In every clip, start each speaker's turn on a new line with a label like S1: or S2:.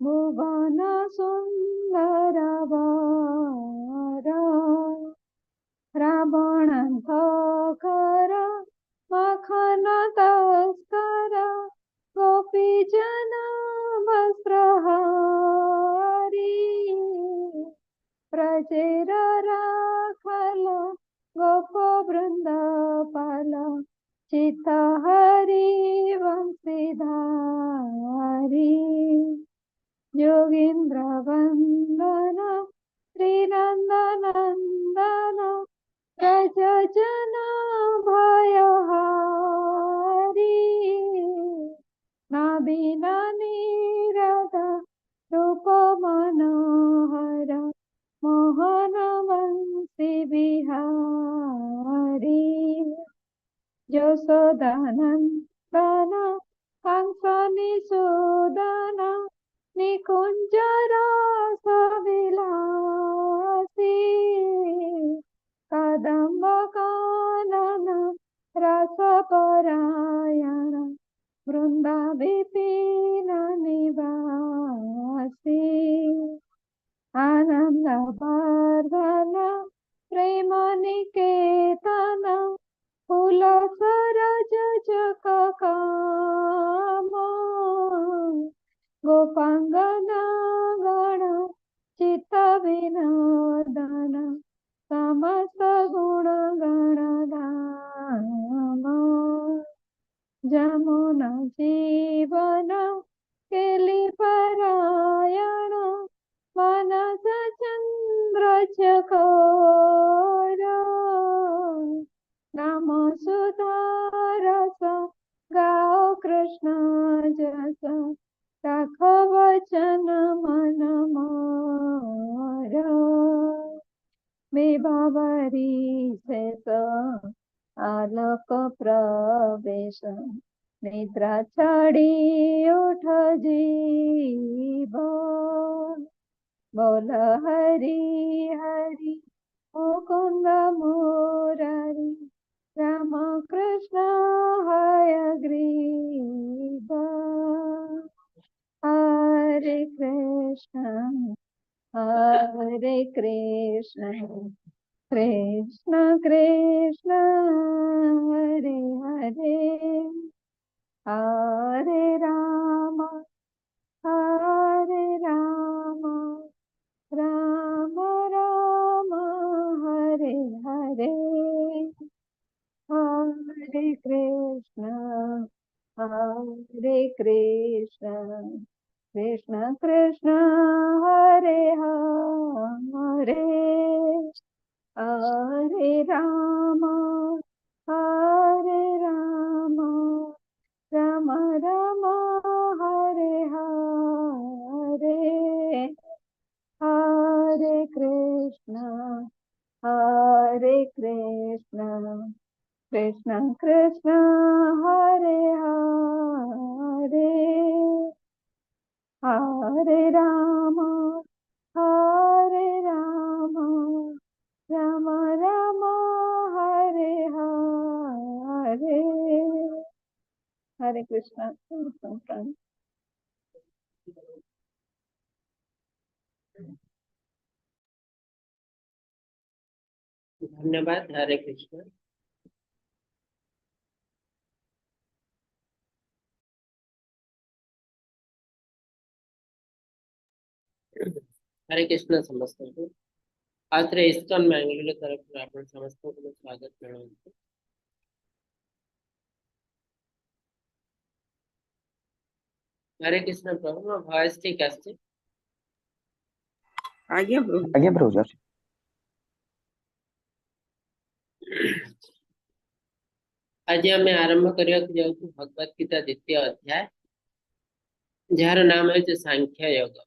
S1: ଭୁବନ ସୁନ୍ଦର ବର। ରାବଣାନ୍ତକର ମଖନ ତସ୍କର, ଗୋପୀ ଜନ ବସ୍ତ୍ରହାରୀ। ବ୍ରଜେର ରାଖାଲ ଗୋପ ବୃନ୍ଦ ପାଲ, ଚିତ୍ତ ହରି ବଂଶୀଧାରୀ। ଯୋଗୀନ୍ଦ୍ର ବନ୍ଦନ ଶ୍ରୀନନ୍ଦ ନନ୍ଦନ, ବ୍ରଜ ଜନ ଭୟହାରୀ। ନବୀନ ନୀରଦ ରୂପ ମନୋହର, ମୋହନ ବଂଶୀ ବିହାରୀ। ଯଶୋଦାନନ୍ଦନ କଂସ ନିଷୂଦନ, ନିକୁଞ୍ଜ ରାସ ବିଲାସୀ। କଦମ୍ବ କାନନ ରସ ପରାୟଣ, ବୃନ୍ଦା ବିପିନ ନିବାସୀ। ଆନନ୍ଦ ବର୍ଦ୍ଧନ ପ୍ରେମ ନିକେତନ, ଫୁଲ ସରୋଜ କାମ। ଗୋପାଙ୍ଗନା ଗଣ ଚିତ୍ତ ବିନୋଦନ, ସମସ୍ତ ଗୁଣ ଗଣ ଧାମ। ଯମୁନା ଜୀବନ କେଳି ପରାୟଣ, ମାନସ ଚନ୍ଦ୍ର ଚକୋର। ନାମ ସୁଧାରସ ଗାଓ କୃଷ୍ଣ ଯଶ, ରାଖ ବଚନ ମନ ମୋର। ବିଭାବରୀ ଶେଷ ଆଲୋକ ପ୍ରବେଶ, ନିଦ୍ରା ଛାଡ଼ି ଉଠ ଜୀବ। ବୋଲ ହରି ହରି ମୁକୁନ୍ଦ ମୁରାରି, ରାମ କୃଷ୍ଣ ହୟଗ୍ରୀବ। ହରେ କୃଷ୍ଣ ହରେ କୃଷ୍ଣ କୃଷ୍ଣ କୃଷ୍ଣ ହରେ ହରେ, ହରେ ରାମ ହରେ ରାମ ରାମ ରାମ ହରେ ହରେ। ହରେ କୃଷ୍ଣ ହରେ କୃଷ୍ଣ କୃଷ୍ଣ କୃଷ୍ଣ ହରେ ହରେ, ହରେ ରାମ ହରେ ରାମ ରାମ ରାମ ହରେ ହରେ। ହରେ କୃଷ୍ଣ ହରେ କୃଷ୍ଣ କୃଷ୍ଣ କୃଷ୍ଣ ହରେ ହରେ, ହରେ ରାମ ହରେ ରାମ ରାମ ରାମ ହରେ ହରେ। ହରେ କୃଷ୍ଣ।
S2: ଧନ୍ୟବାଦ। ହରେ କୃଷ୍ଣ। ହରେ କୃଷ୍ଣ ସମସ୍ତଙ୍କୁ। ଆଉ ଥରେ ଇସ୍କନ ବାଙ୍ଗାଲୋର ତରଫରୁ ଆପଣ ସମସ୍ତଙ୍କୁ ମୁଁ ସ୍ୱାଗତ ଜଣାଉଛି। ହରେ କୃଷ୍ଣ ପ୍ରଭୁ, ମୋ ଭଏସ ଠିକ ଆସୁଛି?
S3: ଆଜ୍ଞା ପ୍ରଭୁ।
S4: ଆଜ୍ଞା ପ୍ରଭୁ, ଆସୁଛି।
S2: ଆଜି ଆମେ ଆରମ୍ଭ କରିବାକୁ ଯାଉଛୁ ଭଗବତ ଗୀତା ଦ୍ୱିତୀୟ ଅଧ୍ୟାୟ, ଯାହାର ନାମ ହେଉଛି ସାଂଖ୍ୟ ଯୋଗ।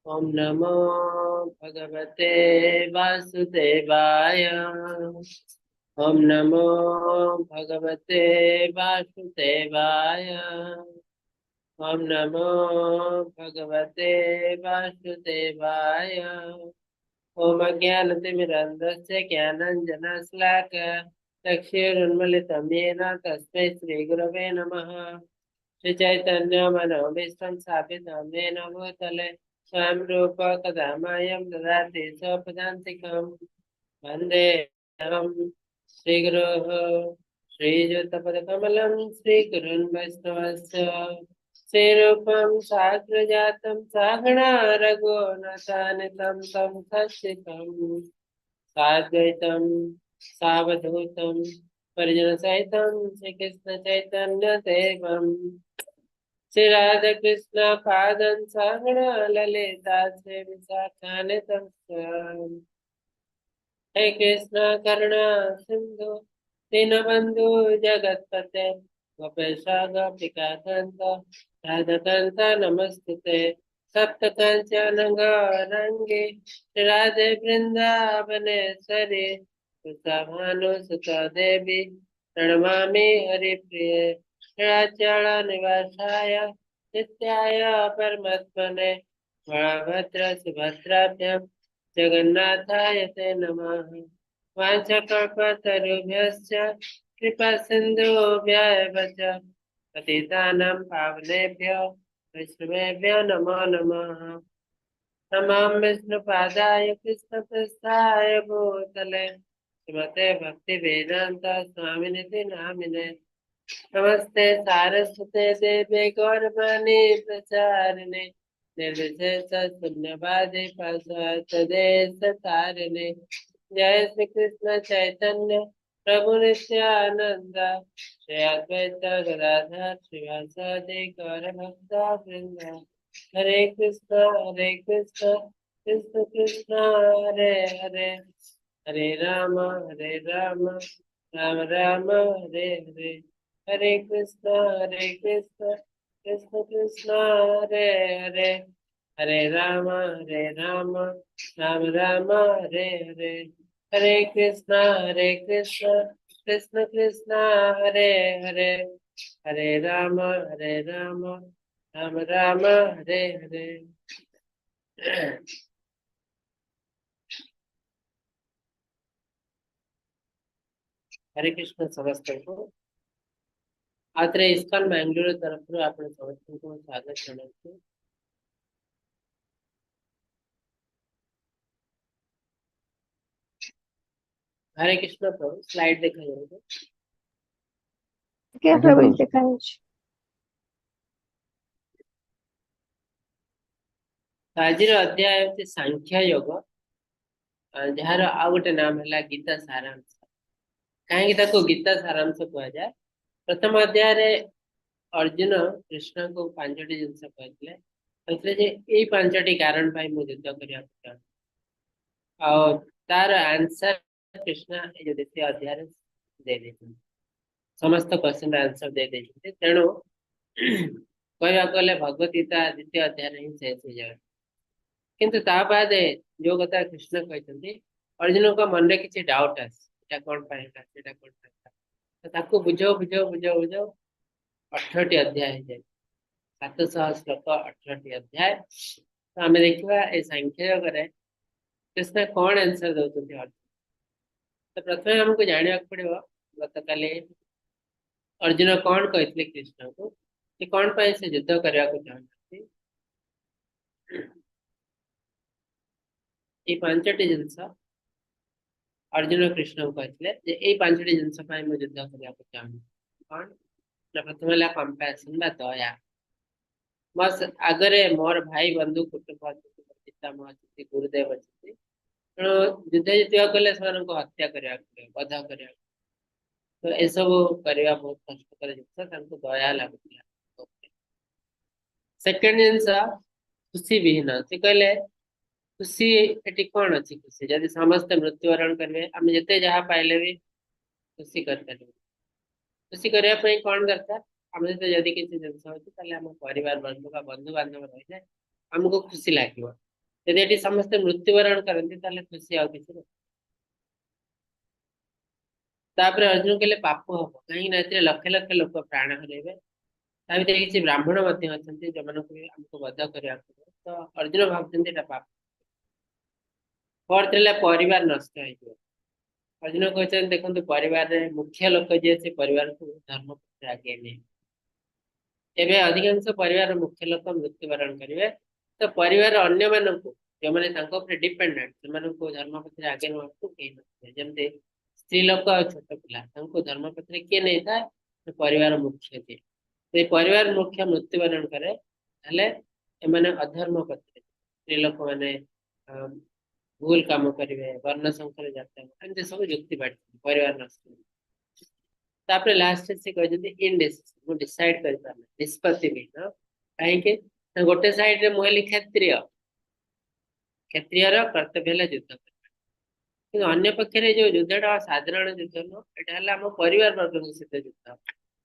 S2: ଓମ୍ ନମୋ ଭଗବତେ ବାସୁଦେବାୟ। ଓମ୍ ନମୋ ଭଗବତେ ବାସୁଦେବାୟ। ଓମ୍ ନମୋ ଭଗବତେ ବାସୁଦେବାୟ। ଓମ୍ ଅଜ୍ଞାନତିମିରାନ୍ଧସ୍ୟ ଜ୍ଞାନାଞ୍ଜନଶଲାକୟା ଚକ୍ଷୁରୁନ୍ମିଳିतं येन ତସ୍ମୈ ଶ୍ରୀଗୁରବେ ନମଃ। श्री चैतन्य मनोभीष्टं स्थापितं येन भूतले स्वयं रूप कदा मह्यं ददाति स्वपदान्तिकं। वन्देऽहं श्रीगुरोः श्रीयुतपदकमलं श्रीगुरुन् वैष्णवस्य श्रीरूपं साग्रजातं सागणा रघुनाथानितं तं सच्चितं साद्वैतं सावधूतं परिजनसहितं श्रीकृष्ण चैतन्य देवं श्री राधा कृष्ण पादं सागणा ललिता श्री विशाखानितं। हे कृष्ण करुणा सिंधु दीनबंधु जगत्पते गोपेश गोपिका कांत राधाकांत नमस्ते। सप्त कांचन गौरंगी श्री राधे वृंदावनेश्वरी सुता देवी प्रणमामि हरिप्रिये। नीलाचल निवासाय नित्याय परमात्मने बलभद्र सुभद्राभ्यां जगन्नाथाय ते नमः। वाञ्छाकल्पतरुभ्यश्च कृपा सिन्धुभ्य एव च पतितानां पावनेभ्यो वैष्णवेभ्यो नमो नमः। नमः विष्णुपादाय कृष्णप्रेष्ठाय भूतले श्रीमते भक्तिवेदान्त स्वामिनिति नामिने। नमस्ते सारस्वते देवे गौरवाणी प्रचारिणे निर्विशेष शून्यवादी पाश्चात्य तारिणे। जय श्री कृष्ण चैतन्य प्रभु नित्यानंद श्री अद्वैत गदाधर श्रीवासादि गौर भक्त वृंद। हरे कृष्ण कृष्ण कृष्ण हरे हरे, हरे राम राम राम हरे हरे। हरे कृष्ण कृष्ण कृष्ण हरे हरे, हरे राम राम राम हरे हरे। हरे कृष्ण कृष्ण कृष्ण हरे हरे, हरे राम राम राम हरे हरे। हरे कृष्ण ସମସ୍ତଙ୍କୁ ଆଉଥରେ ଇସ୍କନ ବାଙ୍ଗାଲୋର ତରଫରୁ ଆପଣ ସମସ୍ତଙ୍କୁ ସ୍ୱାଗତ ଜଣାଉଛି। ହରେ କୃଷ୍ଣ ପ୍ରଭୁ, ସ୍ଲାଇଡ୍ ଦେଖାଯାଉଛି?
S1: ଆଜ୍ଞା
S3: ଆଜ୍ଞା
S1: ପ୍ରଭୁ,
S3: ପ୍ରଭୁ।
S1: ଦେଖାଯାଉଛି।
S2: ତ ଆଜିର ଅଧ୍ୟାୟ ହେଉଛି ସାଂଖ୍ୟ ଯୋଗ, ଯାହାର ଆଉ ଗୋଟେ ନାମ ହେଲା ଗୀତା ସାରାଂଶ। କାହିଁକି ତାକୁ ଗୀତା ସାରାଂଶ କୁହାଯାଏ? ପ୍ରଥମ ଅଧ୍ୟାୟରେ ଅର୍ଜୁନ କୃଷ୍ଣଙ୍କୁ ପାଞ୍ଚଟି ଜିନିଷ କହିଥିଲେ ଯେ ଏଇ ପାଞ୍ଚଟି କାରଣ ପାଇଁ ମୁଁ ଯୁଦ୍ଧ କରିବାକୁ ଚାହୁଁଛି, ଆଉ ତାର ଆନ୍ସର କୃଷ୍ଣ ଏଇ ଯୋଉ ଦ୍ୱିତୀୟ ଅଧ୍ୟାୟରେ ଦେଇ ଦେଇଛନ୍ତି, ସମସ୍ତ କ୍ୱେଶ୍ଚନ ଆନ୍ସର ଦେଇ ଦେଇଛନ୍ତି। ତେଣୁ କହିବାକୁ ଗଲେ ଭଗବତ ଗୀତା ଦ୍ୱିତୀୟ ଅଧ୍ୟାୟରେ ହିଁ ଶେଷ ହେଇଯାଉଛି। କିନ୍ତୁ ତା ବାଦେ ଯୋଉ କଥା କୃଷ୍ଣ କହିଛନ୍ତି, ଅର୍ଜୁନଙ୍କ ମନରେ କିଛି ଡାଉଟ ଆସେ, ଏଇଟା କଣ ପାଇଁ ହେଲା, ସେଇଟା କଣ ପାଇଁ ହେଲା, ତ ତାକୁ ବୁଝାଉ ବୁଝାଉ ବୁଝାଉ ବୁଝାଉ 18ଟି ଅଧ୍ୟାୟ ହେଇଯାଏ, 700 ଶ୍ଲୋକ, 18ଟି ଅଧ୍ୟାୟ। ତ ଆମେ ଦେଖିବା ଏଇ ସାଂଖ୍ୟ ଯୋଗରେ କୃଷ୍ଣ କଣ ଆନ୍ସର ଦଉଛନ୍ତି ଅର୍ଜୁନ। ତ ପ୍ରଥମେ ଆମକୁ ଜାଣିବାକୁ ପଡିବ ଗତକାଲି ଅର୍ଜୁନ କଣ କହିଥିଲେ କୃଷ୍ଣଙ୍କୁ, ଯେ କଣ ପାଇଁ ସେ ଯୁଦ୍ଧ କରିବାକୁ ଚାହୁଁଛନ୍ତି। ଏଇ ପାଞ୍ଚଟି ଜିନିଷ ଅର୍ଜୁନ କୃଷ୍ଣଙ୍କୁ କହିଥିଲେ ଯେ ଏଇ ପାଞ୍ଚଟି ଜିନିଷ ପାଇଁ ମୁଁ ଯୁଦ୍ଧ କରିବାକୁ ଚାହୁଁଛି। କଣ ନା, ପ୍ରଥମେ ହେଲା କମ୍ପାସନ ବା ଦୟା। ମୋ ଆଗରେ ମୋର ଭାଇ ବନ୍ଧୁ କୁଟୁମ୍ବ ଅଛନ୍ତି, ମୋର ପିତାମହ ଅଛନ୍ତି, ଗୁରୁଦେବ ଅଛନ୍ତି, ତେଣୁ ଯୁଦ୍ଧ ଜିତିବାକୁ ହେଲେ ସେମାନଙ୍କୁ ହତ୍ୟା କରିବାକୁ ପଡିବ, ବଧ କରିବାକୁ। ତ ଏସବୁ କରିବା ବହୁତ କଷ୍ଟକର ଜିନିଷ, ତାଙ୍କୁ ଦୟା ଲାଗୁଥିଲା। ସେକେଣ୍ଡ ଜିନିଷ ଖୁସି ବିହୀନ। ସେ କହିଲେ ଖୁସି ଏଠି କଣ ଅଛି? ଖୁସି ଯଦି ସମସ୍ତେ ମୃତ୍ୟୁବରଣ କରିବେ, ଆମେ ଯେତେ ଯାହା ପାଇଲେ ବି ଖୁସି କରିପାରିବୁ। ଖୁସି କରିବା ପାଇଁ କଣ ଦରକାର? ଆମ ସହିତ ଯଦି କିଛି ଜିନିଷ ଅଛି ତାହେଲେ ଆମ ପରିବାର ବର୍ଗ ବା ବନ୍ଧୁବାନ୍ଧବ ରହିଲେ ଆମକୁ ଖୁସି ଲାଗିବ। ଯଦି ଏଠି ସମସ୍ତେ ମୃତ୍ୟୁବରଣ କରନ୍ତି ତାହେଲେ ଖୁସି ଆଉ କିଛି ନାହିଁ। ତାପରେ ଅର୍ଜୁନ କହିଲେ ପାପ ହବ, କାହିଁକି ନା ଏଥିରେ ଲକ୍ଷ ଲକ୍ଷ ଲୋକ ପ୍ରାଣ ହରାଇବେ, ତା ଭିତରେ କିଛି ବ୍ରାହ୍ମଣ ମଧ୍ୟ ଅଛନ୍ତି ଯୋଉମାନଙ୍କୁ ବି ଆମକୁ ବଧ କରିବାକୁ ପଡିବ। ତ ଅର୍ଜୁନ ଭାବୁଛନ୍ତି ଏଇଟା ପାପ। ଫୋର୍ଥ ହେଲା ପରିବାର ନଷ୍ଟ ହେଇଯିବ। ଅର୍ଜୁନ କହୁଛନ୍ତି ଦେଖନ୍ତୁ ପରିବାରରେ ମୁଖ୍ୟ ଲୋକ ଯିଏ ସେ ପରିବାରକୁ ଧର୍ମ ପଥରେ ଆଗେଇ ନିଏ। ଏବେ ଅଧିକାଂଶ ପରିବାର ମୁଖ୍ୟ ଲୋକ ମୃତ୍ୟୁବରଣ କରିବେ, ତ ପରିବାର ଅନ୍ୟମାନଙ୍କୁ ଯେଉଁମାନେ ତାଙ୍କ ଉପରେ ଡିପେଣ୍ଡେଣ୍ଟ, ସେମାନଙ୍କୁ ଧର୍ମପଥରେ ଆଗେ ନେବାକୁ କେହି ନଥିବେ। ଯେମିତି ସ୍ତ୍ରୀ ଲୋକ ଆଉ ଛୋଟ ପିଲା, ତାଙ୍କୁ ଧର୍ମପଥରେ କିଏ ନେଇଥାଏ? ପରିବାର ମୁଖ୍ୟ ଯିଏ। ସେଇ ପରିବାର ମୁଖ୍ୟ ମୃତ୍ୟୁବରଣ କରେ, ତାହେଲେ ଏମାନେ ଅଧର୍ମ ପଥରେ, ସ୍ତ୍ରୀ ଲୋକମାନେ ଭୁଲ କାମ କରିବେ, ବର୍ଣ୍ଣ ସଂକର ଯାତ୍ରା, ଏମିତି ସବୁ ଯୁକ୍ତି ବାଢିଛନ୍ତି ପରିବାର ନଷ୍ଟ। ତାପରେ ଲାଷ୍ଟରେ ସେ କହିଛନ୍ତି ଇନଡିସିସନ, ମୁଁ ଡିସାଇଡ କରିପାରୁନି, ନିଷ୍ପତ୍ତି ବିହୀନ। କାହିଁକି ନା ଗୋଟେ ସାଇଡରେ ମୁଁ ହେଲି କ୍ଷତ୍ରିୟ, କ୍ଷତ୍ରିୟର କର୍ତ୍ତବ୍ୟ ହେଲା ଯୁଦ୍ଧ କରିବା, କିନ୍ତୁ ଅନ୍ୟ ପକ୍ଷରେ ଯୋଉ ଯୁଦ୍ଧଟା ସାଧାରଣ ଯୁଦ୍ଧ ନୁହଁ, ଏଇଟା ହେଲା ଆମ ପରିବାର ବର୍ଗଙ୍କ ସହିତ ଯୁଦ୍ଧ।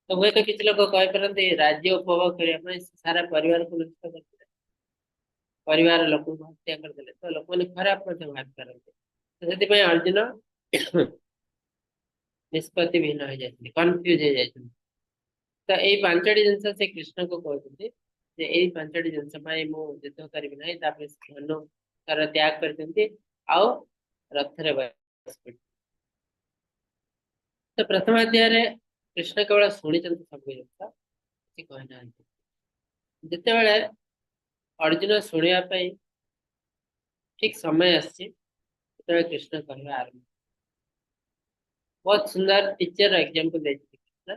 S2: ତ ହୁଏତ କିଛି ଲୋକ କହିପାରନ୍ତି ରାଜ୍ୟ ଉପଭୋଗ କରିବା ପାଇଁ ସାରା ପରିବାରକୁ ନଷ୍ଟ କରିଦେଲେ, ପରିବାର ଲୋକଙ୍କୁ ହତ୍ୟା କରିଦେଲେ, ତ ଲୋକମାନେ ଖରାପ ମଧ୍ୟ ଭାବିପାରନ୍ତି। ସେଥିପାଇଁ ଅର୍ଜୁନ ନିଷ୍ପତ୍ତି ବିହୀନ ହେଇଯାଇଛନ୍ତି, କନଫ୍ୟୁଜ ହେଇଯାଇଛନ୍ତି। ତ ଏଇ ପାଞ୍ଚଟି ଜିନିଷ ସେ କୃଷ୍ଣଙ୍କୁ କହୁଛନ୍ତି ଯେ ଏଇ ପାଞ୍ଚଟି ଜିନିଷ ପାଇଁ ମୁଁ ଯୁଦ୍ଧ କରିବି ନାହିଁ। ତାପରେ ଧନୁ ତାର ତ୍ୟାଗ କରିଛନ୍ତି ଆଉ ରଥରେ ବସି। ତ ପ୍ରଥମ ଅଧ୍ୟାୟରେ କୃଷ୍ଣ କେବଳ ଶୁଣିଛନ୍ତି ସବୁ ଜିନିଷ, କିଛି କହିନାହାନ୍ତି। ଯେତେବେଳେ ଅର୍ଜୁନ ଶୁଣିବା ପାଇଁ ଠିକ ସମୟ ଆସିଛି, ସେତେବେଳେ କୃଷ୍ଣ କହିବା ଆରମ୍ଭ। ବହୁତ ସୁନ୍ଦର ଟିଚର ଏକ୍ଜାମ୍ପଲ ଦେଇଛନ୍ତି କୃଷ୍ଣ।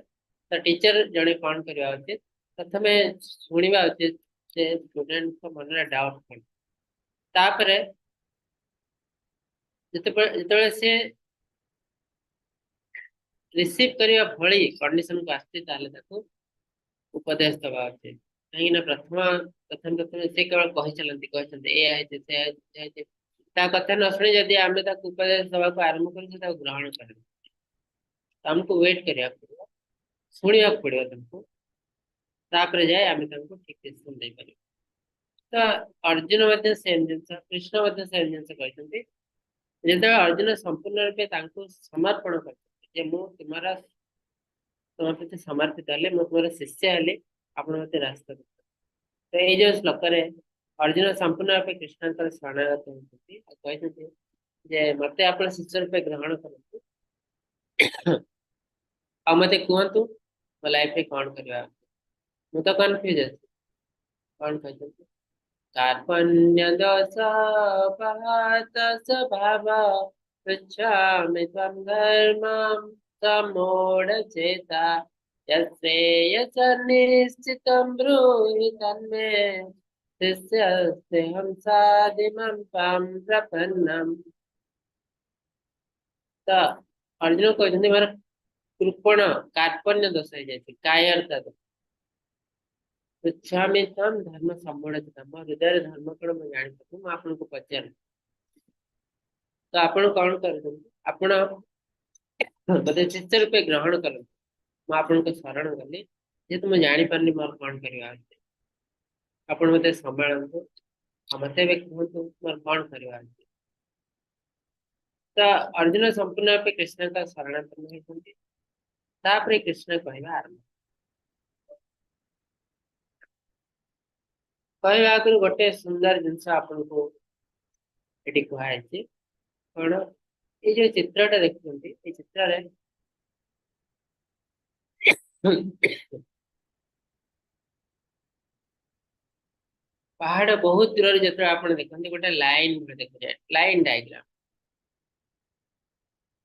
S2: ତ ଟିଚର ଜଣେ କଣ କରିବା ଉଚିତ? ପ୍ରଥମେ ଶୁଣିବା ଉଚିତ ଯେ ଷ୍ଟୁଡେଣ୍ଟଙ୍କ ମନରେ ଡାଉଟ କଣ। ତାପରେ ଯେତେବେଳେ ସେ ରିସିଭ କରିବା ଭଳି କଣ୍ଡିସନକୁ ଆସିଛି, ତାହେଲେ ତାକୁ ଉପଦେଶ ଦବା ଉଚିତ। କାହିଁକି ନା ପ୍ରଥମେ ସେ କେବଳ କହି ଚାଲନ୍ତି, କହିଛନ୍ତି ଏଇଆ ହେଇଛି, ସେୟା ହେଇଛି, ସେୟା ହେଇଛି। ତା କଥା ନ ଶୁଣି ଯଦି ଆମେ ତାକୁ ଉପଦେଶ ଦବାକୁ ଆରମ୍ଭ କରୁଛୁ, ତାକୁ ଗ୍ରହଣ କରିବୁ। ଆମକୁ ୱେଟ୍ କରିବାକୁ ପଡିବ, ଶୁଣିବାକୁ ପଡିବ ତାଙ୍କୁ, ତାପରେ ଯାଇ ଆମେ ତାଙ୍କୁ ଠିକ ଡିସିସନ ଦେଇପାରିବୁ। ତ ଅର୍ଜୁନ ମଧ୍ୟ ସେମ ଜିନିଷ, କୃଷ୍ଣ ମଧ୍ୟ ସେମ ଜିନିଷ କହିଛନ୍ତି। ଯେତେବେଳେ ଅର୍ଜୁନ ସମ୍ପୂର୍ଣ୍ଣ ରୂପେ ତାଙ୍କୁ ସମର୍ପଣ କରିଛନ୍ତି ଯେ ମୁଁ ତୁମ ପ୍ରତି ସମର୍ପିତ ହେଲି, ମୁଁ ତୁମର ଶିଷ୍ୟ ହେଲି, ଆପଣ ମତେ ରାସ୍ତା ଦେଖାନ୍ତୁ। ତ ଏଇ ଯୋଉ ଶ୍ଲୋକରେ ଅର୍ଜୁନ ସମ୍ପୂର୍ଣ୍ଣ ରୂପେ କୃଷ୍ଣଙ୍କର ଶରଣାଗତ ହେଇଛନ୍ତି ଆଉ କହିଛନ୍ତି ଯେ ମତେ ଆପଣ ଶିଷ୍ୟ ରୂପେ ଗ୍ରହଣ କରନ୍ତୁ ଆଉ ମତେ କୁହନ୍ତୁ ମୋ ଲାଇଫରେ କଣ କରିବା, ମୁଁ ତ କନଫ୍ୟୁଜ ଅଛି। କଣ କହିଛନ୍ତି? କାର୍ପଣ୍ୟ ଦୋଷାପହତ ସ୍ୱଭାବ ପୃଚ୍ଛାମି ତ୍ୱಂ ଧର୍ମं ସମ୍ମୂଢ଼ଚେତା यच्छ्रेयसन्निश्चितं ब्रूहि तन्मे शिष्योऽस्म्यहं शाधि मां त्वां प्रपन्नम्। ତ ଅର୍ଜୁନ କହିଛନ୍ତି ମୋର କୃପଣ କାର୍ପଣ୍ୟ ଦୋଷ ହେଇଯାଇଛି, କାୟରତା ଦୋଷ। ପୃଚ୍ଛାମି ତ୍ୱଂ ଧର୍ମ ସମ୍ମୂଢ଼ଚେତା, ମୋ ହୃଦୟରେ ଧର୍ମ କଣ ମୁଁ ଜାଣିପାରୁନି, ମୁଁ ଆପଣଙ୍କୁ ପଚାରୁଛି। ତ ଆପଣ କଣ କରୁଛନ୍ତି? ଆପଣ ମତେ ଶିଷ୍ୟ ରୂପେ ଗ୍ରହଣ କରନ୍ତୁ, ମୁଁ ଆପଣଙ୍କ ଶରଣ ଗଲି, ଯେହେତୁ ମୁଁ ଜାଣିପାରୁନି ମୋର କଣ କରିବା ଉଚିତ, ଆପଣ ମତେ ସମ୍ଭାଳନ୍ତୁ ଆଉ ମତେ ଏବେ କୁହନ୍ତୁ ମୋର କଣ କରିବା ଉଚିତ। ତ ଅର୍ଜୁନ ସମ୍ପୂର୍ଣ୍ଣ ରୂପେ କୃଷ୍ଣଙ୍କ ଶରଣାପନ୍ନ ହେଇଛନ୍ତି। ତାପରେ କୃଷ୍ଣ କହିବା ଆରମ୍ଭ। କହିବା ଆଗରୁ ଗୋଟେ ସୁନ୍ଦର ଜିନିଷ ଆପଣଙ୍କୁ ଏଠି କୁହାଯାଇଛି। କଣ? ଏଇ ଯୋଉ ଚିତ୍ରଟା ଦେଖୁଛନ୍ତି, ଏଇ ଚିତ୍ରରେ ପାହାଡ ବହୁତ ଦୂରରେ ଯେତେବେଳେ ଆପଣ ଦେଖନ୍ତି ଗୋଟେ ଲାଇନ ଦେଖାଯାଏ, ଲାଇନ ଡାଇଗ୍ରାମ।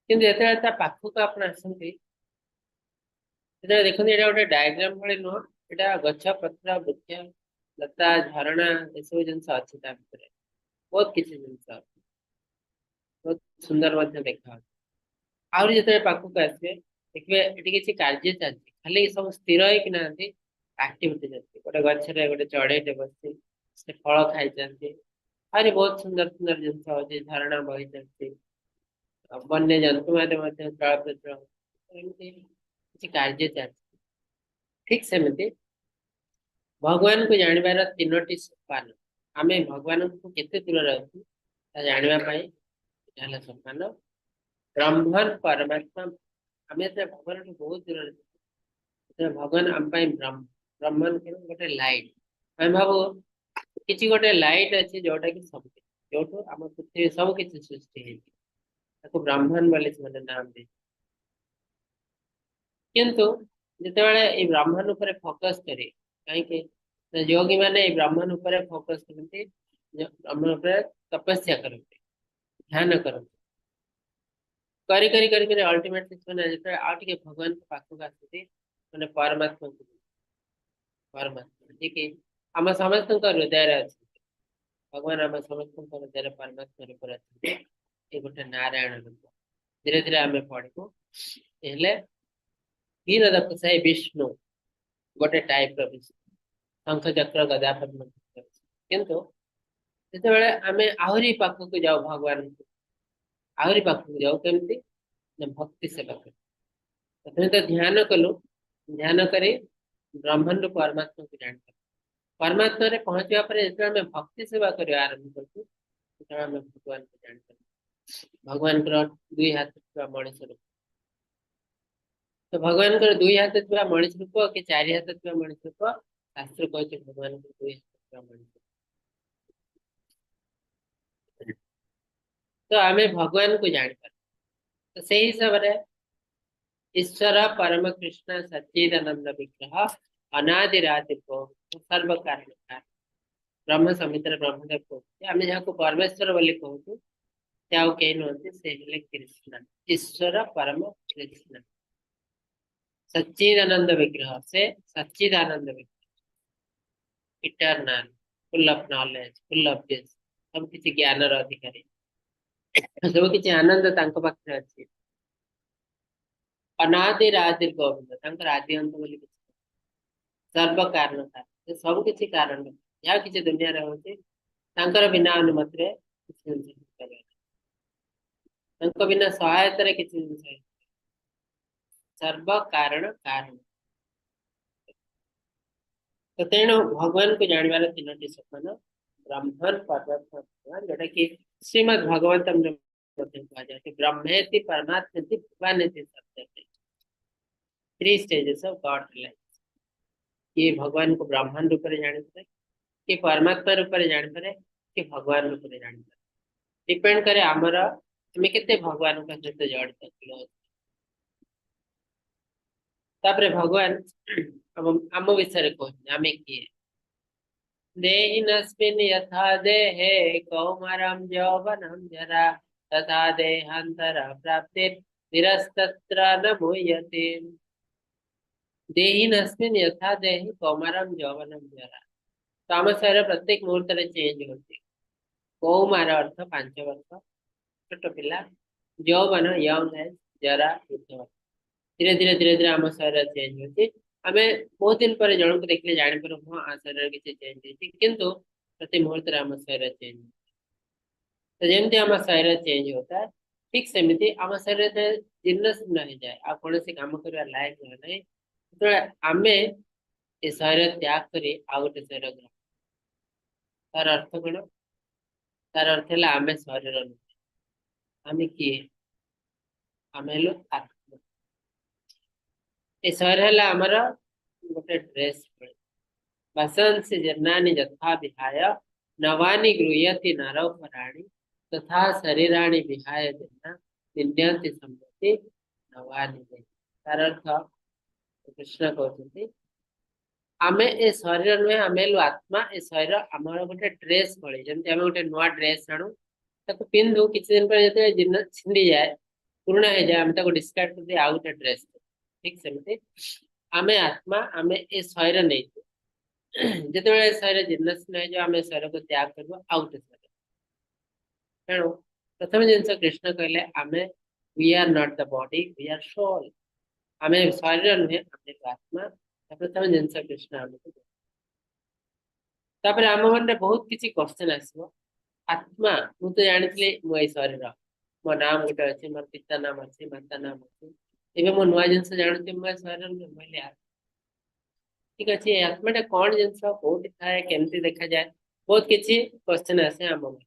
S2: କିନ୍ତୁ ଯେତେବେଳେ ତା ପାଖକୁ ଆପଣ ଆସନ୍ତି, ସେତେବେଳେ ଦେଖନ୍ତି ଏଇଟା ଗୋଟେ ଡାଇଗ୍ରାମ ଭଳି ନୁହଁ, ଏଇଟା ଗଛ ପତ୍ର ବୃକ୍ଷ ଲତା ଝରଣା ଏସବୁ ଜିନିଷ ଅଛି ତା ଭିତରେ, ବହୁତ କିଛି ଜିନିଷ ଅଛି, ବହୁତ ସୁନ୍ଦର ମଧ୍ୟ ଦେଖାଯାଉଛି। ଆହୁରି ଯେତେବେଳେ ପାଖକୁ ଆସିବେ ଦେଖିବେ ଏଠି କିଛି କାର୍ଯ୍ୟ ଚାଲିଛି, ଖାଲି ସବୁ ସ୍ଥିର ହେଇକି ନାହାନ୍ତି, ଆକ୍ଟିଭିଟି ଚାଲିଛି। ଗୋଟେ ଗଛରେ ଗୋଟେ ଚଢେଇଟେ ବସିଛି, ସେ ଫଳ ଖାଇଛନ୍ତି। ଆହୁରି ବହୁତ ସୁନ୍ଦର ସୁନ୍ଦର ଜିନିଷ ଅଛି, ଝରଣା ବହି ଚାଲିଛି, ବନ୍ୟ ଜନ୍ତୁ ମାନେ ମଧ୍ୟ ଚଳପ୍ରଚଳ, ଏମିତି କିଛି କାର୍ଯ୍ୟ ଚାଲିଛି। ଠିକ ସେମିତି ଭଗବାନଙ୍କୁ ଜାଣିବାର ତିନୋଟି ସୋପାନ। ଆମେ ଭଗବାନଙ୍କୁ କେତେ ଦୂରରେ ଅଛୁ ତା ଜାଣିବା ପାଇଁ ଏଇଟା ହେଲା ସୋପାନ। ବ୍ରହ୍ମନ ପରମାତ୍ମା, ଆମେ ଯେତେବେଳେ ଭଗବାନଠୁ ବହୁତ ଦୂରରେ ଥିଲୁ, ସେତେବେଳେ ଭଗବାନ ଆମ ପାଇଁ ବ୍ରହ୍ମନ କଣ ଗୋଟେ ଲାଇଟ୍। ଆମେ ଭାବୁ କିଛି ଗୋଟେ ଲାଇଟ୍ ଅଛି ଯୋଉଟା କି ସବୁ କିଛି, ଯୋଉଠୁ ଆମ ପୃଥିବୀ ସବୁ କିଛି ସୃଷ୍ଟି ହେଇଛି, ତାକୁ ବ୍ରାହ୍ମଣ ବୋଲି ସେମାନେ ନାମ ଦେଇଛନ୍ତି। କିନ୍ତୁ ଯେତେବେଳେ ଏଇ ବ୍ରାହ୍ମଣ ଉପରେ ଫୋକସ କରି କାହିଁକି ନା ଯୋଗୀ ମାନେ ଏଇ ବ୍ରହ୍ମନ ଉପରେ ଫୋକସ କରନ୍ତି, ବ୍ରହ୍ମନ ଉପରେ ତପସ୍ୟା କରନ୍ତି, ଧ୍ୟାନ କରନ୍ତି, କରି କରି କରି କରି ଅଲ୍ଟିମେଟଲି ସେମାନେ ଯେତେବେଳେ ଆଉ ଟିକେ ଭଗବାନଙ୍କ ପାଖକୁ ଆସନ୍ତି, ମାନେ ପରମାତ୍ମାଙ୍କୁ, ପରମାତ୍ମା ଯିଏକି ଆମ ସମସ୍ତଙ୍କ ହୃଦୟରେ ଅଛନ୍ତି। ଭଗବାନ ଆମ ସମସ୍ତଙ୍କ ହୃଦୟରେ ପରମାତ୍ମା ରୂପରେ ଅଛନ୍ତି। ଏ ଗୋଟେ ନାରାୟଣ ରୂପ। ଧୀରେ ଧୀରେ ଆମେ ପଢିବୁ। ହେଲେ କ୍ଷୀରୋଦକଶାୟୀ ବିଷ୍ଣୁ, ଗୋଟେ ଟାଇପ ର ବିଷ୍ଣୁ, ଶଙ୍ଖ, ଚକ୍ର, ଗଦା, ପଦ୍ମ। କିନ୍ତୁ ଯେତେବେଳେ ଆମେ ଆହୁରି ପାଖକୁ ଯାଉ ଭଗବାନଙ୍କୁ, ଆହୁରି ପାଖକୁ ଯାଉ କେମିତି ନା ଭକ୍ତି ସେବା କରି। ପ୍ରଥମେ ତ ଧ୍ୟାନ କଲୁ, ଧ୍ୟାନ କରି ବ୍ରହ୍ମରୁ ପରମାତ୍ମାକୁ ଜାଣିପାରୁ। ପରମାତ୍ମାରେ ପହଞ୍ଚିବା ପରେ ଯେତେବେଳେ ଆମେ ଭକ୍ତି ସେବା କରିବା ଆରମ୍ଭ କରୁଛୁ, ସେତେବେଳେ ଆମେ ଭଗବାନଙ୍କୁ ଜାଣିପାରୁ, ଭଗବାନଙ୍କର ଦୁଇ ହାତ ଥିବା ମଣିଷ ରୂପ। ତ ଭଗବାନଙ୍କର ଦୁଇ ହାତ ଥିବା ମଣିଷ ରୂପ କି ଚାରି ହାତ ଥିବା ମଣିଷ ରୂପ? ଶାସ୍ତ୍ର କହୁଛି ଭଗବାନଙ୍କର ଦୁଇ ହାତ ଥିବା ମଣିଷ ରୂପ। ତ ଆମେ ଭଗବାନଙ୍କୁ ଜାଣିପାରୁ। ତ ସେଇ ହିସାବରେ ଈଶ୍ୱର ପରମ କୃଷ୍ଣ ସଚ୍ଚିଦାନନ୍ଦ ବିଗ୍ରହ ଅନାଦିରାଦି ସର୍ବ କାରଣ। ବ୍ରହ୍ମ ସଂହିତାରେ ବ୍ରହ୍ମଦେବ କହୁଛନ୍ତି, ଆମେ ଯାହାକୁ ପରମେଶ୍ୱର ବୋଲି କହୁଛୁ, ସେ ଆଉ କେହି ନୁହନ୍ତି, ସେ ହେଲେ କୃଷ୍ଣ। ଈଶ୍ୱର ପରମ କୃଷ୍ଣ ସଚ୍ଚିଦାନନ୍ଦ ବିଗ୍ରହ। ସେ ସଚ୍ଚିଦାନନ୍ଦ ବିଗ୍ରହ, eternal, full of knowledge, full of bliss, ସବୁ କିଛି ଜ୍ଞାନର ଅଧିକାରୀ, ସବୁ କିଛି ଆନନ୍ଦ ତାଙ୍କ ପାଖରେ ଅଛି। ଅନାଦି ରାଦି ଗୋବିନ୍ଦ, ତାଙ୍କର ଆଦି ଅନ୍ତ ବୋଲି କିଛି ନାହିଁ। ସର୍ବ କାରଣ କାରଣ, ସେ ସବୁ କିଛି କାରଣ। ଯାହା କିଛି ଦୁନିଆରେ ହଉଛି, ତାଙ୍କର ବିନା ଅନୁମତିରେ କିଛି ଜିନିଷ ହେଇପାରିବ ନାହିଁ। ତାଙ୍କ ବିନା ସହାୟତାରେ କିଛି ଜିନିଷ ହେଇପାରିବ। ସର୍ବ କାରଣ କାରଣ। ତ ତେଣୁ ଭଗବାନଙ୍କୁ ଜାଣିବାର ତିନୋଟି ସୋପାନ: ବ୍ରହ୍ମନ, ପରମାତ୍ମା, ଭଗବାନ, ଯୋଉଟା କି ଶ୍ରୀମଦ୍ ଭାଗବତମରେ ମଧ୍ୟ କୁହାଯାଉଛି, ବ୍ରହ୍ମେତି ପରମାତ୍ମେତି ଭଗବାନେତି ଶବ୍ଦତେ। Three stages of God realization. କିଏ ଭଗବାନଙ୍କୁ ବ୍ରହ୍ମନ ରୂପରେ ଜାଣିପାରେ, କିଏ ପରମାତ୍ମା ରୂପରେ ଜାଣିପାରେ, କିଏ ଭଗବାନ ରୂପରେ ଜାଣିପାରେ। ଡିପେଣ୍ଡ କରେ ଆମର ଆମେ କେତେ ଭଗବାନଙ୍କ ସହିତ ଜଡ଼ିତ, କ୍ଲୋଜ। ତାପରେ ଭଗବାନ ଆମ ବିଷୟରେ କହୁଛନ୍ତି, ଆମେ କିଏ? ଦେହିନସ୍ମିନ୍ ଯଥା ଦେହେ କୌମାରಂ ଯୌବନଂ ଜରା ତଥା ଦେହାନ୍ତର ପ୍ରାପ୍ତିର୍ ଧୀରସ୍ତତ୍ର ନ ମୁହ୍ୟତି। ଦେହିନସ୍ମିନ୍ ଯଥା ଦେହେ କୌମାରಂ ଯୌବନଂ ଜରା। ତ ଆମ ଶରୀର ପ୍ରତ୍ୟେକ ମୁହୂର୍ତ୍ତରେ ଚେଞ୍ଜ ହଉଛି। କୌମାର ଅର୍ଥ 5 ବର୍ଷ, ଛୋଟ ପିଲା। ଯୌବନ ୟଙ୍ଗ ଏଜ୍, ଜରା ବୃଦ୍ଧ। ଧୀରେ ଧୀରେ ଧୀରେ ଧୀରେ ଆମ ଶରୀର ଚେଞ୍ଜ ହଉଛି। ଆମେ ବହୁତ ଦିନ ପରେ ଜଣକୁ ଦେଖିଲେ ଜାଣିପାରୁ, ହଁ, ଆ ଶରୀରରେ କିଛି ଚେଞ୍ଜ ହେଇଛି। କିନ୍ତୁ ପ୍ରତି ମୁହୂର୍ତ୍ତରେ ଆମ ଶରୀର ଚେଞ୍ଜ ହଉଛି। ତ ଯେମିତି ଆମ ଶରୀର ଚେଞ୍ଜ ହଉଥାଏ, ଠିକ ସେମିତି ଆମ ଶରୀର ଯେତେବେଳେ ଜୀର୍ଣ୍ଣ ଶୀର୍ଣ୍ଣ ହେଇଯାଏ, ଆଉ କୌଣସି କାମ କରିବା ଲାୟକ ରହେ ନାହିଁ, ସେତେବେଳେ ଆମେ ଏ ଶରୀର ତ୍ୟାଗ କରି ଆଉ ଗୋଟେ ଶରୀର ଗ୍ରହଣ। ତାର ଅର୍ଥ କଣ? ତାର ଅର୍ଥ ହେଲା ଆମେ ଶରୀର ନୁହେଁ। ଆମେ କିଏ? ଆମେ ହେଲୁ ଆତ୍ମା। ଏ ଶରୀର ହେଲା ଆମର ଗୋଟେ ଡ୍ରେସ ଭଳି। ବାସାଂସି ଜୀର୍ଣ୍ଣାନି ଯଥା ବିହାୟ ନବାନି ଗୃହ୍ୟତି ନରୋପରାଣୀ ତଥା ଶରୀରାଣି ବିହାୟ ଜୀର୍ଣ୍ଣା ବିନ୍ଦନ୍ତି ସମ୍ପ୍ରତି ନବାନି ଦେହୀ। ତାର ଅର୍ଥ କୃଷ୍ଣ କହୁଛନ୍ତି, ଆମେ ଏ ଶରୀର ନୁହେଁ, ଆମେ ହେଲୁ ଆତ୍ମା। ଏ ଶରୀର ଆମର ଗୋଟେ ଡ୍ରେସ ଭଳି। ଯେମିତି ଆମେ ଗୋଟେ ନୂଆ ଡ୍ରେସ ଆଣୁ, ତାକୁ ପିନ୍ଧୁ, କିଛି ଦିନ ପରେ ଯେତେବେଳେ ଜୀର୍ଣ୍ଣ ଛିଣ୍ଡି ଯାଏ, ପୁରୁଣା ହେଇଯାଏ, ଆମେ ତାକୁ ଡିସକାର୍ଡ କରିଦେଇ ଆଉ ଗୋଟେ ଡ୍ରେସ। ଠିକ ସେମିତି ଆମେ ଆତ୍ମା, ଆମେ ଏ ଶରୀର ନେଇଛୁ। ଯେତେବେଳେ ଏ ଶରୀର ଜୀର୍ଣ୍ଣ ଶୀର୍ଣ୍ଣ ହେଇଯିବ, ଆମେ ଶରୀରକୁ ତ୍ୟାଗ କରିବୁ, ଆଉ ଗୋଟେ ଶରୀର। ତେଣୁ ପ୍ରଥମ ଜିନିଷ କୃଷ୍ଣ କହିଲେ, ଆମେ we are not the body, we are soul. ଆମେ ଶରୀର ନୁହେଁ, ଆମେ ଆତ୍ମା। ପ୍ରଥମ ଜିନିଷ କୃଷ୍ଣ ଆମକୁ। ତାପରେ ଆମ ମନରେ ବହୁତ କିଛି କ୍ୱେଶ୍ଚନ ଆସିବ। ଆତ୍ମା, ମୁଁ ତ ଜାଣିଥିଲି ମୁଁ ଏଇ ଶରୀର, ମୋ ନାମ ଗୋଟେ ଅଛି, ମୋର ପିତା ନାମ ଅଛି, ମାତା ନାମ ଅଛି। ଏବେ ମୁଁ ନୂଆ ଜିନିଷ ଜାଣୁଛି, ମୁଁ ଏ ଶରୀର ନୁହେଁ, ମୁଁ ହେଲି ଆତ୍ମା। ଠିକ ଅଛି, ଏ ଆତ୍ମାଟା କଣ ଜିନିଷ, କୋଉଠି ଥାଏ, କେମିତି ଦେଖାଯାଏ? ବହୁତ କିଛି କ୍ୱେଶ୍ଚନ ଆସେ ଆମ ମନରେ।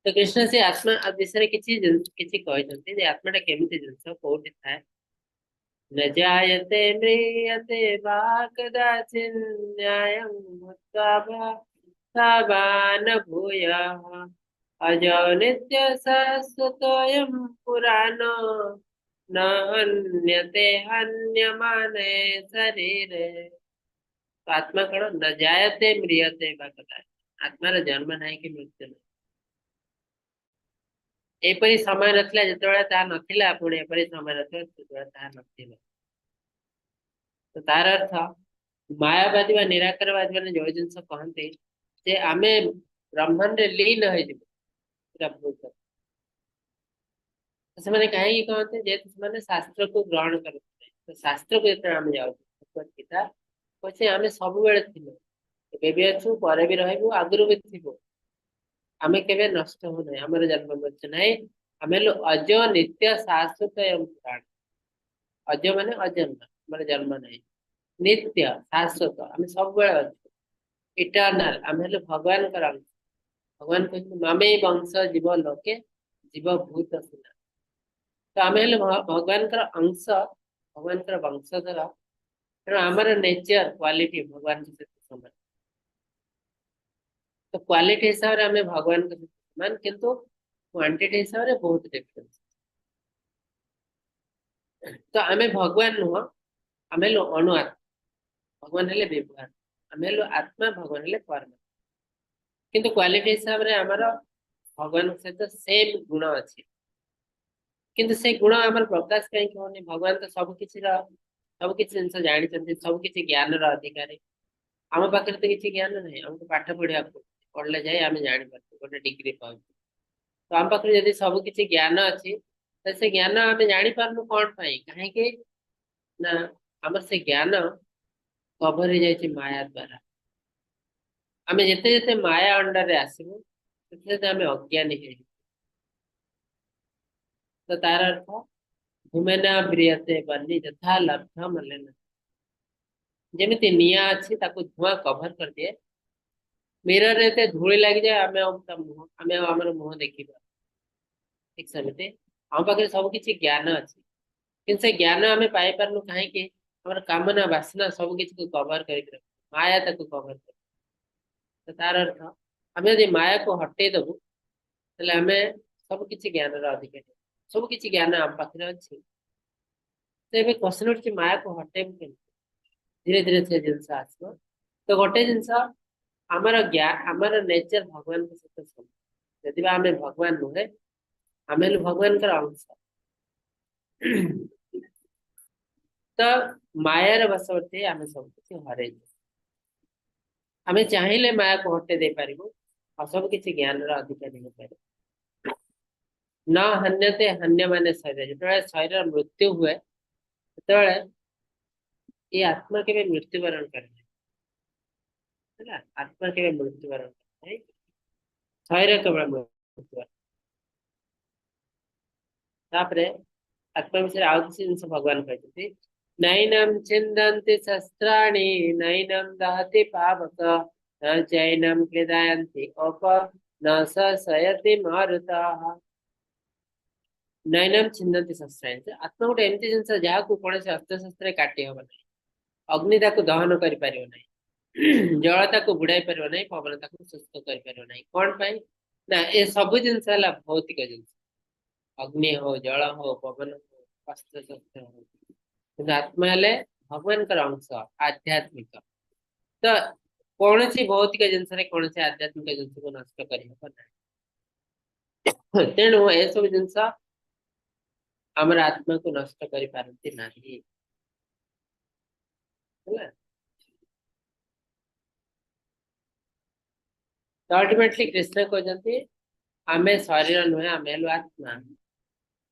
S2: ତ କୃଷ୍ଣ ସେ ଆତ୍ମା ବିଷୟରେ କିଛି କହିଛନ୍ତି ଯେ ଆତ୍ମାଟା କେମିତି ଜିନିଷ, କୋଉଠି ଥାଏ। न जायते म्रियते वा कदाचिन् नायं भूत्वा वा न भूयः अजो नित्य शाश्वतोऽयं पुराणो न हन्यते हन्यमाने शरीरे। ତ ଆତ୍ମା କଣ? ନ ଜାୟତେ ମ୍ରିୟତେ ବା କଦାଚିତ। ଆତ୍ମାର ଜନ୍ମ ନାହିଁ କି ମୃତ୍ୟୁ ନାହିଁ। ଏପରି ସମୟ ନଥିଲା ଯେତେବେଳେ ତାହା ନଥିଲା, ପୁଣି ଏପରି ସମୟ ନଥିଲା ଯେତେବେଳେ ତାହା ନଥିବ। ତ ତାର ଅର୍ଥ, ମାୟାବାଦୀ ବା ନିରାକାରବାଦୀ ମାନେ ଯୋଉ ଜିନିଷ କହନ୍ତି ଯେ ଆମେ ବ୍ରହ୍ମାଣ୍ଡରେ ଲୀନ ହେଇଯିବୁ, ସେଟା ଭୁଲ କଥା। ତ ସେମାନେ କାହିଁକି କହନ୍ତି? ଯେହେତୁ ସେମାନେ ଶାସ୍ତ୍ରକୁ ଗ୍ରହଣ କରନ୍ତି ନାହିଁ। ତ ଶାସ୍ତ୍ରକୁ ଯେତେବେଳେ ଆମେ ଯାଉଛୁ, ଭଗବତ ଗୀତା କହୁଛି ଆମେ ସବୁବେଳେ ଥିଲୁ, ଏବେ ବି ଅଛୁ, ପରେ ବି ରହିବୁ, ଆଗରୁ ବି ଥିବୁ। ଆମେ କେବେ ନଷ୍ଟ ହଉନାହିଁ, ଆମର ଜନ୍ମ ମୃତ୍ୟୁ ନାହିଁ। ଆମେ ହେଲୁ ଅଜ, ନିତ୍ୟ, ଶାଶ୍ୱତ ଏବଂ ପୁରାଣ। ଅଜ ମାନେ ଅଜନ୍ମ, ଆମର ଜନ୍ମ ନାହିଁ। ନିତ୍ୟ, ଶାଶ୍ୱତ, ଆମେ ସବୁବେଳେ ଅଛୁ। ଇଟର୍ନାଲ, ଆମେ ହେଲୁ ଭଗବାନଙ୍କର ଅଂଶ। ଭଗବାନ କହୁଛନ୍ତି, ମାମେବ ଅଂଶ ଜୀବ ଲୋକେ ଜୀବ ଭୂତ ସନାତନ। ତ ଆମେ ହେଲୁ ଭଗବାନଙ୍କର ଅଂଶ, ଭଗବାନଙ୍କର ବଂଶଧର। ତେଣୁ ଆମର ନେଚର, କ୍ୱାଲିଟି ଭଗବାନଙ୍କ ସହିତ ସମାନ। ତ କ୍ୱାଲିଟି ହିସାବରେ ଆମେ ଭଗବାନଙ୍କ ସହିତ ସମାନ, କିନ୍ତୁ କ୍ୱାଣ୍ଟିଟି ହିସାବରେ ବହୁତ ଡିଫରେନ୍ସ। ତ ଆମେ ଭଗବାନ ନୁହଁ, ଆମେ ହେଲୁ ଅଣୁ ଆତ୍ମା। ଭଗବାନ ହେଲେ ବିଭୁ ଆତ୍ମା। ଆମେ ହେଲୁ ଆତ୍ମା, ଭଗବାନ ହେଲେ ପରମାତ୍ମା। କିନ୍ତୁ କ୍ୱାଲିଟି ହିସାବରେ ଆମର ଭଗବାନଙ୍କ ସହିତ ସେମ ଗୁଣ ଅଛି। କିନ୍ତୁ ସେ ଗୁଣ ଆମର ପ୍ରକାଶ କାହିଁକି ହଉନି? ଭଗବାନ ତ ସବୁ କିଛି ଜିନିଷ ଜାଣିଛନ୍ତି, ସବୁ କିଛି ଜ୍ଞାନର ଅଧିକାରୀ। ଆମ ପାଖରେ ତ କିଛି ଜ୍ଞାନ ନାହିଁ। ଆମକୁ ପାଠ ପଢିବାକୁ ପଡୁଛି, ପଢିଲେ ଯାଇ ଆମେ ଜାଣିପାରୁଛୁ, ଗୋଟେ ଡିଗ୍ରୀ ପାଉଛୁ। ତ ଆମ ପାଖରେ ଯଦି ସବୁ କିଛି ଜ୍ଞାନ ଅଛି, ତ ସେ ଜ୍ଞାନ ଆମେ ଜାଣିପାରୁନୁ କଣ ପାଇଁ? କାହିଁକି ନା ଆମର ସେ ଜ୍ଞାନ କଭର ହେଇଯାଇଛି ମାୟା ଦ୍ଵାରା। ଆମେ ଯେତେ ଯେତେ ମାୟା ଅଣ୍ଡରରେ ଆସିବୁ, ସେତେ ସେତେ ଆମେ ଅଜ୍ଞାନୀ ହେଇଯିବୁ। ତ ତାର ଅର୍ଥ, ଧୂମେନାବ୍ରିୟତେ ବହ୍ନି ଯଥା ଲବ୍ଧ ମଲେନ। ଯେମିତି ନିଆଁ ଅଛି, ତାକୁ ଧୂଆଁ କଭର କରିଦିଏ। ମିରରରେ ଏତେ ଧୂଳି ଲାଗିଯାଏ, ଆମେ ଆଉ ଆମର ମୁହଁ ଦେଖିବା। ଠିକ ସେମିତି ଆମ ପାଖରେ ସବୁ କିଛି ଜ୍ଞାନ ଅଛି, କିନ୍ତୁ ସେ ଜ୍ଞାନ ଆମେ ପାଇପାରୁନୁ। କାହିଁକି? ଆମର କାମନା ବାସନା ସବୁ କିଛି କଭର କରିକି ରଖେ, ମାୟା ତାକୁ କଭର କରେ। ତ ତାର ଅର୍ଥ, ଆମେ ଯଦି ମାୟାକୁ ହଟେଇ ଦବୁ, ତାହେଲେ ଆମେ ସବୁ କିଛି ଜ୍ଞାନର ଅଧିକାରୀ, ସବୁ କିଛି ଜ୍ଞାନ ଆମ ପାଖରେ ଅଛି। ତ ଏବେ କ୍ୱେଶ୍ଚନ ଉଠୁଛି, ମାୟାକୁ ହଟେଇବୁ କେମିତି? ଧୀରେ ଧୀରେ ସେ ଜିନିଷ ଆସିବ। ତ ଗୋଟେ ଜିନିଷ, ଆମର ଜ୍ଞାନ, ଆମର ନେଚର ଭଗବାନଙ୍କ ସହିତ ସମାନ। ଯଦି ବା ଆମେ ଭଗବାନ ନୁହେଁ, ଆମେ ହେଲୁ ଭଗବାନଙ୍କର ଅଂଶ। ତ ମାୟାର ବଶବର୍ତ୍ତୀ ହେଇ ଆମେ ସବୁ କିଛି ହରେଇଛୁ। ଆମେ ଚାହିଁଲେ ମାୟାକୁ ହଟେଇ ଦେଇପାରିବୁ ଆଉ ସବୁ କିଛି ଜ୍ଞାନର ଅଧିକାରୀ ହେଇପାରିବୁ। ନ ହନ୍ୟତେ ହନ୍ୟମାନେ ଶରୀର। ଯେତେବେଳେ ଶରୀରର ମୃତ୍ୟୁ ହୁଏ, ସେତେବେଳେ ଏଇ ଆତ୍ମା କେବେ ମୃତ୍ୟୁବରଣ କରେ ନାହିଁ। ହେଲା, ଆତ୍ମା କେବେ ମୃତ୍ୟୁବରଣ କରେ ନାହିଁ, ଶରୀର କେବଳ ମୃତ୍ୟୁବରଣ। ତାପରେ ଆତ୍ମା ବିଷୟରେ ଆଉ କିଛି ଜିନିଷ ଭଗବାନ କହିଛନ୍ତି, ନୈନଂ ଛିନ୍ଦନ୍ତି ଶସ୍ତ୍ରାଣି, ନୈନଂ ଦହତି ପାବକ, ନ ଚୈନଂ କ୍ଲେଦୟନ୍ତି ଆପୋ, ନ ଶୋଷୟତି ମାରୁତଃ। ନୈନଂ ଛିନ୍ଦନ୍ତି ଶସ୍ତ୍ରାଣି, ଆତ୍ମା ଗୋଟେ ଏମିତି ଜିନିଷ ଯାହାକୁ କୌଣସି ଅସ୍ତ୍ରଶସ୍ତ୍ରରେ କାଟି ହବ ନାହିଁ। ଅଗ୍ନି ତାକୁ ଦହନ କରିପାରିବ ନାହିଁ, ଜଳ ତାକୁ ବୁଡାଇ ପାରିବ ନାହିଁ, ପବନ ତାକୁ ଶୁଷ୍କ କରିପାରିବ ନାହିଁ। କଣ ପାଇଁ ନା ଏ ସବୁ ଜିନିଷ ହେଲା ଭୌତିକ ଜିନିଷ, ଅଗ୍ନି ହଉ, ଜଳ ହଉ, ପବନ ହଉ, ଅସ୍ତ୍ରଶସ୍ତ୍ର ହଉ। କିନ୍ତୁ ଆତ୍ମା ହେଲେ ଭଗବାନଙ୍କର ଅଂଶ, ଆଧ୍ୟାତ୍ମିକ। ତ କୌଣସି ଭୌତିକ ଜିନିଷରେ କୌଣସି ଆଧ୍ୟାତ୍ମିକ ଜିନିଷକୁ ନଷ୍ଟ କରିହବ ନାହିଁ। ତେଣୁ ଏସବୁ ଜିନିଷ ଆମର ଆତ୍ମାକୁ ନଷ୍ଟ କରିପାରନ୍ତି ନାହିଁ। ହେଲା, ତ ଅଲ୍ଟିମେଟଲି କୃଷ୍ଣ କହୁଛନ୍ତି, ଆମେ ଶରୀର ନୁହେଁ, ଆମେ ହେଲୁ ଆତ୍ମା।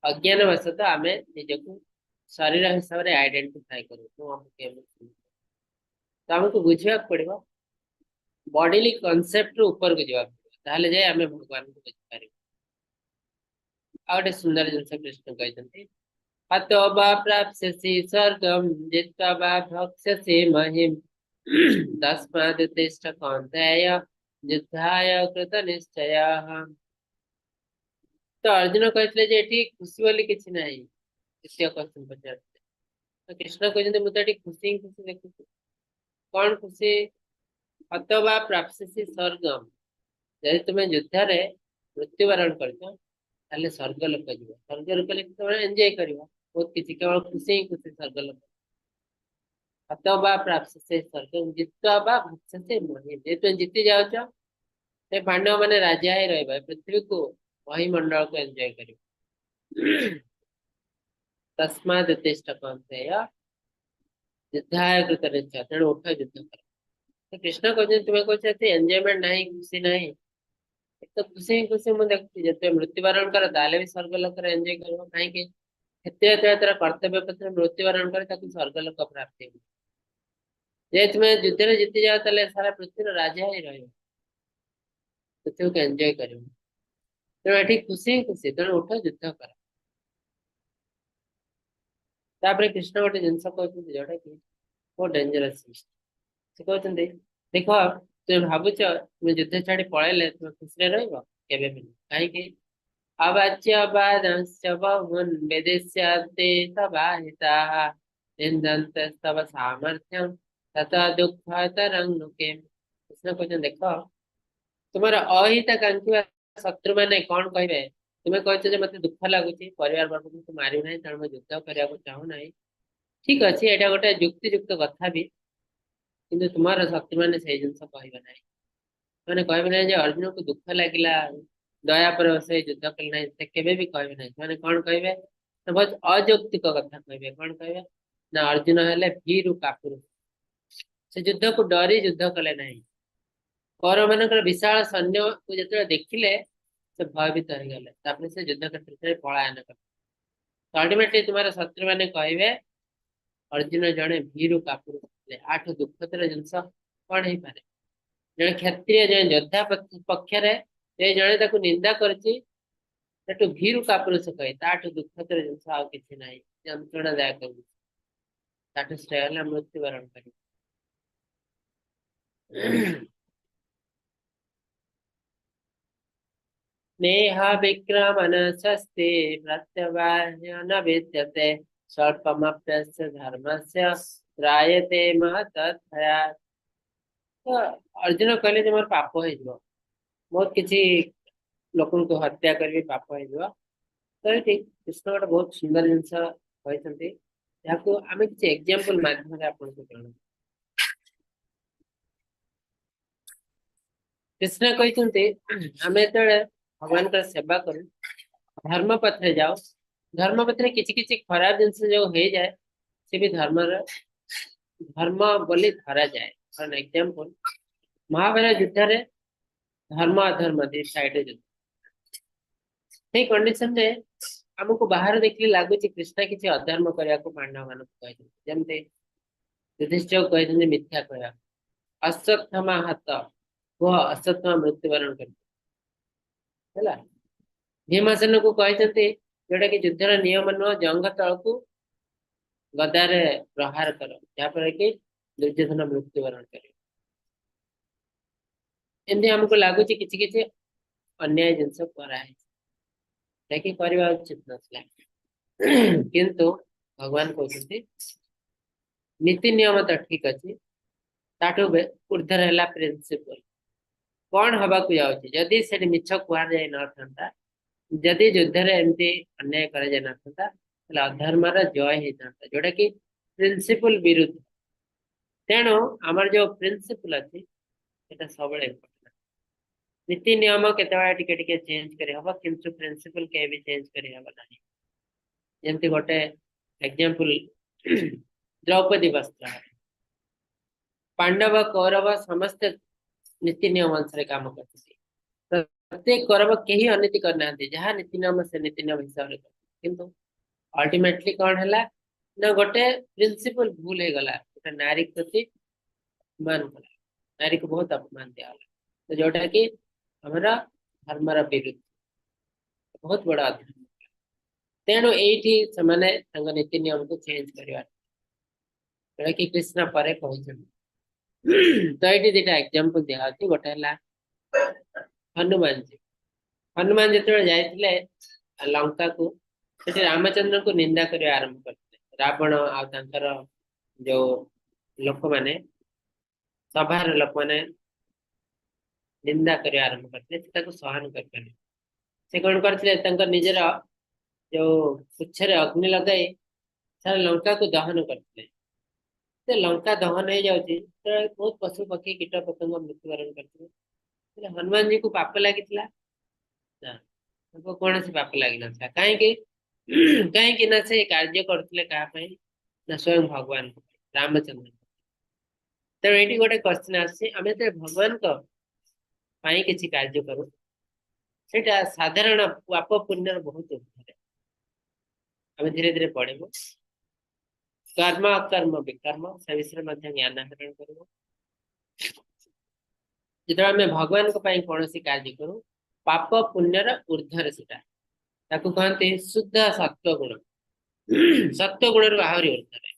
S2: ଅଜ୍ଞାନ ବଶତଃ ଆମେ ନିଜକୁ ଶରୀର ହିସାବରେ ଆଇଡେଣ୍ଟିଫାଇ କରୁ, ମୁଁ ଅମୁକ ଏମିତି। ତ ଆମକୁ ବୁଝିବାକୁ ପଡିବ, ବଡିଲି କନସେପ୍ଟ ରୁ ଉପରକୁ ଯିବାକୁ ପଡିବ, ତାହେଲେ ଯାଇ ଆମେ ଭଗବାନଙ୍କୁ ବୁଝିପାରିବୁ। ଆଉ ଗୋଟେ ସୁନ୍ଦର ଜିନିଷ କୃଷ୍ଣ କହିଛନ୍ତି, ହତୋ ବା ପ୍ରାପ୍ସ୍ୟସି ସ୍ୱର୍ଗମ୍ ଜିତ୍ୱା ବା ଭୋକ୍ଷ୍ୟସି ମହିମ୍, ତସ୍ମାଦ୍ ଉତ୍ତିଷ୍ଠ କୌନ୍ତେୟ ଯୁଦ୍ଧାୟ କୃତ ନିଶ୍ଚୟଃ। ତ ଅର୍ଜୁନ କହିଥିଲେ ଯେ ଏଠି ଖୁସି ବୋଲି କିଛି ନାହିଁ। ଦ୍ୱିତୀୟ କ୍ୱେଶ୍ଚନ ପଚାରିଥିଲେ। ତ କୃଷ୍ଣ କହିଛନ୍ତି, ମୁଁ ତ ଏଠି ଖୁସି ହିଁ ଖୁସି ଦେଖୁଛି। କଣ ଖୁସି? ହତ ବା ପ୍ରାପ୍ସ୍ୟସି ସ୍ୱର୍ଗମ୍, ଯଦି ତୁମେ ଯୁଦ୍ଧରେ ମୃତ୍ୟୁବରଣ କରିଛ, ତାହେଲେ ସ୍ୱର୍ଗ ଲୋକ ଯିବ। ସ୍ୱର୍ଗ ଲୋକ ତୁମେ ଏନ୍ଜୟ କରିବ ବହୁତ କିଛି, କେବଳ ଖୁସି ହିଁ ଖୁସି ସ୍ୱର୍ଗ ଲୋକ। ହତ ବା ପ୍ରାପ୍ସ୍ୟସେ ସ୍ୱର୍ଗଂ ଜିତ୍ୱା ବା ଭୋକ୍ଷ୍ୟସେ ମହୀମ୍। ଯଦି ତୁମେ ଜିତି ଯାଉଛ, ସେ ପାଣ୍ଡବ ମାନେ ରାଜା ହେଇ ରହିବ, ପୃଥିବୀକୁ, ମହିମଣ୍ଡଳକୁ ଏନ୍ଜୟ କରିବ। ତସ୍ମାଦ୍ ଉତ୍ତିଷ୍ଠ କୌନ୍ତେୟ ଯୁଦ୍ଧାୟ କୃତ ନିଶ୍ଚୟ। ତେଣୁ ଉଠ, ଯୁଦ୍ଧ କର। ତ କୃଷ୍ଣ କହୁଛନ୍ତି, ତୁମେ କହୁଛ ଏତେ ଏନ୍ଜୟମେଣ୍ଟ ନାହିଁ, ଖୁସି ନାହିଁ। ତ ଖୁସି ହିଁ ଖୁସି ମୁଁ ଦେଖୁଛି। ଯେତେବେଳେ ମୃତ୍ୟୁବରଣ କର, ତାହେଲେ ବି ସ୍ୱର୍ଗ ଲୋକରେ ଏନ୍ଜୟ କରିବ। କାହିଁକି? କ୍ଷତ୍ରିୟ ଯେତେବେଳେ ତାର କର୍ତ୍ତବ୍ୟ ପଥରେ ମୃତ୍ୟୁବରଣ କରେ, ତାକୁ ସ୍ୱର୍ଗ ଲୋକ ପ୍ରାପ୍ତି ହୁଏ। ଯଦି ତୁମେ ଯୁଦ୍ଧରେ ଜିତିଯାଅ, ତାହେଲେ ସାରା ପୃଥିବୀର ରାଜା ହେଇ ରହିବ, ପୃଥିବୀକୁ ଏନ୍ଜୟ କରିବ। ତେଣୁ ଏଠି ଖୁସି ହିଁ ଖୁସି। ତେଣୁ ଉଠ, ଯୁଦ୍ଧ କର। ତାପରେ କୃଷ୍ଣ ଗୋଟେ ଜିନିଷ କହୁଛନ୍ତି, ଯୋଉଟା କି ବହୁତ ଡେଞ୍ଜରସ୍। ସେ କହୁଛନ୍ତି, ଦେଖ, ତୁମେ ଭାବୁଛ ତୁମେ ଯୁଦ୍ଧ ଛାଡି ପଳେଇଲେ ତୁମେ ଖୁସିରେ ରହିବ? କେବେ ବି ନୁହେଁ। କାହିଁକି? ଅବାଚ୍ୟ ବହୂନ୍ ବିଦିଶ୍ୟନ୍ତେ ତବାହିତାଃ ନିନ୍ଦନ୍ତସ୍ତବ ସାମର୍ଥ୍ୟଂ ତତ ଦୁଃଖତରଂ ନୁ କିମ୍। କୃଷ୍ଣ କହୁଛନ୍ତି, ଦେଖ, ତୁମର ଅହିତାକାଂକ୍ଷୀ ବା ଶତ୍ରୁ ମାନେ କଣ କହିବେ? ତୁମେ କହୁଛ ଯେ ମତେ ଦୁଃଖ ଲାଗୁଛି, ପରିବାର ବର୍ଗଙ୍କୁ ମାରିବି ନାହିଁ, ତେଣୁ ମୁଁ ଯୁଦ୍ଧ କରିବାକୁ ଚାହୁଁନାହିଁ। ଠିକ ଅଛି, ଏଇଟା ଗୋଟେ ଯୁକ୍ତିଯୁକ୍ତ କଥା ବି। କିନ୍ତୁ ତୁମର ଶତ୍ରୁମାନେ ସେଇ ଜିନିଷ କହିବେ ନାହିଁ। ସେମାନେ କହିବେ ନାହିଁ ଯେ ଅର୍ଜୁନକୁ ଦୁଃଖ ଲାଗିଲା, ଦୟା ପରେ ସେ ଯୁଦ୍ଧ କଲେ ନାହିଁ। ସେ କେବେ ବି କହିବେ ନାହିଁ। ସେମାନେ କଣ କହିବେ ନା ବହୁତ ଅଯୌକ୍ତିକ କଥା କହିବେ। କଣ କହିବେ ନା ଅର୍ଜୁନ ହେଲେ ଭୀରୁ, କାପୁରୁଷ, ସେ ଯୁଦ୍ଧକୁ ଡରି ଯୁଦ୍ଧ କଲେ ନାହିଁ। କୌରବ ମାନଙ୍କର ବିଶାଳ ସୈନ୍ୟକୁ ଯେତେବେଳେ ଦେଖିଲେ, ସେ ଭୟଭୀତ ହେଇଗଲେ। ତାପରେ ସେ ଯୁଦ୍ଧ କ୍ଷେତ୍ରରେ ପଳାୟନ କଲେ। ଅଲ୍ଟିମେଟଲି ତୁମର ଶତ୍ରୁ ମାନେ କହିବେ ଅର୍ଜୁନ ଜଣେ ଭୀରୁ, କାପୁରୁଷ ଥିଲେ। ୟାଠୁ ଦୁଃଖତର ଜିନିଷ କଣ ହେଇପାରେ? ଜଣେ କ୍ଷତ୍ରିୟ, ଜଣେ ଯୋଦ୍ଧା ପକ୍ଷରେ ଯେ ଜଣେ ତାକୁ ନିନ୍ଦା କରିଛି, ସେଠୁ ଭୀରୁ, କାପୁରୁଷ କହେ, ତାଠୁ ଦୁଃଖତର ଜିନିଷ ଆଉ କିଛି ନାହିଁ। ଯନ୍ତ୍ରଣାଦାୟକ ଜିନିଷ। ତାଠୁ ଶ୍ରେୟ ହେଲା ମୃତ୍ୟୁବରଣ କରିବ। ନେହ ବିକ୍ରମଣ ସ୍ୱସ୍ତି ପ୍ରତ୍ୟବାହ୍ୟ ନ ବିଦ୍ୟତେ ସ୍ୱଳ୍ପମପ୍ୟସ୍ୟ ଧର୍ମସ୍ୟ ତ୍ରାୟତେ ମହତ୍ ଭୟାତ୍। ତ ଅର୍ଜୁନ କହିଲେ ଯେ ମୋର ପାପ ହେଇଯିବ, ବହୁତ କିଛି ଲୋକଙ୍କୁ ହତ୍ୟା କରିବି, ପାପ ହେଇଯିବ। ତ ଏଠି କୃଷ୍ଣ ଗୋଟେ ବହୁତ ସୁନ୍ଦର ଜିନିଷ କହିଛନ୍ତି, ଯାହାକୁ ଆମେ କିଛି ଏକ୍ଜାମ୍ପଲ ମାଧ୍ୟମରେ ଆପଣଙ୍କୁ ଜଣାଉ। କୃଷ୍ଣ କହିଛନ୍ତି, ଆମେ ଯେତେବେଳେ ଭଗବାନଙ୍କର ସେବା କରୁ, ଧର୍ମ ପଥରେ ଯାଉ, ଧର୍ମ ପଥରେ କିଛି କିଛି ଖରାପ ଜିନିଷ ଯୋଉ ହେଇଯାଏ, ସେ ବି ଧର୍ମ ବୋଲି ଧରାଯାଏ। ଫର ଏକ୍ଜାମ୍ପଲ, ମହାଭାରତ ଯୁଦ୍ଧରେ ଧର୍ମ ଅଧର୍ମ ଦି ସାଇଡରେ ଯୁଦ୍ଧ। ସେଇ କଣ୍ଡିସନରେ ଆମକୁ ବାହାରୁ ଦେଖିଲେ ଲାଗୁଛି କୃଷ୍ଣ କିଛି ଅଧର୍ମ କରିବାକୁ ପାଣ୍ଡବ ମାନଙ୍କୁ କହିଛନ୍ତି। ଯେମିତି ଯୁଧିଷ୍ଠିର କହିଛନ୍ତି ମିଥ୍ୟା କହିବା, ଅଶ୍ୱତ୍ଥମା ହାତ କୁହ, ଅଶ୍ୱତ୍ଥମା ମୃତ୍ୟୁବରଣ କରି ହେଲା। ଭୀମସେନକୁ କହିଛନ୍ତି, ଯୋଉଟା କି ଯୁଦ୍ଧର ନିୟମ ନୁହଁ, ଜଙ୍ଘ ତଳକୁ ଗଦାରେ ପ୍ରହାର କର, ଯାହାଫଳରେ କି ଦୁର୍ଯ୍ୟୋଧନ ମୃତ୍ୟୁବରଣ କରିବ। ଏମିତି ଆମକୁ ଲାଗୁଛି କିଛି କିଛି ଅନ୍ୟାୟ ଜିନିଷ କରାହେଇଛି, ଯାହାକି କରିବା ଉଚିତ ନଥିଲା। କିନ୍ତୁ ଭଗବାନ କହୁଛନ୍ତି, ନୀତି ନିୟମ ତ ଠିକ ଅଛି, ତାଠୁ ଉର୍ଦ୍ଧରେ ହେଲା ପ୍ରିନ୍ସିପଲ। କଣ ହବାକୁ ଯାଉଛି ଯଦି ସେଠି ମିଛ କୁହାଯାଇ ନଥାନ୍ତା, ଯଦି ଯୁଦ୍ଧରେ ଏମିତି ଅନ୍ୟାୟ କରାଯାଇ ନଥାନ୍ତା, ତାହେଲେ ଅଧର୍ମର ଜୟ ହେଇଥାନ୍ତା, ଯୋଉଟା କି ପ୍ରିନ୍ସିପଲ ବିରୁଦ୍ଧ। ତେଣୁ ଆମର ଯୋଉ ପ୍ରିନ୍ସିପଲ ଅଛି, ସେଟା ସବୁବେଳେ ଇମ୍ପୋର୍ଟାଣ୍ଟ। ନୀତି ନିୟମ କେତେବେଳେ ଟିକେ ଟିକେ ଚେଞ୍ଜ କରିହବ, କିନ୍ତୁ ପ୍ରିନ୍ସିପଲ କେବେ ବି ଚେଞ୍ଜ କରିହବ ନାହିଁ। ଯେମିତି ଗୋଟେ ଏକ୍ଜାମ୍ପଲ, ଦ୍ରୌପଦୀ ବସ୍ତ୍ର। ପାଣ୍ଡବ, କୌରବ ସମସ୍ତେ ନୀତି ନିୟମ ଅନୁସାରେ କାମ କରୁଛନ୍ତି। ପ୍ରତ୍ୟେକ କୌରବ କେହି ଅନୀତି କରିନାହାନ୍ତି। ଯାହା ନୀତି ନିୟମ, ସେ ନୀତି ନିୟମ ହିସାବରେ କରିଛନ୍ତି। କିନ୍ତୁ ଅଲ୍ଟିମେଟଲି କଣ ହେଲା ନା ଗୋଟେ ପ୍ରିନ୍ସିପଲ ଭୁଲ ହେଇଗଲା। ଗୋଟେ ନାରୀ ପ୍ରତି ଅପମାନ କଲା, ନାରୀକୁ ବହୁତ ଅପମାନ ଦିଆଗଲା। ତ ଯୋଉଟା କି ଆମର ଧର୍ମର ବିରୁଦ୍ଧ, ବହୁତ ବଡ ଅଧର୍ମ। ତେଣୁ ଏଇଠି ସେମାନେ ତାଙ୍କ ନୀତି ନିୟମକୁ ଚେଞ୍ଜ କରିବା, ଯୋଉଟା କି କୃଷ୍ଣ ପରେ କହିଛନ୍ତି। ତ ଏଇଠି ଦିଟା ଏକ୍ଜାମ୍ପଲ ଦିଆହଉଛି। ଗୋଟେ ହେଲା ହନୁମାନଜୀ। ହନୁମାନ ଯେତେବେଳେ ଯାଇଥିଲେ ଲଙ୍କାକୁ, ସେଠି ରାମଚନ୍ଦ୍ରଙ୍କୁ ନିନ୍ଦା କରିବା ଆରମ୍ଭ କରିଥିଲେ। ରାବଣ ଆଉ ତାଙ୍କର ଯୋଉ ଲୋକମାନେ, ସଭାର ଲୋକମାନେ ନିନ୍ଦା କରିବା ଆରମ୍ଭ କରିଥିଲେ। ସେ ତାକୁ ସହନ କରିପାରିଲେ। ସେ କଣ କରିଥିଲେ? ତାଙ୍କ ନିଜର ଯୋଉ ପୁଚ୍ଛରେ ଅଗ୍ନି ଲଗାଇ ସାରା ଲଙ୍କାକୁ ଦହନ କରିଥିଲେ। ସେ ଲଙ୍କା ଦହନ ହେଇଯାଉଛି, ସେତେବେଳେ ବହୁତ ପଶୁ ପକ୍ଷୀ କୀଟ ପତଙ୍ଗ ମୃତ୍ୟୁବରଣ କରିଥିଲେ। ହେଲେ ହନୁମାନଜୀକୁ ପାପ ଲାଗିଥିଲା ନା? ତାଙ୍କୁ କୌଣସି ପାପ ଲାଗିନଥିଲା। କାହିଁକି? କାହିଁକି ନା ସେ କାର୍ଯ୍ୟ କରୁଥିଲେ କାହା ପାଇଁ ନା ସ୍ୱୟଂ ଭଗବାନଙ୍କ ପାଇଁ, ରାମଚନ୍ଦ୍ରଙ୍କ। ତେଣୁ ଏଇଠି ଗୋଟେ କ୍ୱେଶ୍ଚନ ଆସୁଛି, ଆମେ ଯେତେବେଳେ ଭଗବାନଙ୍କ ପାଇଁ କିଛି କାର୍ଯ୍ୟ କରୁ, ସେଇଟା ସାଧାରଣ ପାପ ପୁଣ୍ୟର ବହୁତ ଉର୍ଦ୍ଧ୍ୱରେ। ଆମେ ଧୀରେ ଧୀରେ ପଢିବୁ କର୍ମ, ଅକର୍ମ, ବିକର୍ମ, ସେ ବିଷୟରେ ମଧ୍ୟ ଜ୍ଞାନ ଆହରଣ କରିବୁ। ଯେତେବେଳେ ଆମେ ଭଗବାନଙ୍କ ପାଇଁ କୌଣସି କାର୍ଯ୍ୟ କରୁ, ପାପ ପୁଣ୍ୟର ଉର୍ଦ୍ଧ୍ୱରେ ସେଟା, ତାକୁ କହନ୍ତି ଶୁଦ୍ଧ ସତ୍ୱ ଗୁଣ। ସତ୍ୱ ଗୁଣରୁ ଆହୁରି ଉର୍ଦ୍ଧ୍ୱରେ।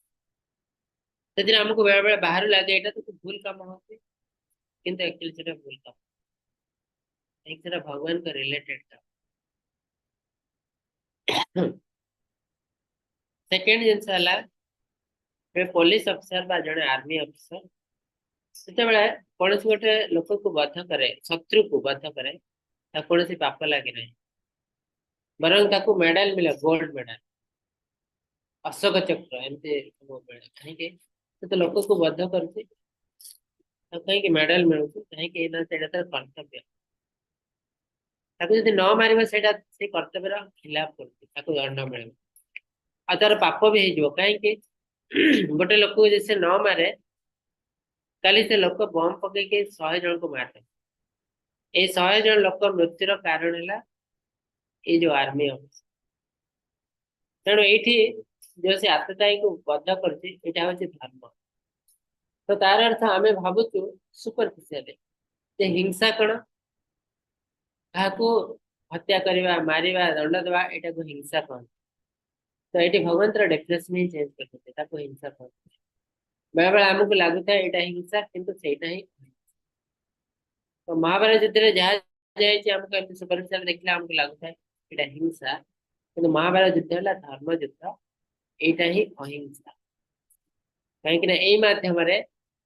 S2: ସେଥିରେ ଆମକୁ ବେଳେ ବେଳେ ବାହାରୁ ଲାଗେ ଏଇଟା ତ ଭୁଲ କାମ ହଉଛି, କିନ୍ତୁ ଆକ୍ଚୁଆଲି ସେଟା ଭୁଲ କାମ, କାହିଁକି ସେଟା ଭଗବାନଙ୍କ ରିଲେଟେଡ କାମ। ସେକେଣ୍ଡ ଜିନିଷ ହେଲା, ପୋଲିସ ଅଫିସର ବା ଜଣେ ଆର୍ମି ଅଫିସର ଯେତେବେଳେ କୌଣସି ଗୋଟେ ଲୋକକୁ ବଧ କରେ, ଶତ୍ରୁକୁ ବଧ କରେ, ତାକୁ କୌଣସି ପାପ ଲାଗେ ନାହିଁ, ବରଂ ତାକୁ ମେଡାଲ ମିଳେ, ଗୋଲ୍ଡ ମେଡାଲ, ଅଶୋକ ଚକ୍ର ଏମିତି ସବୁ ମିଳେ। କାହିଁକି? ସେ ତ ଲୋକକୁ ବଧ କରୁଛି, ତାକୁ କାହିଁକି ମେଡାଲ ମିଳୁଛି? କାହିଁକି ନା ସେଇଟା ତାର କର୍ତ୍ତବ୍ୟ। ତାକୁ ଯଦି ନ ମାରିବ, ସେଇଟା ସେଇ କର୍ତ୍ତବ୍ୟର ଖିଲାପ କରୁଛି, ତାକୁ ଦଣ୍ଡ ମିଳିବ ଆଉ ତାର ପାପ ବି ହେଇଯିବ। କାହିଁକି? ଗୋଟେ ଲୋକକୁ ଯଦି ସେ ନ ମାରେ, କାଲି ସେ ଲୋକ ବମ୍ ପକେଇକି 100 ଜଣଙ୍କୁ ମାରିଦେବ। ଏଇ 100 ଜଣ ଲୋକ ମୃତ୍ୟୁର କାରଣ ହେଲା ଏଇ ଯୋଉ ଆର୍ମି ଅଫିସର। ତେଣୁ ଏଇଠି ଯୋଉ ସେ ଆତତାୟୀକୁ ବଧ କରୁଛି, ଏଇଟା ହଉଛି ଧର୍ମ। ତ ତାର ଅର୍ଥ ଆମେ ଭାବୁଛୁ ସୁପରଫିସିଆଲି ଯେ ହିଂସା କଣ, କାହାକୁ ହତ୍ୟା କରିବା, ମାରିବା, ଦଣ୍ଡ ଦେବା, ଏଇଟାକୁ ହିଂସା କହନ୍ତି। ତ ଏଇଠି ଭଗବାନଙ୍କର ଡେଫିନେସନ ହିଁ ଚେଞ୍ଜ କରିଛନ୍ତି, ତାକୁ ହିଂସା କହନ୍ତି। ବେଳେ ବେଳେ ଆମକୁ ଲାଗୁଥାଏ ଏଇଟା ହିଂସା, କିନ୍ତୁ ସେଇଟା ହିଁ ଅହିଂସା। ତ ମହାଭାରତ ଯୁଦ୍ଧରେ ଯାହା ଯାଇଛି, ଆମକୁ ଏମିତି ସୁପରଫିସିଆଲ ଦେଖିଲେ ଆମକୁ ଲାଗୁଥାଏ ଏଇଟା ହିଂସା, କିନ୍ତୁ ମହାଭାରତ ଯୁଦ୍ଧ ହେଲା ଧର୍ମ ଯୁଦ୍ଧ, ଏଇଟା ହିଁ ଅହିଂସା। କାହିଁକି ନା ଏଇ ମାଧ୍ୟମରେ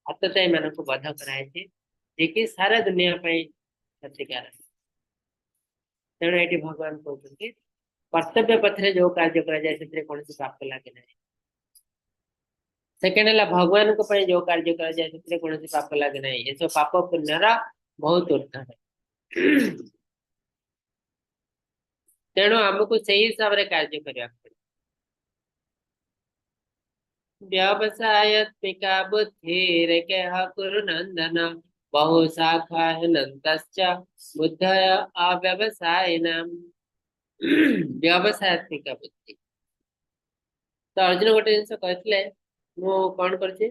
S2: ଆତତାୟୀ ମାନଙ୍କୁ ବଧ କରାଯାଇଛି, ଯିଏକି ସାରା ଦୁନିଆ ପାଇଁ କ୍ଷତିକାରକ। ତେଣୁ ଏଇଠି ଭଗବାନ କହୁଛନ୍ତି କର୍ତ୍ତବ୍ୟ ପଥରେ ଯୋଉ କାର୍ଯ୍ୟ କରାଯାଏ ସେଥିରେ କୌଣସି ପାପ ଲାଗେ ନାହିଁ। ସେକେଣ୍ଡ ହେଲା ଭଗବାନଙ୍କ ପାଇଁ ଯୋଉ କାର୍ଯ୍ୟ କରାଯାଏ ସେଥିରେ କୌଣସି ପାପ ଲାଗେ ନାହିଁ। ଏସବୁ ପାପ ପୁଣ୍ୟର ବହୁତ ଉର୍ଦ୍ଧ୍ୱରେ। ତେଣୁ ଆମକୁ ସେଇ ହିସାବରେ କାର୍ଯ୍ୟ କରିବାକୁ ପଡିବ। ବ୍ୟବସାୟାତ୍ମିକା ବୁଦ୍ଧିରେକେହ କୁରୁ ନନ୍ଦନ ବହୁ ଶାଖା ହେନନ୍ତଶ୍ଚ ବୁଦ୍ଧୟ ଅବ୍ୟବସାୟିନାମ୍। ବ୍ୟବସାୟାତ୍ମିକା ବୁଦ୍ଧି। ତ ଅର୍ଜୁନ ଗୋଟେ ଜିନିଷ କହିଥିଲେ, ମୁଁ କଣ କରୁଛି,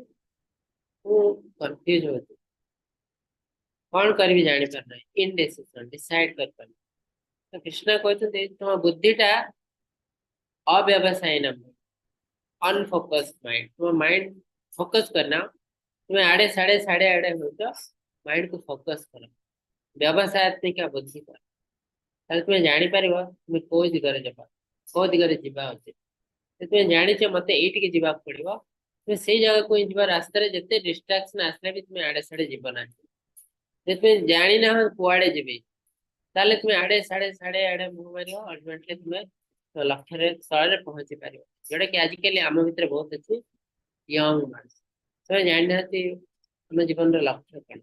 S2: ମୁଁ କନଫ୍ୟୁଜ ହଉଛି, କଣ କରିବି ଜାଣିପାରୁନାହିଁ, ଇନଡିସିସନ, ଡିସାଇଡ କରିପାରୁନି। ତ କୃଷ୍ଣ କହୁଛନ୍ତି ତୁମ ବୁଦ୍ଧିଟା ଅବ୍ୟବସାୟୀ, ଅନଫୋକସ୍ଡ ମାଇଣ୍ଡ। ତୁମ ମାଇଣ୍ଡ ଫୋକସ କରିନା, ତୁମେ ଆଡେ ସାଡେ ସାଡେ ଆଡେ ହଉଛ, ମାଇଣ୍ଡ କୁ ଫୋକସ କର, ବ୍ୟବସାୟାତ୍ମିକା ବୁଦ୍ଧି କର, ତାହେଲେ ତୁମେ ଜାଣିପାରିବ ତୁମେ କୋଉ ଦିଗରେ ଯିବା, କୋଉ ଦିଗରେ ଯିବା ଉଚିତ। ତୁମେ ଜାଣିଛ ମତେ ଏଇଠିକି ଯିବାକୁ ପଡିବ, ତୁମେ ସେଇ ଜାଗାକୁ ହିଁ ଯିବ। ରାସ୍ତାରେ ଯେତେ ଡିଷ୍ଟ୍ରାକ୍ସନ ଆସିଲେ ବି ତୁମେ ଆଡେ ସାଡେ ଯିବ ନାହିଁ। ଯଦି ତୁମେ ଜାଣିନାହ କୁଆଡେ ଯିବି, ତାହେଲେ ତୁମେ ଆଡେ ସାଡେ ସାଡେ ଆଡେ ମୁହଁ ମାରିବ, ଅଲ୍ଟିମେଟଲି ତୁମେ ଲକ୍ଷ୍ୟରେ ସ୍ଥଳରେ ପହଞ୍ଚି ପାରିବ। ଯୋଉଟା କି ଆଜିକାଲି ଆମ ଭିତରେ ବହୁତ ଅଛି ୟଙ୍ଗ ମାନେ, ସେମାନେ ଜାଣିନାହାନ୍ତି ଆମ ଜୀବନର ଲକ୍ଷ୍ୟ କଣ।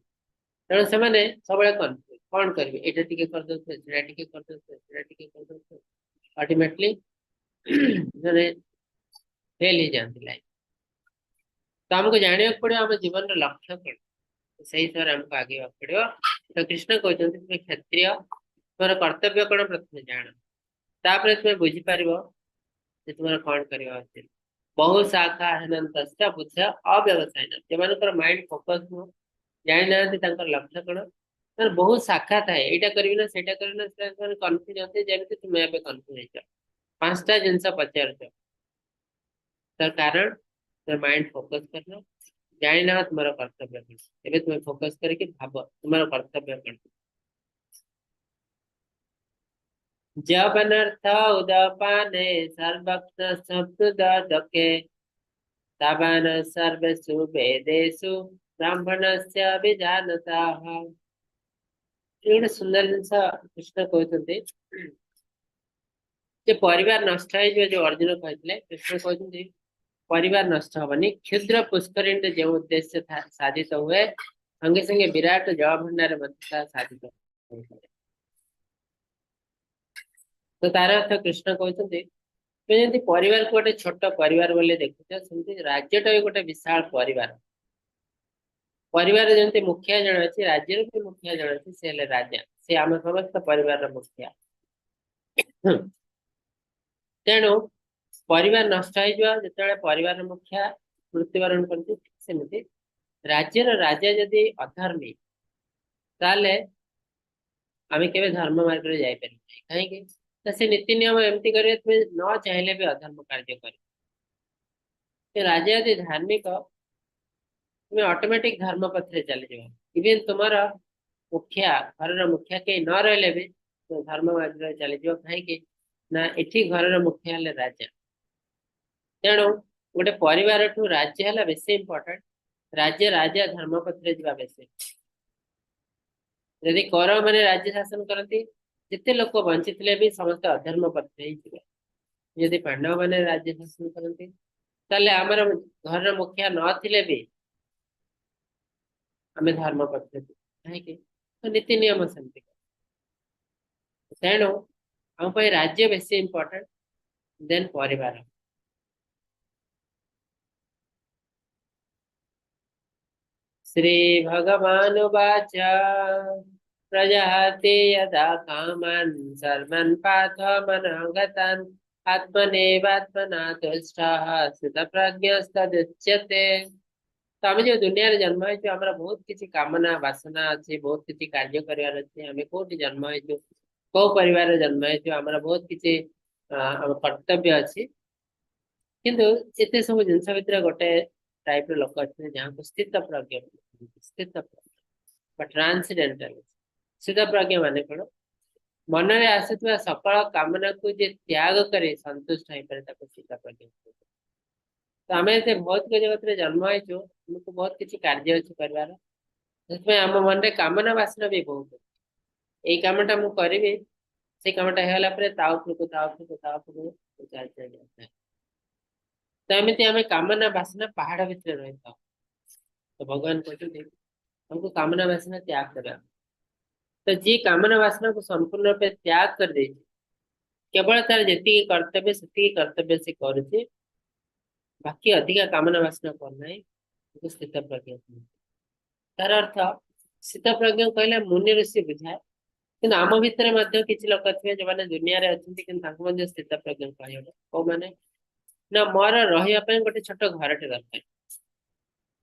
S2: ତେଣୁ ସେମାନେ ସବୁବେଳେ କନଫ୍ୟୁଜ, କଣ କରିବେ, ଏଇଟା ଟିକେ କରିଦଉଥିବେ, ସେଇଟା ଟିକେ କରିଦଉଥିବେ, ସେଇଟା ଟିକେ କରିଦଉଥିବେ, ଅଲ୍ଟିମେଟଲି ମାନେ ଫେଲ ହେଇଯାଆନ୍ତି ଲାଇଫ। ତ ଆମକୁ ଜାଣିବାକୁ ପଡିବ ଆମ ଜୀବନର ଲକ୍ଷ୍ୟ କଣ, ସେଇ ହିସାବରେ ଆମକୁ ଆଗେଇବାକୁ ପଡିବ। ତ କୃଷ୍ଣ କହୁଛନ୍ତି ତୁମେ କ୍ଷତ୍ରିୟ, ତୁମର କର୍ତ୍ତବ୍ୟ କଣ ପ୍ରଥମେ ଜାଣ, ତାପରେ ତୁମେ ବୁଝିପାରିବ ଯେ ତୁମର କଣ କରିବା ଉଚିତ। ବହୁ ଶାଖା ହେନନ୍ତଶ୍ଚ ବୁଦ୍ଧ ଅବ୍ୟବସାୟିନ, ଯେଉଁମାନଙ୍କର ମାଇଣ୍ଡ ଫୋକସ ନୁହଁ, ଜାଣିନାହାନ୍ତି ତାଙ୍କର ଲକ୍ଷ୍ୟ କଣ, ତାର ବହୁତ ଶାଖା ଥାଏ, ଏଇଟା କରିବି ନା ସେଇଟା କରିବି ନା, ସେମାନେ କନଫ୍ୟୁଜ ହୁଅନ୍ତି। ଯେମିତି ତୁମେ ଏବେ କନଫ୍ୟୁଜ ହେଇଛ, 5ଟା ଜିନିଷ ପଚାରୁଛ, ତାର କାରଣ ତୁମେ ମାଇଣ୍ଡ ଫୋକସ କରିନ, ଜାଣିନାହ ତୁମର କର୍ତ୍ତବ୍ୟ କଣ। ଏବେ ତୁମେ ଫୋକସ କରିକି ଭାବ ତୁମର କର୍ତ୍ତବ୍ୟ କଣ। ଜପନର୍ଥ ଉଦପାନେ ସର୍ବକ୍ଷ ସପ୍ତଦକେ ତବନ ସର୍ବେଷୁ ବେଦେଷୁ ବ୍ରାହ୍ମଣସ୍ୟ ବିଜାନତାଃ। ଏ ଗୋଟେ ସୁନ୍ଦର ଜିନିଷ କୃଷ୍ଣ କହୁଛନ୍ତି ଯେ ପରିବାର ନଷ୍ଟ ହେଇଯିବ, ଯୋଉ ଅର୍ଜୁନ କହିଥିଲେ, କୃଷ୍ଣ କହୁଛନ୍ତି ପରିବାର ନଷ୍ଟ ହବନି। କ୍ଷୁଦ୍ର ପୁଷ୍କରିଣୀରେ ଯେଉଁ ଉଦ୍ଦେଶ୍ୟ ସାଧିତ ହୁଏ, ସଙ୍ଗେ ସଙ୍ଗେ ବିରାଟ ଜଳଭଣ୍ଡାରେ ମଧ୍ୟ ତାହା ସାଧିତ ହୋଇପାରେ। ତ ତାର ଅର୍ଥ କୃଷ୍ଣ କହୁଛନ୍ତି, ତୁମେ ଯେମିତି ପରିବାରକୁ ଗୋଟେ ଛୋଟ ପରିବାର ବୋଲି ଦେଖୁଛ, ସେମିତି ରାଜ୍ୟଟା ବି ଗୋଟେ ବିଶାଳ ପରିବାର। ପରିବାର ଯେମିତି ମୁଖିଆ ଜଣେ ଅଛି, ରାଜ୍ୟରେ ବି ମୁଖିଆ ଜଣେ ଅଛି, ସେ ହେଲେ ରାଜା, ସେ ଆମ ସମସ୍ତ ପରିବାରର ମୁଖିଆ। ତେଣୁ ପରିବାର ନଷ୍ଟ ହେଇଯିବ ଯେତେବେଳେ ପରିବାରର ମୁଖିଆ ମୃତ୍ୟୁବରଣ କରନ୍ତି, ସେମିତି ରାଜ୍ୟର ରାଜା ଯଦି ଅଧର୍ମୀ, ତାହେଲେ ଆମେ କେବେ ଧର୍ମ ମାର୍ଗରେ ଯାଇପାରିବୁ ନାହିଁ। କାହିଁକି ନା ସେ ନୀତି ନିୟମ ଏମିତି କରିବେ, ତୁମେ ନ ଚାହିଁଲେ ବି ଅଧର୍ମ କାର୍ଯ୍ୟ କରିବ। ରାଜା ଯଦି ଧାର୍ମିକ, ତୁମେ ଅଟୋମେଟିକ ଧର୍ମ ପଥରେ ଚାଲିଯିବ। ଇଭେନ ତୁମର ମୁଖିଆ, ଘରର ମୁଖିଆ କେହି ନ ରହିଲେ ବି ତୁମେ ଧର୍ମ ମାର୍ଗରେ ଚାଲିଯିବ। କାହିଁକି ନା ଏଠି ଘରର ମୁଖିଆ ହେଲେ ରାଜା। ତେଣୁ ଗୋଟେ ପରିବାରଠୁ ରାଜ୍ୟ ହେଲା ବେଶୀ ଇମ୍ପୋର୍ଟାଣ୍ଟ। ରାଜ୍ୟ ରାଜା ଧର୍ମ ପଥରେ ଯିବା ବେଶୀ। ଯଦି କୌରବ ମାନେ ରାଜ୍ୟ ଶାସନ କରନ୍ତି, ଯେତେ ଲୋକ ବଞ୍ଚିଥିଲେ ବି ସମସ୍ତେ ଅଧର୍ମ ପଥରେ ହିଁ ଯିବେ। ଯଦି ପାଣ୍ଡବ ମାନେ ରାଜ୍ୟ ଶାସନ କରନ୍ତି, ତାହେଲେ ଆମର ଘରର ମୁଖିଆ ନଥିଲେ ବି ଆମେ ଧର୍ମ ପଥରେ ଯିବୁ। କାହିଁକି? ତ ନୀତି ନିୟମ ସେମିତି। ତେଣୁ ଆମ ପାଇଁ ରାଜ୍ୟ ବେଶୀ ଇମ୍ପୋର୍ଟାଣ୍ଟ ଦେନ୍ ପରିବାର। ଶ୍ରୀ ଭଗବାନ ଉବାଚ ପ୍ରଜହାତି यदा कामान् सर्वान् पार्थ मनोगतान् आत्मनेवात्मना तुष्टः स्थितप्रज्ञस्तदुच्यते। ତ ଆମେ ଯୋଉ ଦୁନିଆରେ ଜନ୍ମ ହେଇଛୁ, ଆମର ବହୁତ କିଛି କାମନା ବାସନା ଅଛି, ବହୁତ କିଛି କାର୍ଯ୍ୟ କରିବାର ଅଛି। ଆମେ କୋଉଠି ଜନ୍ମ ହେଇଛୁ, କୋଉ ପରିବାରରେ ଜନ୍ମ ହେଇଛୁ, ଆମର ବହୁତ କିଛି ଆମ କର୍ତ୍ତବ୍ୟ ଅଛି। କିନ୍ତୁ ଏତେ ସବୁ ଜିନିଷ ଭିତରେ ଗୋଟେ ଟାଇପ ର ଲୋକ ଅଛନ୍ତି ଯାହାକୁ ସ୍ଥିତ ପ୍ରଜ୍ଞ, ସ୍ଥିତ ପ୍ରଜ୍ଞ ବା ଟ୍ରାନ୍ସଡେଣ୍ଟାଲ। ସ୍ଥିତ ପ୍ରଜ୍ଞ ମାନେ କଣ? ମନରେ ଆସୁଥିବା ସକଳ କାମନାକୁ ଯେ ତ୍ୟାଗ କରି ସନ୍ତୁଷ୍ଟ ହେଇପାରେ, ତାକୁ ସ୍ଥିତ ପ୍ରଜ୍ଞ। ତ ଆମେ ଏତେ ଭୌତିକ ଜଗତରେ ଜନ୍ମ ହେଇଛୁ, ଆମକୁ ବହୁତ କିଛି କାର୍ଯ୍ୟ ଅଛି କରିବାର, ସେଥିପାଇଁ ଆମ ମନରେ କାମନା ବାସନା ବି ବହୁତ ଅଛି। ଏଇ କାମଟା ମୁଁ କରିବି, ସେଇ କାମଟା ହେଇଗଲା ପରେ ତା ଉପରକୁ ତା ଉପରକୁ ତା ଉପରକୁ ଚାଲି ଚାଲି ଯାଇଥାଏ। ତ ଏମିତି ଆମେ କାମନା ବାସନା ପାହାଡ ଭିତରେ ରହିଥାଉ। ତ ଭଗବାନ କହୁଛନ୍ତି ଆମକୁ କାମନା ବାସନା ତ୍ୟାଗ କରିବା। ତ ଯିଏ କାମନା ବାସନାକୁ ସମ୍ପୂର୍ଣ୍ଣ ରୂପେ ତ୍ୟାଗ କରିଦେଇଛି, କେବଳ ତାର ଯେତିକି କର୍ତ୍ତବ୍ୟ ସେତିକି କର୍ତ୍ତବ୍ୟ ସେ କରୁଛି, ବାକି ଅଧିକା କାମନା ବାସନା କରୁନାହିଁ, ତାକୁ ସ୍ଥିତ ପ୍ରଜ୍ଞ କୁହନ୍ତି। ତାର ଅର୍ଥ ସ୍ଥିତ ପ୍ରଜ୍ଞ କହିଲେ ମୁନି ଋଷି ବୁଝାଏ, କିନ୍ତୁ ଆମ ଭିତରେ ମଧ୍ୟ କିଛି ଲୋକ ଥିବେ ଯୋଉମାନେ ଦୁନିଆରେ ଅଛନ୍ତି, କିନ୍ତୁ ତାଙ୍କୁ ମଧ୍ୟ ସ୍ଥିତ ପ୍ରଜ୍ଞ କହିହବ। କୋଉମାନେ ନା, ମୋର ରହିବା ପାଇଁ ଗୋଟେ ଛୋଟ ଘରଟେ ଦରକାର,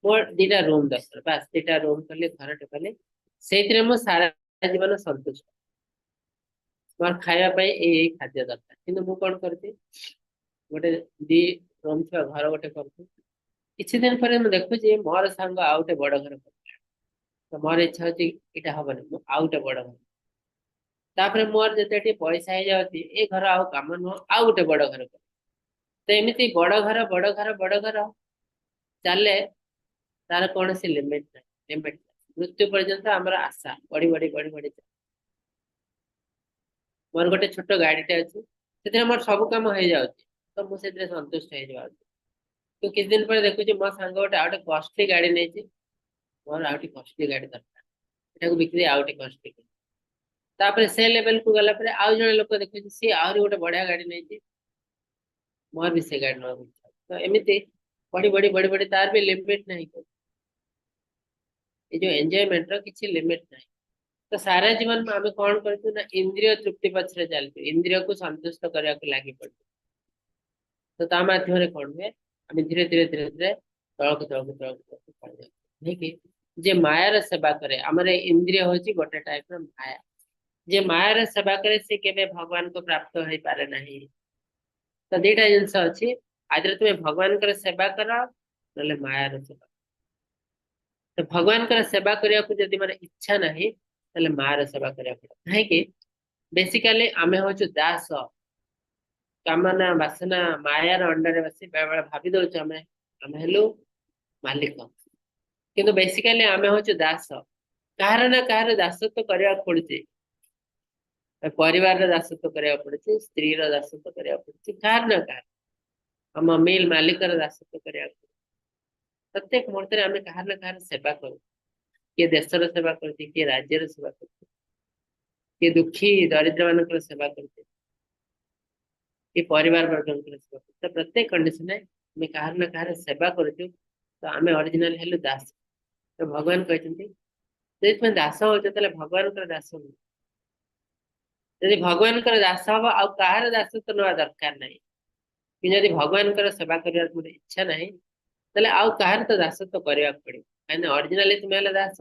S2: ମୋର ଦିଟା ରୁମ୍ ଦରକାର, ବାସ୍ ଦିଟା ରୁମ୍ କଲି, ଘରଟେ କଲି, ସେଇଥିରେ ମୁଁ ସାରା ଜୀବନ ସନ୍ତୁଷ୍ଟ। ମୋର ଖାଇବା ପାଇଁ ଏଇ ଏଇ ଖାଦ୍ୟ ଦରକାର। କିନ୍ତୁ ମୁଁ କଣ କରୁଛି, ଗୋଟେ 2 ରୁମ୍ ଥିବା ଘର ଗୋଟେ କରୁଛି। କିଛି ଦିନ ପରେ ମୁଁ ଦେଖୁଛି ମୋର ସାଙ୍ଗ ଆଉ ଗୋଟେ ବଡ ଘର କରିଥିଲା, ତ ମୋର ଇଚ୍ଛା ହଉଛି ଏଇଟା ହବନି, ମୁଁ ଆଉ ଗୋଟେ ବଡ ଘର। ତାପରେ ମୋର ଯେତେ ଟିକେ ପଇସା ହେଇଯାଉଛି, ଏ ଘର ଆଉ କାମ ନୁହଁ, ଆଉ ଗୋଟେ ବଡ ଘର କର। ତ ଏମିତି ବଡ ଘର ବଡ ଘର ବଡ ଘର ଚାଲେ, ତାର କୌଣସି ଲିମିଟ ନାହିଁ, ଲିମିଟ ନାହିଁ। ମୃତ୍ୟୁ ପର୍ଯ୍ୟନ୍ତ ଆମର ଆଶା ବଢି ବଢି ବଢି ବଢି ଚାଲେ। ମୋର ଗୋଟେ ଛୋଟ ଗାଡିଟେ ଅଛି, ସେଥିରେ ମୋର ସବୁ କାମ ହେଇଯାଉଛି, ତ ମୁଁ ସେଥିରେ ସନ୍ତୁଷ୍ଟ ହେଇଯାଉଛି। ତ କିଛି ଦିନ ପରେ ଦେଖୁଛି ମୋ ସାଙ୍ଗ ଗୋଟେ ଆଉ ଗୋଟେ କଷ୍ଟଲି ଗାଡି ନେଇଛି, ମୋର ଆଉ ଟିକେ କଷ୍ଟଲି ଗାଡି ଦରକାର, ଏଟାକୁ ବିକ୍ରି ଆଉ ଗୋଟେ କଷ୍ଟଲି। ତାପରେ ସେ ଲେଭେଲକୁ ଗଲା ପରେ ଆଉ ଜଣେ ଲୋକ ଦେଖୁଛି ସିଏ ଆହୁରି ଗୋଟେ ବଢିଆ ଗାଡି ନେଇଛି, ମୋର ବି ସେ ଗାଡି ନେବାକୁ ଇଚ୍ଛା। ତ ଏମିତି ବଢି ବଢି ବଢି ବଢି ତାର ବି ଲିମିଟ ନାହିଁ। ଏ ଯୋଉ ଏନ୍ଜୟମେଣ୍ଟ ର କିଛି ଲିମିଟ ନାହିଁ। ତ ସାରା ଜୀବନ ଆମେ କଣ କରୁଛୁ ନା ଇନ୍ଦ୍ରିୟ ତୃପ୍ତି ପଛରେ ଚାଲିଛୁ, ଇନ୍ଦ୍ରିୟକୁ ସନ୍ତୁଷ୍ଟ କରିବାକୁ ଲାଗି ପଡୁଛୁ। ତ ତା ମାଧ୍ୟମରେ କଣ ହୁଏ, ଆମେ ଧୀରେ ଧୀରେ ଧୀରେ ଧୀରେ ତଳକୁ ତଳକୁ ତଳକୁ ତଳକୁ ପଳେଇ ଯାଉ। ନାଇଁ କି ଯେ ମାୟାର ସେବା କରେ, ଆମର ଇନ୍ଦ୍ରିୟ ହଉଛି ଗୋଟେ ଟାଇପ ର ମାୟା। ଯେ ମାୟାର ସେବା କରେ ସେ କେବେ ଭଗବାନଙ୍କୁ ପ୍ରାପ୍ତ ହେଇପାରେ ନାହିଁ। ତ ଦିଟା ଜିନିଷ ଅଛି, ଆଇଦର ତୁମେ ଭଗବାନଙ୍କର ସେବା କର, ନହେଲେ ମାୟାର ସେବା। ତ ଭଗବାନଙ୍କର ସେବା କରିବାକୁ ଯଦି ମାନେ ଇଚ୍ଛା ନାହିଁ, ତାହେଲେ ମାୟାର ସେବା କରିବାକୁ ପଡିବ। କାହିଁକି ବେସିକାଲି ଆମେ ହଉଛୁ ଦାସ, କାମନା ବାସନା ମାୟାର ଅଣ୍ଡରରେ ବସି ବେଳେ ବେଳେ ଭାବି ଦଉଛୁ ଆମେ ହେଲୁ ମାଲିକ, କିନ୍ତୁ ବେସିକାଲି ଆମେ ହଉଛୁ ଦାସ। କାହାର ନା କାହାର ଦାସତ୍ୱ କରିବାକୁ ପଡୁଛି, ପରିବାରର ଦାସତ୍ୱ କରିବାକୁ ପଡୁଛି, ସ୍ତ୍ରୀର ଦାସତ୍ୱ କରିବାକୁ ପଡୁଛି, କାହାର ନା କାହାର। ଆମ ମିଲ୍ ମାଲିକର ଦାସତ୍ୱ କରିବାକୁ ପଡିବ। ପ୍ରତ୍ୟେକ ମୁହୂର୍ତ୍ତରେ ଆମେ କାହାର ନା କାହାର ସେବା କରୁ। କିଏ ଦେଶର ସେବା କରୁଛି, କିଏ ରାଜ୍ୟର ସେବା କରୁଛି, କିଏ ଦୁଃଖୀ ଦରିଦ୍ର ମାନଙ୍କର ସେବା କରୁଛି, କିଏ ପରିବାର ବର୍ଗଙ୍କର ସେବା କରୁଛି। ତ ପ୍ରତ୍ୟେକ କଣ୍ଡିସନରେ ଆମେ କାହାର ନା କାହାର ସେବା କରୁଛୁ। ତ ଆମେ ଅରିଜିନାଲ ହେଲୁ ଦାସ। ତ ଭଗବାନ କହିଛନ୍ତି, ଯଦି ତୁମେ ଦାସ ହଉଛ, ତାହେଲେ ଭଗବାନଙ୍କର ଦାସ ହୁଅ। ଯଦି ଭଗବାନଙ୍କର ଦାସ ହବ, ଆଉ କାହାର ଦାସତ୍ୱ ନେବା ଦରକାର ନାହିଁ। କିନ୍ତୁ ଯଦି ଭଗବାନଙ୍କର ସେବା କରିବାର ତୁମର ଇଚ୍ଛା ନାହିଁ, ତାହେଲେ ଆଉ କାହାର ତ ଦାସତ୍ୱ କରିବାକୁ ପଡିବ। କାହିଁକିନା ଅରିଜିନାଲି ତୁମେ ହେଲେ ଦାସ।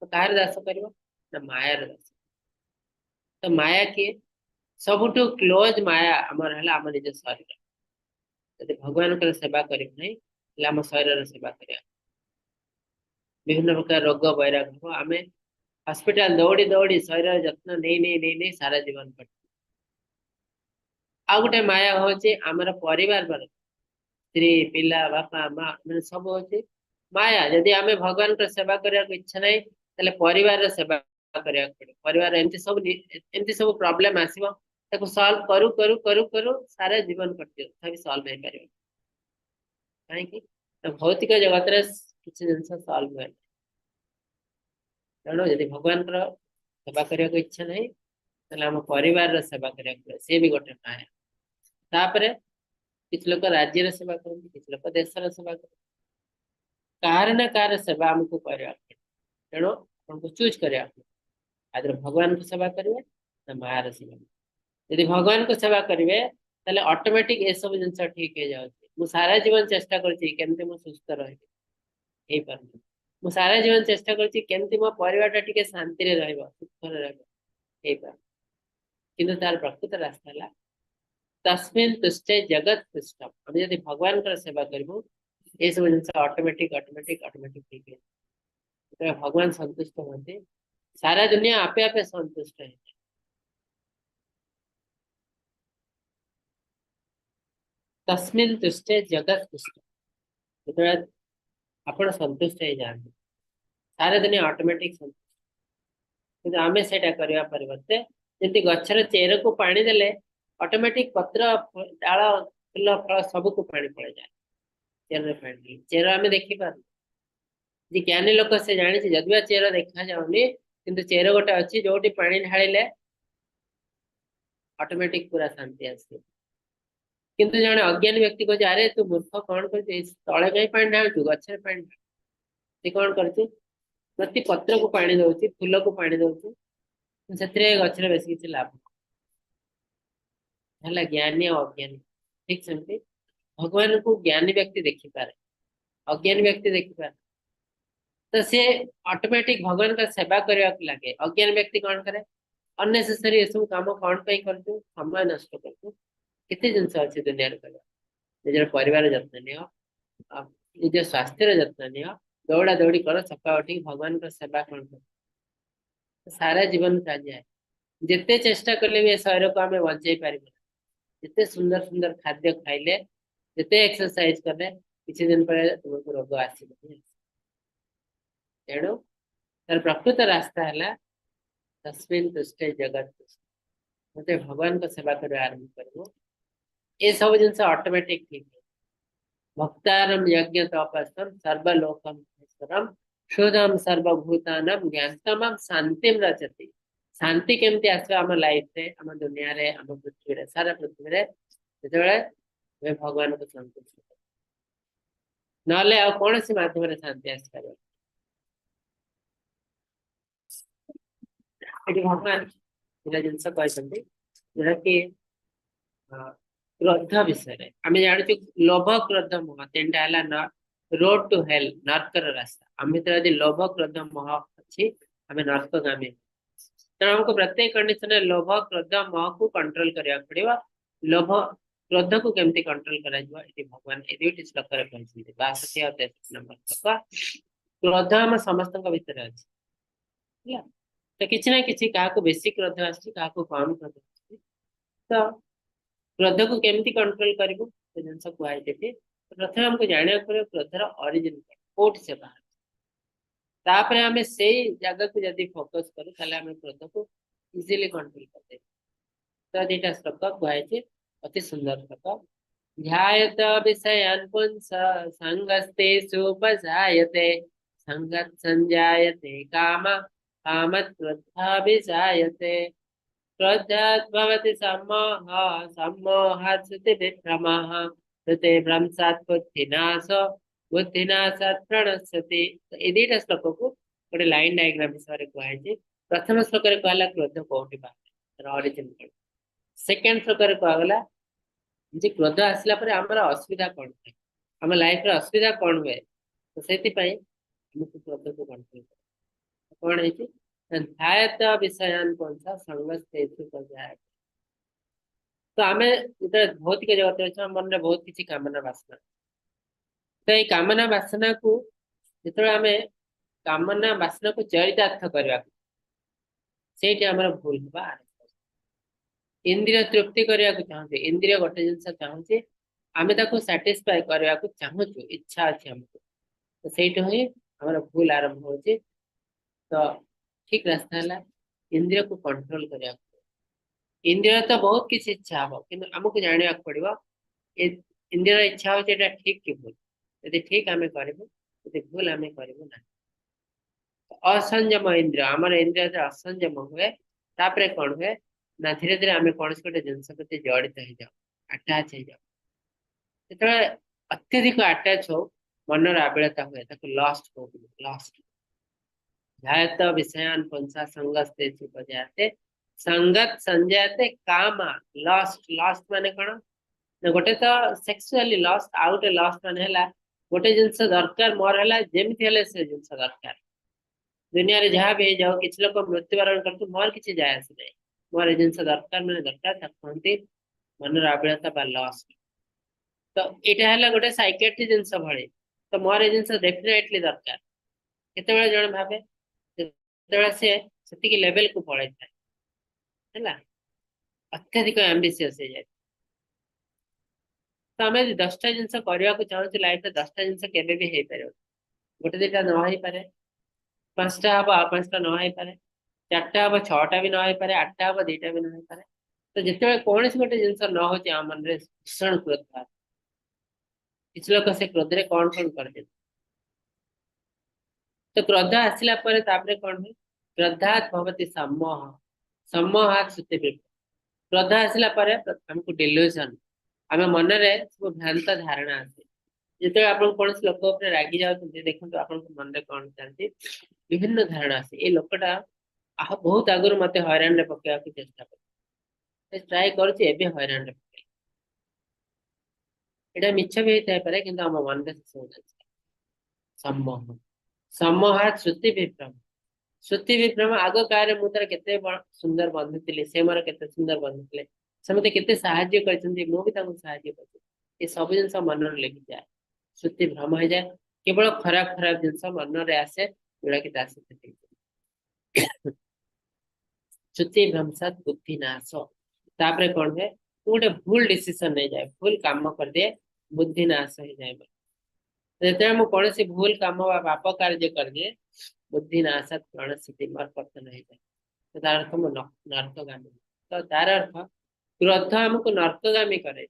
S2: ତ କାହାର ଦାସ କରିବ? ନା ମାୟାର ଦାସ। ତ ମାୟା କିଏ? ସବୁଠୁ କ୍ଲୋଜ ମାୟା ଆମର ହେଲା ଆମ ନିଜ ଶରୀର। ଯଦି ଭଗବାନଙ୍କର ସେବା କରିବୁ ନାହିଁ, ତାହେଲେ ଆମ ଶରୀରର ସେବା କରିବା। ବିଭିନ୍ନ ପ୍ରକାର ରୋଗ ବୈରାଗ ହବ। ଆମେ ହସ୍ପିଟାଲ ଦୌଡ଼ି ଦୌଡ଼ି, ଶରୀରର ଯତ୍ନ ନେଇ ନେଇ ନେଇ ନେଇ ସାରା ଜୀବନ କଟିବ। ଆଉ ଗୋଟେ ମାୟା ହଉଛି ଆମର ପରିବାର ବର୍ଗ, ସ୍ତ୍ରୀ, ପିଲା, ବାପା, ମା, ମାନେ ସବୁ ହଉଛି ମାୟା। ଯଦି ଆମେ ଭଗବାନଙ୍କର ସେବା କରିବାକୁ ଇଚ୍ଛା ନାହିଁ, ତାହେଲେ ପରିବାରର ସେବା କରିବାକୁ ପଡିବ। ପରିବାର ଏମିତି ସବୁ ପ୍ରୋବ୍ଲେମ ଆସିବ, ତାକୁ ସଲ୍ଭ କରୁ କରୁ କରୁ କରୁ ସାରା ଜୀବନ କଟିଯିବ, ତଥାପି ସଲ୍ଭ ହେଇପାରିବ। କାହିଁକି ନା ଭୌତିକ ଜଗତରେ କିଛି ଜିନିଷ ସଲ୍ଭ ହୁଏ। ତେଣୁ ଯଦି ଭଗବାନଙ୍କର ସେବା କରିବାକୁ ଇଚ୍ଛା ନାହିଁ, ତାହେଲେ ଆମ ପରିବାରର ସେବା କରିବାକୁ ପଡିବ। ସିଏ ବି ଗୋଟେ ମାୟା। ତାପରେ କିଛି ଲୋକ ରାଜ୍ୟର ସେବା କରନ୍ତି, କିଛି ଲୋକ ଦେଶର ସେବା କରନ୍ତି। କାହାର ନା କାହାର ସେବା ଆମକୁ କରିବାକୁ ପଡିବ। ତେଣୁ ଆପଣଙ୍କୁ ଚୁଜ୍ କରିବାକୁ ପଡିବ, ଆଇଦର ଭଗବାନଙ୍କୁ ସେବା କରିବେ ନା ମାୟାର ସେବା କରିବେ। ଯଦି ଭଗବାନଙ୍କୁ ସେବା କରିବେ, ତାହେଲେ ଅଟୋମେଟିକ ଏସବୁ ଜିନିଷ ଠିକ ହେଇଯାଉଛି। ମୁଁ ସାରା ଜୀବନ ଚେଷ୍ଟା କରୁଛି କେମିତି ମୁଁ ସୁସ୍ଥ ରହିବି, ହେଇପାରୁନି। ମୁଁ ସାରା ଜୀବନ ଚେଷ୍ଟା କରୁଛି କେମିତି ମୋ ପରିବାରଟା ଟିକେ ଶାନ୍ତିରେ ରହିବ, ସୁଖରେ ରହିବ, ହେଇପାରୁନି। କିନ୍ତୁ ତାର ପ୍ରକୃତ ରାସ୍ତା ହେଲା ତସ୍ମିନ୍ ତୁଷ୍ଟେ ଜଗତ ତୁଷ୍ଟମ। ଆମେ ଯଦି ଭଗବାନଙ୍କର ସେବା କରିବୁ, ଏସବୁ ଜିନିଷ ଅଟୋମେଟିକ ଅଟୋମେଟିକ ଅଟୋମେଟିକ ଠିକ ହେଇଯିବ। ଯେତେବେଳେ ଭଗବାନ ସନ୍ତୁଷ୍ଟ ହୁଅନ୍ତି, ସାରା ଦୁନିଆ ଆପେ ଆପେ ସନ୍ତୁଷ୍ଟ ହେଇଯାଏ। ତସ୍ମିନ୍ ତୁଷ୍ଟେ ଜଗତ ତୁଷ୍ଟ। ଯେତେବେଳେ ଆପଣ ସନ୍ତୁଷ୍ଟ ହେଇଯାଆନ୍ତି, ସାରା ଦୁନିଆ ଅଟୋମେଟିକ ସନ୍ତୁଷ୍ଟ। କିନ୍ତୁ ଆମେ ସେଇଟା କରିବା ପରିବର୍ତ୍ତେ, ଯେମିତି ଗଛର ଚେରକୁ ପାଣି ଦେଲେ ଅଟୋମେଟିକ ପତ୍ର, ଡାଳ, ଫୁଲ, ଫଳ ସବୁକୁ ପାଣି ପଳେଇଯାଏ। ଚେରରେ ପାଣି ଦେଲେ ଚେର ଆମେ ଦେଖିପାରୁନୁ। ଯେ ଜ୍ଞାନୀ ଲୋକ, ସେ ଜାଣିଛି, ଯଦି ବା ଚେର ଦେଖାଯାଉନି, କିନ୍ତୁ ଚେର ଗୋଟେ ଅଛି ଯୋଉଠି ପାଣି ଢାଳିଲେ ଅଟୋମେଟିକ ପୁରା ଶାନ୍ତି ଆସିବ। କିନ୍ତୁ ଜଣେ ଅଜ୍ଞାନୀ ବ୍ୟକ୍ତି କହୁଛି, "ଆରେ ତୁ ମୂର୍ଖ, କଣ କରୁଛୁ? ଏଇ ତଳେ କାହିଁ ପାଣି ଢାଳୁଛୁ? ଗଛରେ ପାଣି ଢାଳ।" ସେ କଣ କରୁଛି? ପ୍ରତି ପତ୍ରକୁ ପାଣି ଦଉଛି, ଫୁଲକୁ ପାଣି ଦଉଛି। ସେଥିରେ ଗଛରେ ବେଶୀ କିଛି ଲାଭ ହେଲା। ଜ୍ଞାନୀ ଆଉ ଅଜ୍ଞାନୀ। ଠିକ ସେମିତି ଭଗବାନଙ୍କୁ ଜ୍ଞାନୀ ବ୍ୟକ୍ତି ଦେଖିପାରେ, ଅଜ୍ଞାନୀ ବ୍ୟକ୍ତି ଦେଖିପାରେ। ତ ସେ ଅଟୋମେଟିକ ଭଗବାନଙ୍କ ସେବା କରିବାକୁ ଲାଗେ। ଅଜ୍ଞାନ ବ୍ୟକ୍ତି କଣ କରେ? ଅନନେସେସରି ଏସବୁ କାମ କଣ ପାଇଁ କରୁଛୁ? ସମୟ ନଷ୍ଟ କରୁଛୁ। କେତେ ଜିନିଷ ଅଛି ଦୁନିଆରେ କରିବା। ନିଜର ପରିବାର ଯତ୍ନ ନିଅ, ଆଉ ନିଜ ସ୍ୱାସ୍ଥ୍ୟର ଯତ୍ନ ନିଅ, ଦୌଡ଼ା ଦୌଡ଼ି କର, ସକାଳୁ ଉଠିକି ଭଗବାନଙ୍କ ସେବା କଣ କର? ସାରା ଜୀବନ ଚାଲିଯାଏ। ଯେତେ ଚେଷ୍ଟା କଲେ ବି ଏ ଶରୀରକୁ ଆମେ ବଞ୍ଚେଇ ପାରିବୁ। ଯେତେ ସୁନ୍ଦର ସୁନ୍ଦର ଖାଦ୍ୟ ଖାଇଲେ, ଯେତେ ଏକ୍ସରସାଇଜ କଲେ, କିଛି ଦିନ ପରେ ତୁମକୁ ରୋଗ ଆସିବ ହିଁ ଆସିବ। ତେଣୁ ତାର ପ୍ରକୃତ ରାସ୍ତା ହେଲା ତସ୍ମିନ୍ ତୁଷ୍ଟେ ଜଗତ ତୁଷ୍ଟ। ମତେ ଭଗବାନଙ୍କ ସେବା କରିବା ଆରମ୍ଭ କରିବୁ, ଏସବୁ ଜିନିଷ ଅଟୋମେଟିକ ଠିକ ହେଇଯିବ। ଭୋକ୍ତାରମ ଯଜ୍ଞ ତପସମ୍ ସର୍ବଲୋକ ମହେଶ୍ୱରମ ସୁହୃଦଂ ସର୍ବଭୂତାନାଂ ଜ୍ଞାତ୍ୱା ମାଂ ଶାନ୍ତିମ ରଚତି। ଶାନ୍ତି କେମିତି ଆସିବ ଆମ ଲାଇଫରେ, ଆମ ଦୁନିଆରେ, ଆମ ପୃଥିବୀରେ, ସାରା ପୃଥିବୀରେ? ଯେତେବେଳେ ଆମେ ଭଗବାନଙ୍କୁ ସନ୍ତୁଷ୍ଟ କରୁ। ନହେଲେ ଆଉ କୌଣସି ମାଧ୍ୟମରେ ଶାନ୍ତି ଆସିପାରିବ। ଏଠି ଭଗବାନ ଦିଟା ଜିନିଷ କହିଛନ୍ତି, ଯୋଉଟା କି କ୍ରୋଧ ବିଷୟରେ। ଆମେ ଜାଣିଛୁ, ଲୋଭ, କ୍ରୋଧ, ମୋହ ତିନିଟା ହେଲା ରୋଡ ଟୁ ହେଲ୍, ନର୍କର ରାସ୍ତା। ଆମ ଭିତରେ ଯଦି ଲୋଭ, କ୍ରୋଧ, ମୋହ ଅଛି, ଆମେ ନର୍କଗାମୀ। ତେଣୁ ଆମକୁ ପ୍ରତ୍ୟେକ କଣ୍ଡିସନରେ ଲୋଭ, କ୍ରୋଧ, ମୋହକୁ କଣ୍ଟ୍ରୋଲ କରିବାକୁ ପଡିବ। ଲୋଭ, କ୍ରୋଧକୁ କେମିତି କଣ୍ଟ୍ରୋଲ କରାଯିବ, ଏଠି ଭଗବାନ ଏ ଦୁଇଟି ଶ୍ଲୋକରେ କହିଛନ୍ତି, 62 ଆଉ 63 ନମ୍ବର ଶ୍ଲୋକ। କ୍ରୋଧ ଆମ ସମସ୍ତଙ୍କ ଭିତରେ ଅଛି, ହେଲା? ତ କିଛି ନା କିଛି, କାହାକୁ ବେଶୀ କ୍ରୋଧ ଆସୁଛି, କାହାକୁ କମ କ୍ରୋଧ ଆସୁଛି। ତ କ୍ରୋଧକୁ କେମିତି କଣ୍ଟ୍ରୋଲ କରିବୁ, ସେ ଜିନିଷ କୁହାଯାଇଛି ଏଠି। ପ୍ରଥମେ ଆମକୁ ଜାଣିବାକୁ ପଡିବ କ୍ରୋଧର ଅରିଜିନ କଣ, କୋଉଠି ସେ ବାହାରୁଛି। ତାପରେ ଆମେ ସେଇ ଜାଗାକୁ ଯଦି ଫୋକସ କରୁ, ତାହେଲେ ଆମେ କ୍ରୋଧକୁ ଇଜିଲି କଣ୍ଟ୍ରୋଲ କରିଦେବୁ। ତ ଦିଟା ଶ୍ଲୋକ କୁହାଯାଇଛି, ଅତି ସୁନ୍ଦର ଶ୍ଲୋକ। ध्यायत विषयान् पुंस संगस्तेषुपजायते संगत संजायते काम कामत् क्रोधाभिजायते क्रोधात् भवति सम्मोह सम्मोहात् श्रुतिविभ्रमः श्रुते भ्रंशात् बुद्धिनाशो ବୁଦ୍ଧିନାଶାତ୍ ପ୍ରଣଶ୍ୟତି। ତ ଏଇ ଦିଟା ଶ୍ଲୋକକୁ ଗୋଟେ ଲାଇନ ଡାଇଗ୍ରାମ ହିସାବରେ କୁହାଯାଇଛି। ପ୍ରଥମ ଶ୍ଲୋକରେ କୁହାଗଲା କ୍ରୋଧ କୋଉଠି ବାହାରେ, ତାର ଅରିଜିନ କଣ। ସେକେଣ୍ଡ ଶ୍ଲୋକରେ କୁହାଗଲା ଯେ କ୍ରୋଧ ଆସିଲା ପରେ ଆମର ଅସୁବିଧା କଣ ହୁଏ, ଆମ ଲାଇଫରେ ଅସୁବିଧା କଣ ହୁଏ। ତ ସେଥିପାଇଁ ଆମକୁ କ୍ରୋଧକୁ କଣ୍ଟ୍ରୋଲ କଣ ହେଇଛି। ଧ୍ୟାୟତ ବିଷୟାନ ପୁଂସ ସଙ୍ଗସ୍ତେଷୁପଜାୟତେ। ତ ଆମେ ଯେତେବେଳେ ଭୌତିକ ଜଗତରେ ଅଛୁ, ଆମ ମନରେ ବହୁତ କିଛି କାମନା ବାସନା। ତ ଏଇ କାମନା ବାସନାକୁ ଯେତେବେଳେ ଆମେ କାମନା ବାସନାକୁ ଚରିତାର୍ଥ କରିବାକୁ, ସେଇଠି ଆମର ଭୁଲ ହବା ଆରମ୍ଭ। ଇନ୍ଦ୍ରିୟ ତୃପ୍ତି କରିବାକୁ ଚାହୁଁଛେ, ଇନ୍ଦ୍ରିୟ ଗୋଟେ ଜିନିଷ ଚାହୁଁଛି, ଆମେ ତାକୁ ସାଟିସ୍ଫାଏ କରିବାକୁ ଚାହୁଁଛୁ, ଇଚ୍ଛା ଅଛି ଆମକୁ, ତ ସେଇଠୁ ହିଁ ଆମର ଭୁଲ ଆରମ୍ଭ ହଉଛି। ତ ଠିକ ରାସ୍ତା ହେଲା ଇନ୍ଦ୍ରିୟକୁ କଣ୍ଟ୍ରୋଲ କରିବାକୁ। ଇନ୍ଦ୍ରିୟ ତ ବହୁତ କିଛି ଇଚ୍ଛା ହବ, କିନ୍ତୁ ଆମକୁ ଜାଣିବାକୁ ପଡିବ ଏ ଇନ୍ଦ୍ରିୟର ଇଚ୍ଛା ହଉଛି, ଏଇଟା ଠିକ କି ଭୁଲ। ଯଦି ଠିକ ଆମେ କରିବୁ, ଯଦି ଭୁଲ ଆମେ କରିବୁ ନାହିଁ। ଅସଂଯମ ଇନ୍ଦ୍ରିୟ, ଆମର ଇନ୍ଦ୍ରିୟ ଯେତେବେଳେ ଅସଂଯମ ହୁଏ, ତାପରେ କଣ ହୁଏ ନା ଧୀରେ ଧୀରେ ଆମେ କୌଣସି ଗୋଟେ ଜିନିଷ ପ୍ରତି ଜଡିତ ହେଇଯାଉ, ଆଟାଚ ହେଇଯାଉ। ଯେତେବେଳେ ଅତ୍ୟଧିକ ଆଟାଚ ହଉ, ମନର ଆବିଳତା ହୁଏ, ତାକୁ ଲଷ୍ଟ କହୁଛନ୍ତି, ଲଷ୍ଟ। ଧ୍ୟାୟତ ବିଷୟାନ ପୁଂସ ସଙ୍ଗସ୍ତେଷୁପଜାୟତେ ସଙ୍ଗତ ସଂଜାୟତେ କାମା ଲଷ୍ଟ। ଲଷ୍ଟ ମାନେ କଣ ନା ଗୋଟେ ତ ସେକ୍ସୁଆଲି ଲଷ୍ଟ, ଆଉ ଗୋଟେ ଲଷ୍ଟ ମାନେ ହେଲା ଗୋଟେ ଜିନିଷ ଦରକାର ମୋର, ହେଲା ଯେମିତି ହେଲେ ସେ ଜିନିଷ ଦରକାର, ଦୁନିଆରେ ଯାହା ବି ହେଇଯାଉ, କିଛି ଲୋକ ମୃତ୍ୟୁବରଣ କରନ୍ତୁ, ମୋର କିଛି ଯାଏ ଆସେ ନାହିଁ, ମୋର ଏ ଜିନିଷ ଦରକାର ମାନେ ଦରକାର। ତାକୁ କୁହନ୍ତି ମନର ଆବିଳତା ବା ଲଷ୍ଟ। ତ ଏଇଟା ହେଲା ଗୋଟେ ସାଇକେଟ୍ରି ଜିନିଷ ଭଳି। ତ ମୋର ଏ ଜିନିଷ ଡେଫିନେଟଲି ଦରକାର କେତେବେଳେ ଜଣେ ଭାବେ? ଯେତେବେଳେ ସେ ସେତିକି ଲେଭେଲକୁ ପଳେଇଥାଏ, ହେଲା ଅତ୍ୟଧିକ ଆମ୍ବିସିୟସ ହେଇଯାଏ। ତ ଆମେ ଯଦି 10ଟା ଜିନିଷ କରିବାକୁ ଚାହୁଁଛୁ ଲାଇଫରେ, 10ଟା ଜିନିଷ କେବେ ବି ହେଇପାରିବ, ଗୋଟେ ଦିଟା ନ ହେଇପାରେ। 5ଟା ହବ, ଆଉ 5ଟା ନ ହେଇପାରେ। 4ଟା ହବ, 6ଟା ବି ନ ହେଇପାରେ। 8ଟା ହବ, 2ଟା ବି ନ ହେଇପାରେ। ତ ଯେତେବେଳେ କୌଣସି ଗୋଟେ ଜିନିଷ ନ ହଉଛି, ଆମ ମନରେ ଭୀଷଣ କ୍ରୋଧ ବାହାରେ। କିଛି ଲୋକ ସେ କ୍ରୋଧରେ କଣ କଣ କରିଦିଅନ୍ତି। ତ କ୍ରୋଧ ଆସିଲା ପରେ ତାପରେ କଣ ହୁଏ? କ୍ରୋଧାତ୍ ଭବତି ସମ୍ମୋହ ସମ୍ମୋହାତ୍ ଶ୍ରୁତି। କ୍ରୋଧ ଆସିଲା ପରେ ଆମକୁ ଡିଲ୍ୟୁଜନ, ଆମ ମନରେ ସବୁ ଭ୍ରାନ୍ତ ଧାରଣା ଆସେ। ଯେତେବେଳେ ଆପଣ କୌଣସି ଲୋକ ଉପରେ ରାଗି ଯାଉଛନ୍ତି, ଦେଖନ୍ତୁ ଆପଣଙ୍କ ମନରେ କଣ ଚାଲିଛି। ବିଭିନ୍ନ ଧାରଣା ଆସେ। ଏଇ ଲୋକଟା ବହୁତ ଆଗରୁ ମତେ ହଇରାଣରେ ପକେଇବାକୁ ଚେଷ୍ଟା କରୁଛି, ଟ୍ରାଏ କରୁଛି, ଏବେ ହଇରାଣରେ ପକେଇଲା। ଏଇଟା ମିଛ ବି ହେଇଥାଇପାରେ, କିନ୍ତୁ ଆମ ମନରେ ସେ ସବୁ ଚାଲିଛି। ସମ୍ମୋହ, ସମ୍ମୋହାତ୍ ଶ୍ରୁତି ବିଭ୍ରମ। ଶ୍ରୁତି ବିଭ୍ରମ, ଆଗ କାଳରେ ମୁଁ ତାର କେତେ ସୁନ୍ଦର ବନ୍ଧୁ ଥିଲି, ସେ ମୋର କେତେ ସୁନ୍ଦର ବନ୍ଧୁ ଥିଲେ, ସେ ମତେ କେତେ ସାହାଯ୍ୟ କରିଛନ୍ତି, ମୁଁ ବି ତାଙ୍କୁ ସାହାଯ୍ୟ କରିଛି, ଏ ସବୁ ଜିନିଷ ମନରେ ଲେଖିଯାଏ, ଶ୍ରୁତି ଭ୍ରମ ହେଇଯାଏ। କେବଳ ଖରାପ ଖରାପ ଜିନିଷ ମନରେ ଆସେ, ଯୋଉଟା କି ତା ସହିତ ହେଇଯାଏ। ଶ୍ରୁତି ଭ୍ରଂଶାତ ବୁଦ୍ଧି ନାଶ। ତାପରେ କଣ ହୁଏ? ମୁଁ ଗୋଟେ ଭୁଲ ଡିସିସନ ନେଇଯାଏ, ଭୁଲ କାମ କରିଦିଏ, ବୁଦ୍ଧି ନାଶ ହେଇଯାଏ ମୋର। ଯେତେବେଳେ ମୁଁ କୌଣସି ଭୁଲ କାମ ବା ପାପ କାର୍ଯ୍ୟ କରିଦିଏ, ବୁଦ୍ଧି ନାଶାତ ପ୍ରଣଶ୍ୟତି, ମୋର ପତନ ହେଇଯାଏ। ତ ତାର ଅର୍ଥ ମୁଁ ନର୍କଗାମୀ। ତ ତାର ଅର୍ଥ କ୍ରୋଧ ଆମକୁ ନର୍କଗାମୀ କରେ।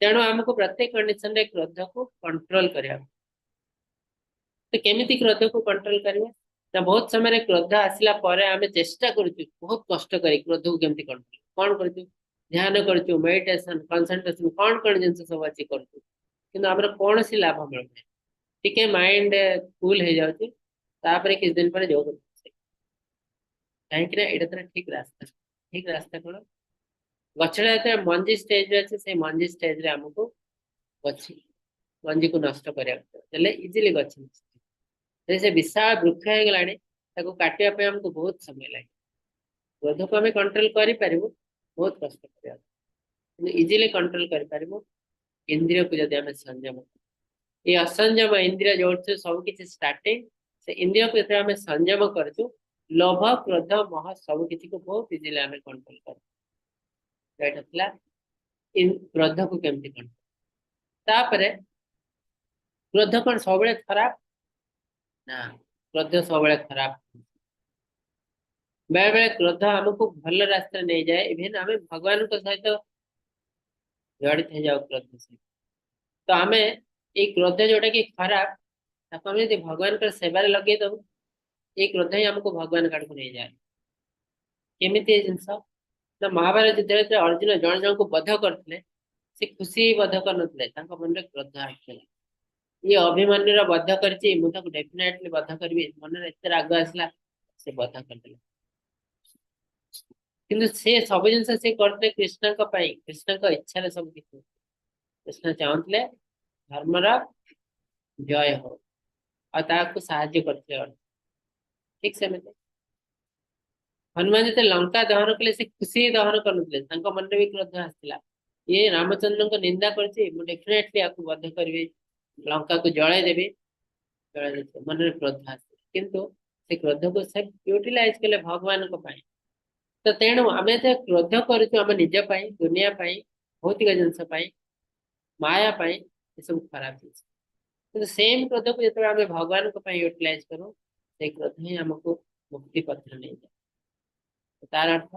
S2: ତେଣୁ ଆମକୁ ପ୍ରତ୍ୟେକ କଣ୍ଡିସନରେ କ୍ରୋଧକୁ କଣ୍ଟ୍ରୋଲ କରିବାକୁ। ତ କେମିତି କ୍ରୋଧକୁ କଣ୍ଟ୍ରୋଲ କରିବା ନା ବହୁତ ସମୟରେ କ୍ରୋଧ ଆସିଲା ପରେ ଆମେ ଚେଷ୍ଟା କରୁଛୁ ବହୁତ କଷ୍ଟ କରି କ୍ରୋଧକୁ କେମିତି କଣ୍ଟ୍ରୋଲ। କଣ କରୁଛୁ? ଧ୍ୟାନ କରୁଛୁ, ମେଡିଟେସନ, କନସେନ୍ଟ୍ରେସନ, କଣ କଣ ଜିନିଷ ସବୁ ଅଛି କରୁଛୁ, କିନ୍ତୁ ଆମର କୌଣସି ଲାଭ ମିଳୁନାହିଁ। ଟିକେ ମାଇଣ୍ଡ କୁଲ ହେଇଯାଉଛି, ତାପରେ କିଛି ଦିନ ପରେ ଯୋଗ। କାହିଁକି ନା ଏଇଟା ତାର ଠିକ ରାସ୍ତା। ଠିକ ରାସ୍ତା କଣ? ଗଛଟା ଯେତେବେଳେ ମଞ୍ଜି ଷ୍ଟେଜରେ ଅଛି, ସେଇ ମଞ୍ଜି ଷ୍ଟେଜରେ ଆମକୁ ଗଛ ମଞ୍ଜିକୁ ନଷ୍ଟ କରିବାକୁ ପଡିବ, ହେଲେ ଇଜିଲି ଗଛ ନଷ୍ଟ। ଯଦି ସେ ବିଶାଳ ବୃକ୍ଷ ହେଇଗଲାଣି, ତାକୁ କାଟିବା ପାଇଁ ଆମକୁ ବହୁତ ସମୟ ଲାଗେ। କ୍ରୋଧକୁ ଆମେ କଣ୍ଟ୍ରୋଲ କରିପାରିବୁ, ବହୁତ କଷ୍ଟ କରିବାକୁ, କିନ୍ତୁ ଇଜିଲି କଣ୍ଟ୍ରୋଲ କରିପାରିବୁ ଇନ୍ଦ୍ରିୟକୁ ଯଦି ଆମେ ସଂଯମ। ଏଇ ଅସଂଯମ ଇନ୍ଦ୍ରିୟ ଯୋଉଠୁ ସବୁ କିଛି ଷ୍ଟାର୍ଟିଂ, ସେ ଇନ୍ଦ୍ରିୟକୁ ଯେତେବେଳେ ଆମେ ସଂଯମ କରୁଛୁ, ଲୋଭ, କ୍ରୋଧ, ମୋହ ସବୁ କିଛିକୁ ବହୁତ ଇଜିଲି ଆମେ କଣ୍ଟ୍ରୋଲ କରୁ। ଏଇଟା ଥିଲା କ୍ରୋଧକୁ କେମିତି କଣ୍ଟ୍ରୋଲ। ତାପରେ କ୍ରୋଧ କଣ ସବୁବେଳେ ଖରାପ? ନା, କ୍ରୋଧ ସବୁବେଳେ ଖରାପ। ବେଳେ ବେଳେ କ୍ରୋଧ ଆମକୁ ଭଲ ରାସ୍ତାରେ ନେଇଯାଏ। ଇଭେନ ଆମେ ଭଗବାନଙ୍କ ସହିତ ଜଡ଼ିତ ହେଇଯାଉ କ୍ରୋଧ ସହିତ। ତ ଆମେ ଏଇ କ୍ରୋଧ ଯୋଉଟା କି ଖରାପ, ତାକୁ ଆମେ ଯଦି ଭଗବାନଙ୍କର ସେବାରେ ଲଗେଇ ଦବୁ, ଏଇ କ୍ରୋଧ ହିଁ ଆମକୁ ଭଗବାନଙ୍କ ଆଡକୁ ନେଇଯାଏ। କେମିତି ଏ ଜିନିଷ ନା, ମହାଭାରତ ଯୁଦ୍ଧରେ ଯେତେବେଳେ ଅର୍ଜୁନ ଜଣ ଜଣଙ୍କୁ ବଧ କରିଥିଲେ, ସେ ଖୁସି ହେଇ ବଧ କରିନଥିଲେ, ତାଙ୍କ ମନରେ କ୍ରୋଧ ଆସିଥିଲା। ଇଏ ଅଭିମନ୍ୟୁର ବଧ କରିଛି, ମୁଁ ତାକୁ ଡେଫିନେଟଲି ବଧ କରିବି। ମନରେ ଏତେ ରାଗ ଆସିଲା, ସେ ବଧ କରିଦେଲେ। କିନ୍ତୁ ସେ ସବୁ ଜିନିଷ ସେ କରିଥିଲେ କୃଷ୍ଣଙ୍କ ପାଇଁ, କୃଷ୍ଣଙ୍କ ଇଚ୍ଛାରେ ସବୁ କିଛି। କୃଷ୍ଣ ଚାହୁଁଥିଲେ ଧର୍ମର ଜୟ ହଉ ଆଉ ତାକୁ ସାହାଯ୍ୟ କରିଥିଲେ ଅର୍ଜୁନ। ଠିକ ସେମିତି ହନୁମାନ ଯେତେବେଳେ ଲଙ୍କା ଦହନ କଲେ, ସେ ଖୁସି ହେଇ ଦହନ କରୁନଥିଲେ, ତାଙ୍କ ମନରେ ବି କ୍ରୋଧ ଆସିଥିଲା। ଇଏ ରାମଚନ୍ଦ୍ରଙ୍କ ନିନ୍ଦା କରିଛି, ମୁଁ ଡେଫିନେଟଲି ୟାକୁ ବଧ କରିବି, ଲଙ୍କାକୁ ଜଳେଇ ଦେବି। ଜଳେଇ ଦେଇଥିଲେ, ମନରେ କ୍ରୋଧ ଆସିଥିଲା, କିନ୍ତୁ ସେ କ୍ରୋଧକୁ ସେ ୟୁଟିଲାଇଜ କଲେ ଭଗବାନଙ୍କ ପାଇଁ। ତ ତେଣୁ ଆମେ ଯେତେବେଳେ କ୍ରୋଧ କରୁଛୁ ଆମ ନିଜ ପାଇଁ, ଦୁନିଆ ପାଇଁ, ଭୌତିକ ଜିନିଷ ପାଇଁ, ମାୟା ପାଇଁ, ଏସବୁ ଖରାପ ଜିନିଷ। କିନ୍ତୁ ସେମ୍ କ୍ରୋଧକୁ ଯେତେବେଳେ ଆମେ ଭଗବାନଙ୍କ ପାଇଁ ୟୁଟିଲାଇଜ କରୁ, ସେଇ କ୍ରୋଧ ହିଁ ଆମକୁ ମୁକ୍ତି ପଥରେ ନେଇଯାଏ। ତାର ଅର୍ଥ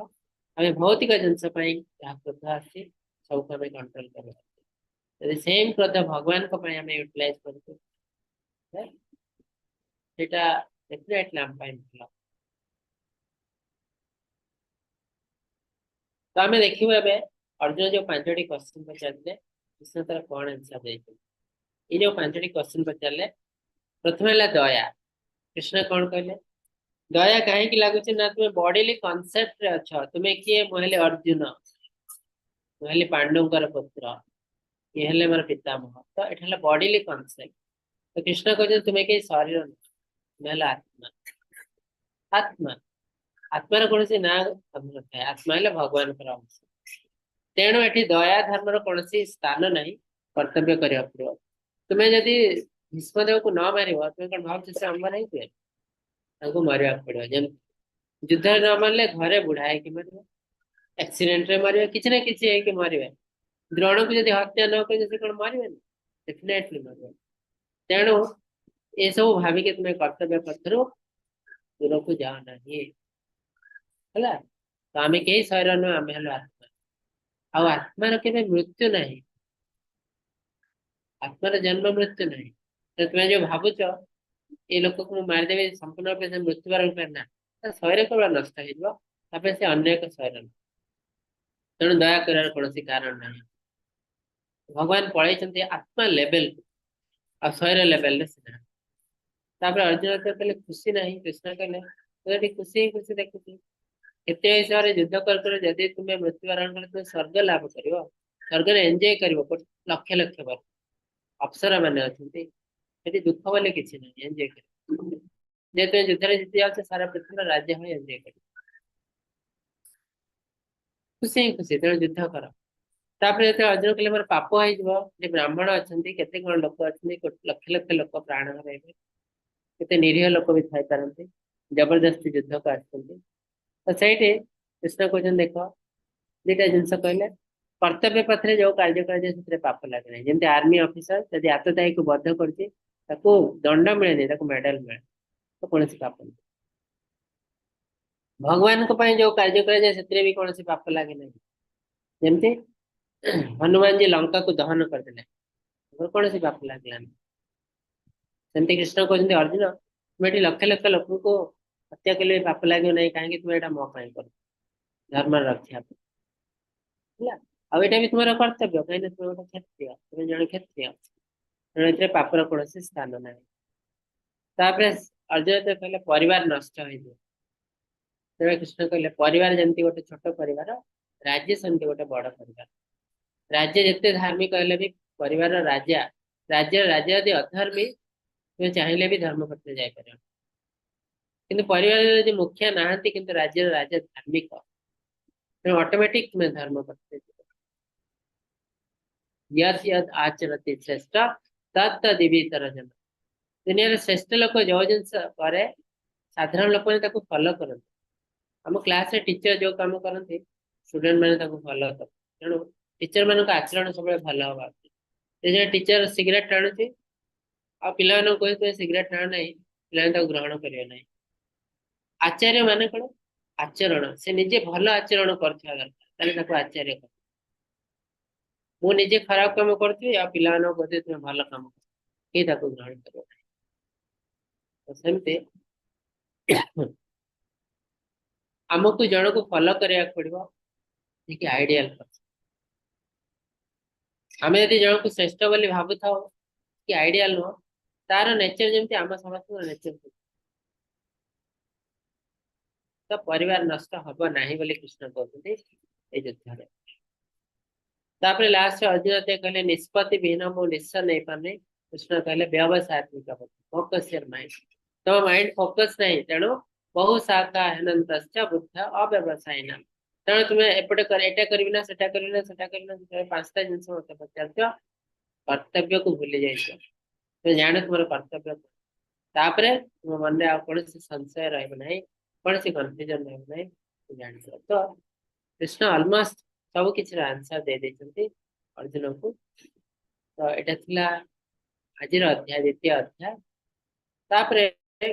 S2: ଆମେ ଭୌତିକ ଜିନିଷ ପାଇଁ ଯାହା କ୍ରୋଧ ଆସୁଛି, ସବୁକୁ ଆମେ କଣ୍ଟ୍ରୋଲ କରିବା। ଯଦି ସେମ୍ କ୍ରୋଧ ଭଗବାନଙ୍କ ପାଇଁ ଆମେ ୟୁଟିଲାଇଜ କରୁଛୁ, ସେଇଟା ଡେଫିନେଟଲି ଆମ ପାଇଁ ଭଲ। ତ ଆମେ ଦେଖିବୁ ଏବେ ଅର୍ଜୁନ ଯୋଉ 5ଟି କ୍ୱେଶ୍ଚନ ପଚାରିଲେ, କୃଷ୍ଣ ତାର କଣ ଆନ୍ସର ଦେଇଛନ୍ତି। ଏଇ ଯୋଉ 5ଟି କ୍ୱେଶ୍ଚନ ପଚାରିଲେ, ପ୍ରଥମେ ହେଲା ଦୟା। କୃଷ୍ଣ କଣ କହିଲେ? ଦୟା କାହିଁକି ଲାଗୁଛି ନା ତୁମେ ବଡିଲି କନସେପ୍ଟରେ ଅଛ। ତୁମେ କିଏ? ମୁଁ ହେଲି ଅର୍ଜୁନ, ମୁଁ ହେଲି ପାଣ୍ଡୁଙ୍କର ପୁତ୍ର, ଇଏ ହେଲେ ମୋର ପିତାମହ। ତ ଏଟା ହେଲା ବଡିଲି କନସେପ୍ଟ। ତ କୃଷ୍ଣ କହୁଛନ୍ତି ତୁମେ କେହି ଶରୀର ନୁହଁ, ତୁମେ ହେଲା ଆତ୍ମା। ଆତ୍ମା, ଆତ୍ମାର କୌଣସି ନାଁ ନଥାଏ, ଆତ୍ମା ହେଲେ ଭଗବାନଙ୍କର ଅଂଶ। ତେଣୁ ଏଠି ଦୟା ଧର୍ମର କୌଣସି ସ୍ଥାନ ନାହିଁ, କର୍ତ୍ତବ୍ୟ କରିବାକୁ ପଡିବ। ତୁମେ ଯଦି ଭୀଷ୍ମଦେବକୁ ନ ମାରିବ, ତୁମେ କଣ ଭାବୁଛ ସେ ଅମର ହେଇଯିବେ? ତାଙ୍କୁ ମାରିବାକୁ ପଡିବ। ଯେମିତି ଯୁଦ୍ଧରେ ନ ମାରିଲେ ଘରେ ବୁଢା ହେଇକି ମରିବ, ଆକ୍ସିଡେଣ୍ଟରେ ମରିବେ, କିଛି ନା କିଛି ହେଇକି ମରିବେ। ଦ୍ରୋଣକୁ ଯଦି ହତ୍ୟା ନ କରିବେ, ସେ କଣ ମରିବେନି? ଡେଫିନେଟଲି ମରିବେ। ତେଣୁ ଏସବୁ ଭାବିକି ତୁମେ କର୍ତ୍ତବ୍ୟ ପଥରୁ ଦୂରକୁ ଯାଅ ନାହିଁ। ହେଲା ତ, ଆମେ କେହି ଶରୀର ନୁହେଁ, ଆମେ ହେଲୁ ଆତ୍ମା। ଆଉ ଆତ୍ମାର କେବେ ମୃତ୍ୟୁ ନାହିଁ, ଆତ୍ମାର ଜନ୍ମ ମୃତ୍ୟୁ ନାହିଁ। ତ ତୁମେ ଯୋଉ ଭାବୁଛ ଏ ଲୋକକୁ ମୁଁ ମାରିଦେବି, ସମ୍ପୂର୍ଣ୍ଣ ରୂପେ ସେ ମୃତ୍ୟୁବରଣ କରେ ନା, ତା ଶରୀର କେବଳ ନଷ୍ଟ ହେଇଯିବ, ତାପରେ ସେ ଅନ୍ୟ ଏକ ଶରୀର। ତେଣୁ ଦୟା କରିବାର କୌଣସି କାରଣ ନାହିଁ। ଭଗବାନ ପଳେଇଛନ୍ତି ଆତ୍ମା ଲେଭେଲକୁ, ଆଉ ଶରୀର ଲେଭେଲରେ ସେ ନାହାନ୍ତି। ତାପରେ ଅର୍ଜୁନ କହିଲେ ଖୁସି ନାହିଁ। କୃଷ୍ଣ କହିଲେ ତୁ ଏଠି ଖୁସି ହିଁ ଖୁସି ଦେଖୁଛୁ। ଏତେ ହିସାବରେ ଯୁଦ୍ଧ କରି କରି ଯଦି ତୁମେ ମୃତ୍ୟୁବରଣ କଲେ, ତୁମେ ସ୍ୱର୍ଗ ଲାଭ କରିବ, ସ୍ୱର୍ଗରେ ଏନ୍ଜୟ କରିବ ଲକ୍ଷ ଲକ୍ଷ ବର୍ଷ। ଅପ୍ସରା ମାନେ ଅଛନ୍ତି ସେଠି, ଦୁଃଖ ବୋଲି କିଛି ନାହିଁ, ଏନ୍ଜୟ କରିବ। ଯେହେତୁ ତୁମେ ଯୁଦ୍ଧରେ ଜିତି ଯାଉଛ, ସାରା ପୃଥିବୀର ରାଜ୍ୟ ହୋଇ ଏନ୍ଜୟ କରିବ, ଖୁସି ହିଁ ଖୁସି। ତେଣୁ ଯୁଦ୍ଧ କର। ତାପରେ ଯେତେବେଳେ ଅର୍ଜୁନ କହିଲେ ମୋର ପାପ ହେଇଯିବ ଯେ, ବ୍ରାହ୍ମଣ ଅଛନ୍ତି, କେତେ କଣ ଲୋକ ଅଛନ୍ତି, ଲକ୍ଷ ଲକ୍ଷ ଲୋକ ପ୍ରାଣ ହରାଇବେ, କେତେ ନିରୀହ ଲୋକ ବି ଥାଇପାରନ୍ତି, ଜବରଦସ୍ତି ଯୁଦ୍ଧକୁ ଆସିଛନ୍ତି। ତ ସେଇଠି କୃଷ୍ଣ କହୁଛନ୍ତି ଦେଖ, ଦିଟା ଜିନିଷ କହିଲେ। କର୍ତ୍ତବ୍ୟ ପଥରେ ଯୋଉ କାର୍ଯ୍ୟ କରାଯାଏ, ସେଥିରେ ପାପ ଲାଗେ ନାହିଁ। ଯେମିତି ଆର୍ମି ଅଫିସର ଯଦି ଆତତାୟୀକୁ ବଧ କରୁଛି, ତାକୁ ଦଣ୍ଡ ମିଳେନି, ତାକୁ ମେଡାଲ ମିଳେ। ତ କୌଣସି ପାପ ନାହିଁ। ଭଗବାନଙ୍କ ପାଇଁ ଯୋଉ କାର୍ଯ୍ୟ କରାଯାଏ, ସେଥିରେ ବି କୌଣସି ପାପ ଲାଗେ ନାହିଁ। ଯେମିତି ହନୁମାନଜୀ ଲଙ୍କାକୁ ଦହନ କରିଦେଲେ, ତାଙ୍କର କୌଣସି ପାପ ଲାଗିଲାନି। ସେମିତି କୃଷ୍ଣ କହୁଛନ୍ତି, ଅର୍ଜୁନ, ତୁମେ ଏଠି ଲକ୍ଷ ଲକ୍ଷ ଲୋକଙ୍କୁ ହତ୍ୟା କଲେ ବି ପାପ ଲାଗିବ ନାହିଁ। କାହିଁକି? ତୁମେ ଏଇଟା ମୋ ପାଇଁ କର, ଧର୍ମର ରକ୍ଷା ପାଇଁ। ହେଲା, ଆଉ ଏଇଟା ବି ତୁମର କର୍ତ୍ତବ୍ୟ, କାହିଁକି ନା ତୁମେ ଗୋଟେ କ୍ଷତ୍ରିୟ, ତୁମେ ଜଣେ କ୍ଷତ୍ରିୟ। ତେଣୁ ଏଥିରେ ପାପର କୌଣସି ସ୍ଥାନ ନାହିଁ। ତାପରେ ଅର୍ଜୁନ ଯେତେବେଳେ କହିଲେ ପରିବାର ନଷ୍ଟ ହେଇଯିବ, ତେବେ କୃଷ୍ଣ କହିଲେ ପରିବାର ଯେମିତି ଗୋଟେ ଛୋଟ ପରିବାର, ରାଜ୍ୟ ସେମିତି ଗୋଟେ ବଡ ପରିବାର। ରାଜ୍ୟ ଯେତେ ଧାର୍ମିକ ହେଲେ ବି ପରିବାରର ରାଜା, ରାଜ୍ୟର ରାଜା ଯଦି ଅଧର୍ମୀ, ତୁମେ ଚାହିଁଲେ ବି ଧର୍ମ ପଥରେ ଯାଇପାରିବ। କିନ୍ତୁ ପରିବାରରେ ଯଦି ମୁଖିଆ ନାହାନ୍ତି, କିନ୍ତୁ ରାଜ୍ୟର ରାଜା ଧାର୍ମିକ, ତେଣୁ ଅଟୋମେଟିକ ତୁମେ ଧର୍ମ ପଥରେ ଯିବ। ୟଦ୍ ୟଦ୍ ଆଚରତି ଶ୍ରେଷ୍ଠ ତତ୍ ତଦିବିତର ଜନ। ଦୁନିଆରେ ଶ୍ରେଷ୍ଠ ଲୋକ ଯୋଉ ଜିନିଷ କରେ, ସାଧାରଣ ଲୋକମାନେ ତାକୁ ଫଲୋ କରନ୍ତି। ଆମ କ୍ଲାସରେ ଟିଚର ଯୋଉ କାମ କରନ୍ତି, ଷ୍ଟୁଡେଣ୍ଟ ମାନେ ତାକୁ ଫଲୋ କରନ୍ତି। ତେଣୁ ଟିଚର ମାନଙ୍କ ଆଚରଣ ସବୁବେଳେ ଭଲ ହବା ଉଚିତ। ଯେ ଜଣେ ଟିଚର ସିଗାରେଟ ଟାଣୁଛି ଆଉ ପିଲାମାନଙ୍କୁ କହୁଛି ତୁମେ ସିଗାରେଟ ଟାଣ ନାହିଁ, ପିଲାମାନେ ତାକୁ ଗ୍ରହଣ କରିବେ ନାହିଁ। ଆଚାର୍ଯ୍ୟ ମାନେ କଣ? ଆଚରଣ, ସେ ନିଜେ ଭଲ ଆଚରଣ କରୁଥିବା ଦରକାର, ତାହେଲେ ତାକୁ ଆଚାର୍ଯ୍ୟ କହ। ମୁଁ ନିଜେ ଖରାପ କାମ କରୁଥିବି ଆଉ ପିଲାମାନଙ୍କୁ କହୁଥିବି ତୁମେ ଭଲ କାମ କର, କେହି ତାକୁ ଗ୍ରହଣ କରିବ ନାହିଁ। ତ ସେମିତି ଆମକୁ ଜଣକୁ ଫଲୋ କରିବାକୁ ପଡିବ ଯିଏକି ଆଇଡିଆଲ ପର୍ସନ। ଆମେ ଯଦି ଜଣକୁ ଶ୍ରେଷ୍ଠ ବୋଲି ଭାବୁଥାଉ କି ଆଇଡିଆଲ ନୁହଁ, ତାର ନେଚର ଯେମିତି ଆମ ସମସ୍ତଙ୍କର ନେଚର, ତ ପରିବାର ନଷ୍ଟ ହବ ନାହିଁ ବୋଲି କୃଷ୍ଣ କହୁଛନ୍ତି ଏଇ ଯୁଦ୍ଧରେ। ତାପରେ ଲାଷ୍ଟ ଅର୍ଜୁନ କହିଲେ ନିଷ୍ପତ୍ତି ବିହୀନ, ମୁଁ ନିଶ୍ଚୟ ନେଇପାରୁନି। କୃଷ୍ଣ କହିଲେ ବ୍ୟବସାୟାତ୍ମିକ, ଫୋକସ your mind, ତମ ମାଇଣ୍ଡ ଫୋକସ ନାହିଁ, ତେଣୁ ବହୁ ଶାଖା ହେନନ୍ତଶ୍ଚ ବୁଦ୍ଧ ଅବ୍ୟବସାୟିନା। ତେଣୁ ତୁମେ ଏପଟେ ଏଇଟା କରିବି ନା ସେଟା କରିବି ନା ସେଟା କରିବି ନା, ପାଞ୍ଚଟା ଜିନିଷ ମତେ ପଚାରୁଛ, କର୍ତ୍ତବ୍ୟକୁ ଭୁଲି ଯାଇଛ। ତୁମେ ଜାଣ ତୁମର କର୍ତ୍ତବ୍ୟ କଣ, ତାପରେ ତୁମ ମନରେ ଆଉ କୌଣସି ସଂଶୟ ରହିବ ନାହିଁ, କୌଣସି କନଫ୍ୟୁଜନ ରହିବ ନାହିଁ, ଜାଣିଛ। ତ କୃଷ୍ଣ ଅଲମୋଷ୍ଟ ସବୁ କିଛିର ଆନ୍ସର ଦେଇ ଦେଇଛନ୍ତି ଅର୍ଜୁନକୁ। ତ ଏଇଟା ଥିଲା ଆଜିର ଅଧ୍ୟାୟ, ଦ୍ୱିତୀୟ ଅଧ୍ୟାୟ। ତାପରେ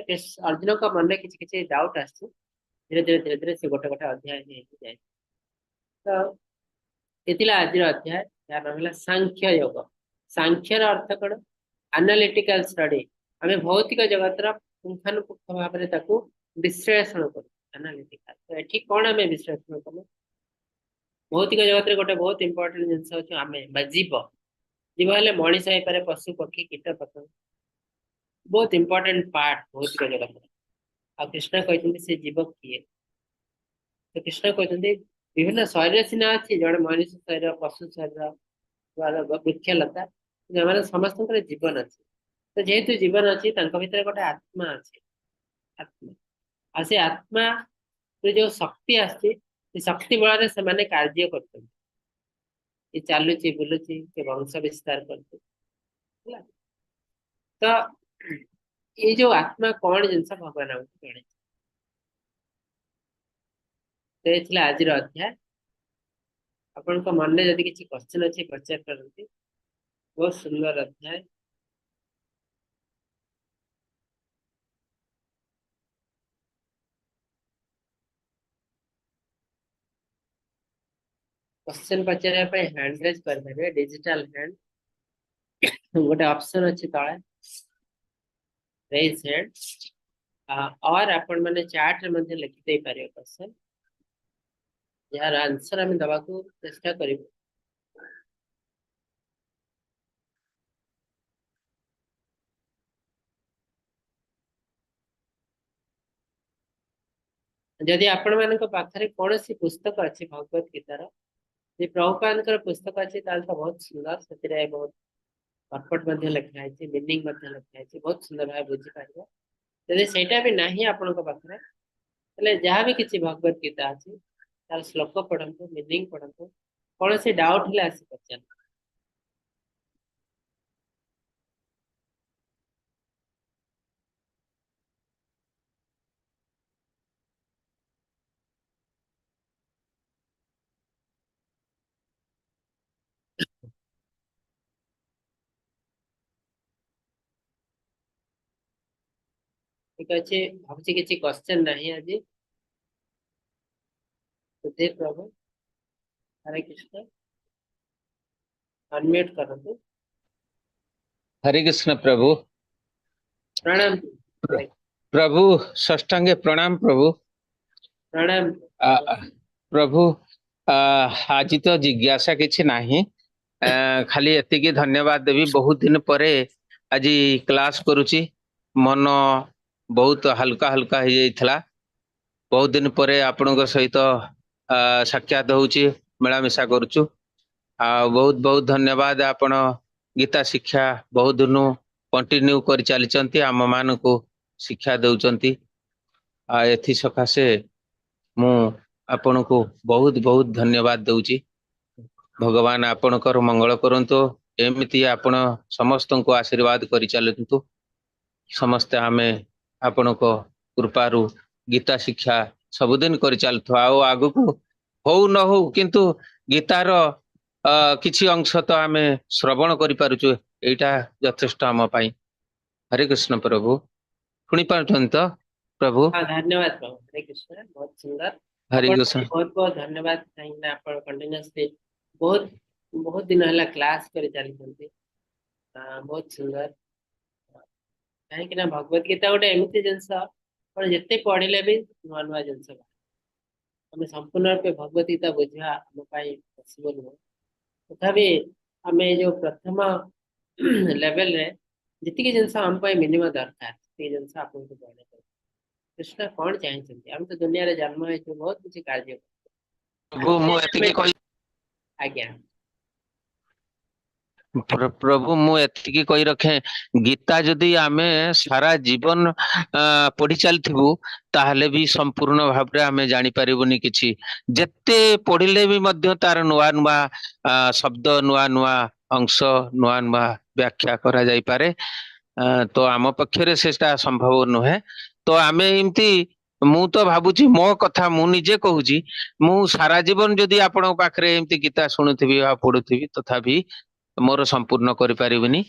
S2: ଅର୍ଜୁନଙ୍କ ମନରେ କିଛି କିଛି ଡାଉଟ ଆସିଛି, ଧୀରେ ଧୀରେ ଧୀରେ ଧୀରେ ସେ ଗୋଟେ ଗୋଟେ ଅଧ୍ୟାୟ ହେଇକି ଯାଏ। ତ ଏ ଥିଲା ଆଜିର ଅଧ୍ୟାୟ, ଯାହାର ନାମ ହେଲା ସାଂଖ୍ୟ ଯୋଗ। ସାଂଖ୍ୟର ଅର୍ଥ କଣ? Analytical study. ଆମେ ଭୌତିକ ଜଗତର ପୁଙ୍ଖାନୁପୁଙ୍ଖ ଭାବରେ ତାକୁ ବିଶ୍ଳେଷଣ କରୁ, ଆନାଲିଟିକାଲ। ତ ଏଠି କଣ ଆମେ ବିଶ୍ଳେଷଣ କଲୁ? ଭୌତିକ ଜଗତରେ ଗୋଟେ ବହୁତ ଇମ୍ପୋର୍ଟାଣ୍ଟ ଜିନିଷ ହଉଛି ଆମେ ବା ଜୀବ। ଜୀବ ହେଲେ ମଣିଷ ହେଇପାରେ, ପଶୁ ପକ୍ଷୀ କୀଟ ପତଙ୍ଗ, ବହୁତ ଇମ୍ପୋର୍ଟାଣ୍ଟ ପାର୍ଟ ଭୌତିକ ଜଗତର। ଆଉ କୃଷ୍ଣ କହିଛନ୍ତି ସେ ଜୀବ କିଏ? ତ କୃଷ୍ଣ କହିଛନ୍ତି ବିଭିନ୍ନ ଶରୀର ସିନା ଅଛି, ଜଣେ ମଣିଷ ଶରୀର, ପଶୁ ଶରୀର, ବୃକ୍ଷଲତା, କିନ୍ତୁ ଏମାନେ ସମସ୍ତଙ୍କର ଜୀବନ ଅଛି। ତ ଯେହେତୁ ଜୀବନ ଅଛି, ତାଙ୍କ ଭିତରେ ଗୋଟେ ଆତ୍ମା ଅଛି, ଆତ୍ମା। ଆଉ ସେ ଆତ୍ମା ଯୋଉ ଶକ୍ତି ଆସିଛି, ସେ ଶକ୍ତି ବଳରେ ସେମାନେ କାର୍ଯ୍ୟ କରୁଛନ୍ତି। କିଏ ଚାଲୁଛି, ବୁଲୁଛି, କିଏ ବଂଶ ବିସ୍ତାର କରୁଛି, ହେଲା। ତ ଏଇ ଯୋଉ ଆତ୍ମା କଣ ଜିନିଷ ଭଗବାନ ଆମକୁ ଜଣେଇଛନ୍ତି। ତ ଏ ଥିଲା ଆଜିର ଅଧ୍ୟାୟ। ଆପଣଙ୍କ ମନରେ ଯଦି କିଛି କ୍ୱେଶ୍ଚନ ଅଛି ପଚାରି ପାରନ୍ତି। ବହୁତ ସୁନ୍ଦର ଅଧ୍ୟାୟ। କ୍ୱେଶ୍ଚନ ପଚାରିବା ପାଇଁ ହ୍ୟାଣ୍ଡ ରେଜ୍ କରିପାରିବେ, ଡିଜିଟାଲ ହ୍ୟାଣ୍ଡ ଗୋଟେ ଅପସନ ଅଛି ତଳେ, ରେଜ୍ ହ୍ୟାଣ୍ଡ। और ଆପଣ ମାନେ ଚାଟ ରେ ମଧ୍ୟ ଲେଖି ଦେଇ ପାରିବେ କ୍ୱେଶ୍ଚନ, ଯାହାର ଆନ୍ସର ଆମେ ଦବାକୁ ଚେଷ୍ଟା କରିବୁ। ଯଦି ଆପଣମାନଙ୍କ ପାଖରେ କୌଣସି ପୁସ୍ତକ ଅଛି ଭଗବତ ଗୀତାର, ଯଦି ପ୍ରଭୁପାଦଙ୍କର ପୁସ୍ତକ ଅଛି ତାହେଲେ ତ ବହୁତ ସୁନ୍ଦର, ସେଥିରେ ବହୁତ ପର୍ପଟ ମଧ୍ୟ ଲେଖା ହେଇଛି, ମିନିଂ ମଧ୍ୟ ଲେଖା ହେଇଛି, ବହୁତ ସୁନ୍ଦର ଭାବେ ବୁଝିପାରିବ। ଯଦି ସେଇଟା ବି ନାହିଁ ଆପଣଙ୍କ ପାଖରେ, ତାହେଲେ ଯାହା ବି କିଛି ଭଗବତ ଗୀତା ଅଛି ତାର ଶ୍ଲୋକ ପଢନ୍ତୁ, ମିନିଂ ପଢନ୍ତୁ, କୌଣସି ଡାଉଟ ହେଲେ ଆସି ପଚାରନ୍ତୁ। ଠିକ ଅଛି, ଭାବୁଛି କିଛି କ୍ୱେଶ୍ଚନ ନାହିଁ ଆଜି। ସୁଧୀର ପ୍ରଭୁ, ହରେ କୃଷ୍ଣ, ଅନମ୍ୟୁଟ କରନ୍ତୁ।
S3: ହରେ କୃଷ୍ଣ ପ୍ରଭୁ।
S2: ପ୍ରଣାମ
S3: ପ୍ରଭୁ, ଷଷ୍ଠାଙ୍ଗେ ପ୍ରଣାମ ପ୍ରଭୁ।
S2: ପ୍ରଣାମ
S3: ପ୍ରଭୁ। ଆଜି ତ ଜିଜ୍ଞାସା କିଛି ନାହିଁ, ଖାଲି ଏତିକି ଧନ୍ୟବାଦ ଦେବି। ବହୁତ ଦିନ ପରେ ଆଜି କ୍ଲାସ କରୁଛି, ମନ ବହୁତ ହାଲୁକା ହାଲୁକା ହେଇଯାଇଥିଲା। ବହୁତ ଦିନ ପରେ ଆପଣଙ୍କ ସହିତ ସାକ୍ଷାତ ହଉଛି, ମିଳାମିଶା କରୁଛୁ। ଆଉ ବହୁତ ବହୁତ ଧନ୍ୟବାଦ। ଆପଣ ଗୀତା ଶିକ୍ଷା ବହୁତ ଦିନୁ କଣ୍ଟିନ୍ୟୁ କରି ଚାଲିଛନ୍ତି, ଆମ ମାନଙ୍କୁ ଶିକ୍ଷା ଦଉଛନ୍ତି। ଆଉ ଏଥି ସକାଶେ ମୁଁ ଆପଣଙ୍କୁ ବହୁତ ବହୁତ ଧନ୍ୟବାଦ ଦଉଛି। ଭଗବାନ ଆପଣଙ୍କର ମଙ୍ଗଳ କରନ୍ତୁ, ଏମିତି ଆପଣ ସମସ୍ତଙ୍କୁ ଆଶୀର୍ବାଦ କରି ଚାଲନ୍ତୁ। ସମସ୍ତେ ଆମେ ଆପଣଙ୍କ କୃପାରୁ ଗୀତା ଶିକ୍ଷା ସବୁଦିନ କରି ଚାଲୁଥିବା। ଆଉ ଆଗକୁ ହଉ ନ ହଉ, କିନ୍ତୁ ଗୀତାର କିଛି ଅଂଶ ତ ଆମେ ଶ୍ରବଣ କରିପାରୁଛୁ, ଏଇଟା ଯଥେଷ୍ଟ ଆମ ପାଇଁ। ହରେ କୃଷ୍ଣ ପ୍ରଭୁ। ଶୁଣି ପାରୁଛନ୍ତି ତ ପ୍ରଭୁ?
S2: ହଁ, ଧନ୍ୟବାଦ ପ୍ରଭୁ। ହରେ କୃଷ୍ଣ, ବହୁତ ସୁନ୍ଦର।
S3: ହରେ
S2: ଆପଣ
S3: କୃଷ୍ଣ।
S2: ବହୁତ ବହୁତ ଧନ୍ୟବାଦ, କାହିଁକି ନା ଆପଣ କଣ୍ଟିନ୍ୟୁଅସଲି ବହୁତ ବହୁତ ଦିନ ହେଲା କ୍ଲାସ କରି ଚାଲିଛନ୍ତି। ବହୁତ ସୁନ୍ଦର, କାହିଁକି ନା ଭଗବତ ଗୀତା ଗୋଟେ ଏମିତି ଜିନିଷ, ଆପଣ ଯେତେ ପଢିଲେ ବି ନୂଆ ନୂଆ ଜିନିଷ ବାହାରେ। ଆମେ ସମ୍ପୂର୍ଣ୍ଣ ରୂପେ ଭଗବତ ଗୀତା ବୁଝିବା ଆମ ପାଇଁ ପସିବଲ ନୁହଁ। ତଥାପି ଆମେ ଏଇ ଯୋଉ ପ୍ରଥମ ଲେଭେଲରେ ଯେତିକି ଜିନିଷ ଆମ ପାଇଁ ମିନିମମ୍ ଦରକାର, ସେତିକି ଜିନିଷ ଆପଣଙ୍କୁ ଜଣେଇ ଦେବୁ। କୃଷ୍ଣ କଣ ଚାହିଁଛନ୍ତି? ଆମେ ତ ଦୁନିଆରେ ଜନ୍ମ ହେଇଛୁ, ବହୁତ କିଛି କାର୍ଯ୍ୟ କରୁଛୁ।
S3: ପ୍ରଭୁ, ମୁଁ ଏତିକି କହି
S2: ଆଜ୍ଞା।
S3: ପ୍ରଭୁ, ମୁଁ ଏତିକି କହି ରଖେ, ଗୀତା ଯଦି ଆମେ ସାରା ଜୀବନ ପଢି ଚାଲିଥିବୁ, ତାହେଲେ ବି ସମ୍ପୂର୍ଣ୍ଣ ଭାବରେ ଆମେ ଜାଣିପାରିବୁନି କିଛି। ଯେତେ ପଢିଲେ ବି ମଧ୍ୟ ତାର ନୂଆ ନୂଆ ଶବ୍ଦ, ନୂଆ ନୂଆ ଅଂଶ, ନୂଆ ନୂଆ ବ୍ୟାଖ୍ୟା କରାଯାଇପାରେ। ତ ଆମ ପକ୍ଷରେ ସେଟା ସମ୍ଭବ ନୁହେଁ। ତ ଆମେ ଏମିତି, ମୁଁ ତ ଭାବୁଛି, ମୋ କଥା ମୁଁ ନିଜେ କହୁଛି, ମୁଁ ସାରା ଜୀବନ ଯଦି ଆପଣଙ୍କ ପାଖରେ ଏମିତି ଗୀତା ଶୁଣୁଥିବି ବା ପଢୁଥିବି, ତଥାପି ମୋର ସମ୍ପୂର୍ଣ୍ଣ କରିପାରିବିନି।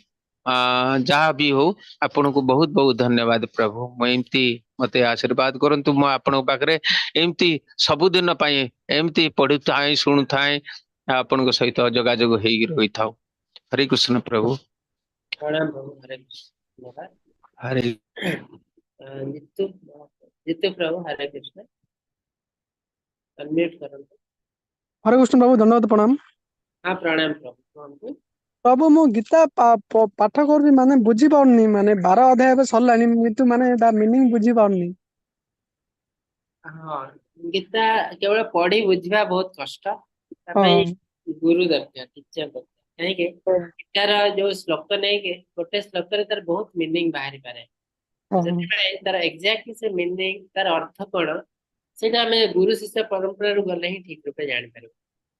S3: ଯାହା ବି ହଉ, ଆପଣଙ୍କୁ ବହୁତ ବହୁତ ଧନ୍ୟବାଦ ପ୍ରଭୁ। ମୁଁ ଏମିତି ମତେ ଆଶୀର୍ବାଦ କରନ୍ତୁ, ମୁଁ ଆପଣଙ୍କ ପାଖରେ ଏମିତି ସବୁଦିନ ପାଇଁ ଏମିତି ପଢୁଥାଏ, ଶୁଣୁଥାଏ, ଆପଣଙ୍କ ସହିତ ଯୋଗାଯୋଗ ହେଇକି ରହିଥାଉ। ହରେ କୃଷ୍ଣ ପ୍ରଭୁ।
S2: ପ୍ରଣାମ ପ୍ରଭୁ, ହରେ କୃଷ୍ଣ, ଧନ୍ୟବାଦ।
S3: ହରେ।
S2: ଜିତୁ, ଜିତୁ ପ୍ରଭୁ, ହରେ କୃଷ୍ଣ, ଅନମ୍ୟୁଟ କରନ୍ତୁ।
S4: ହରେ କୃଷ୍ଣ ପ୍ରଭୁ, ଧନ୍ୟବାଦ, ପ୍ରଣାମ।
S2: ହଁ, ପ୍ରଣାମ ପ୍ରଭୁ, କୁହନ୍ତୁ।
S4: ପ୍ରଭୁ, ମୁଁ ଗୀତା ପାଠ କରୁଛି, ମାନେ ବୁଝିପାରୁନି, ମାନେ 12 ଅଧ୍ୟାୟ ଏବେ ସରିଲାଣି, କିନ୍ତୁ ମାନେ ତା ମିନିଂ ବୁଝିପାରୁନି।
S2: ହଁ, ଗୀତା କେବଳ ପଢି ବୁଝିବା ବହୁତ କଷ୍ଟ। ତା ପାଇଁ ଗୁରୁ ଦରକାର, ଟିଚର ଦରକାର। କାହିଁକି ଗୀତାର ଯୋଉ ଶ୍ଲୋକ ନେଇକି ଗୋଟେ ଶ୍ଲୋକରେ ତାର ବହୁତ ମିନିଂ ବାହାରି ପାରେ। ସେଥିପାଇଁ ତାର ଏକ୍ଜାକ୍ଟଲି ସେ ମିନିଂ, ତାର ଅର୍ଥ କଣ, ସେଇଟା ଆମେ ଗୁରୁ ଶିଷ୍ୟ ପରମ୍ପରାରୁ ଗଲେ ହିଁ ଠିକ ରୂପେ ଜାଣିପାରିବୁ।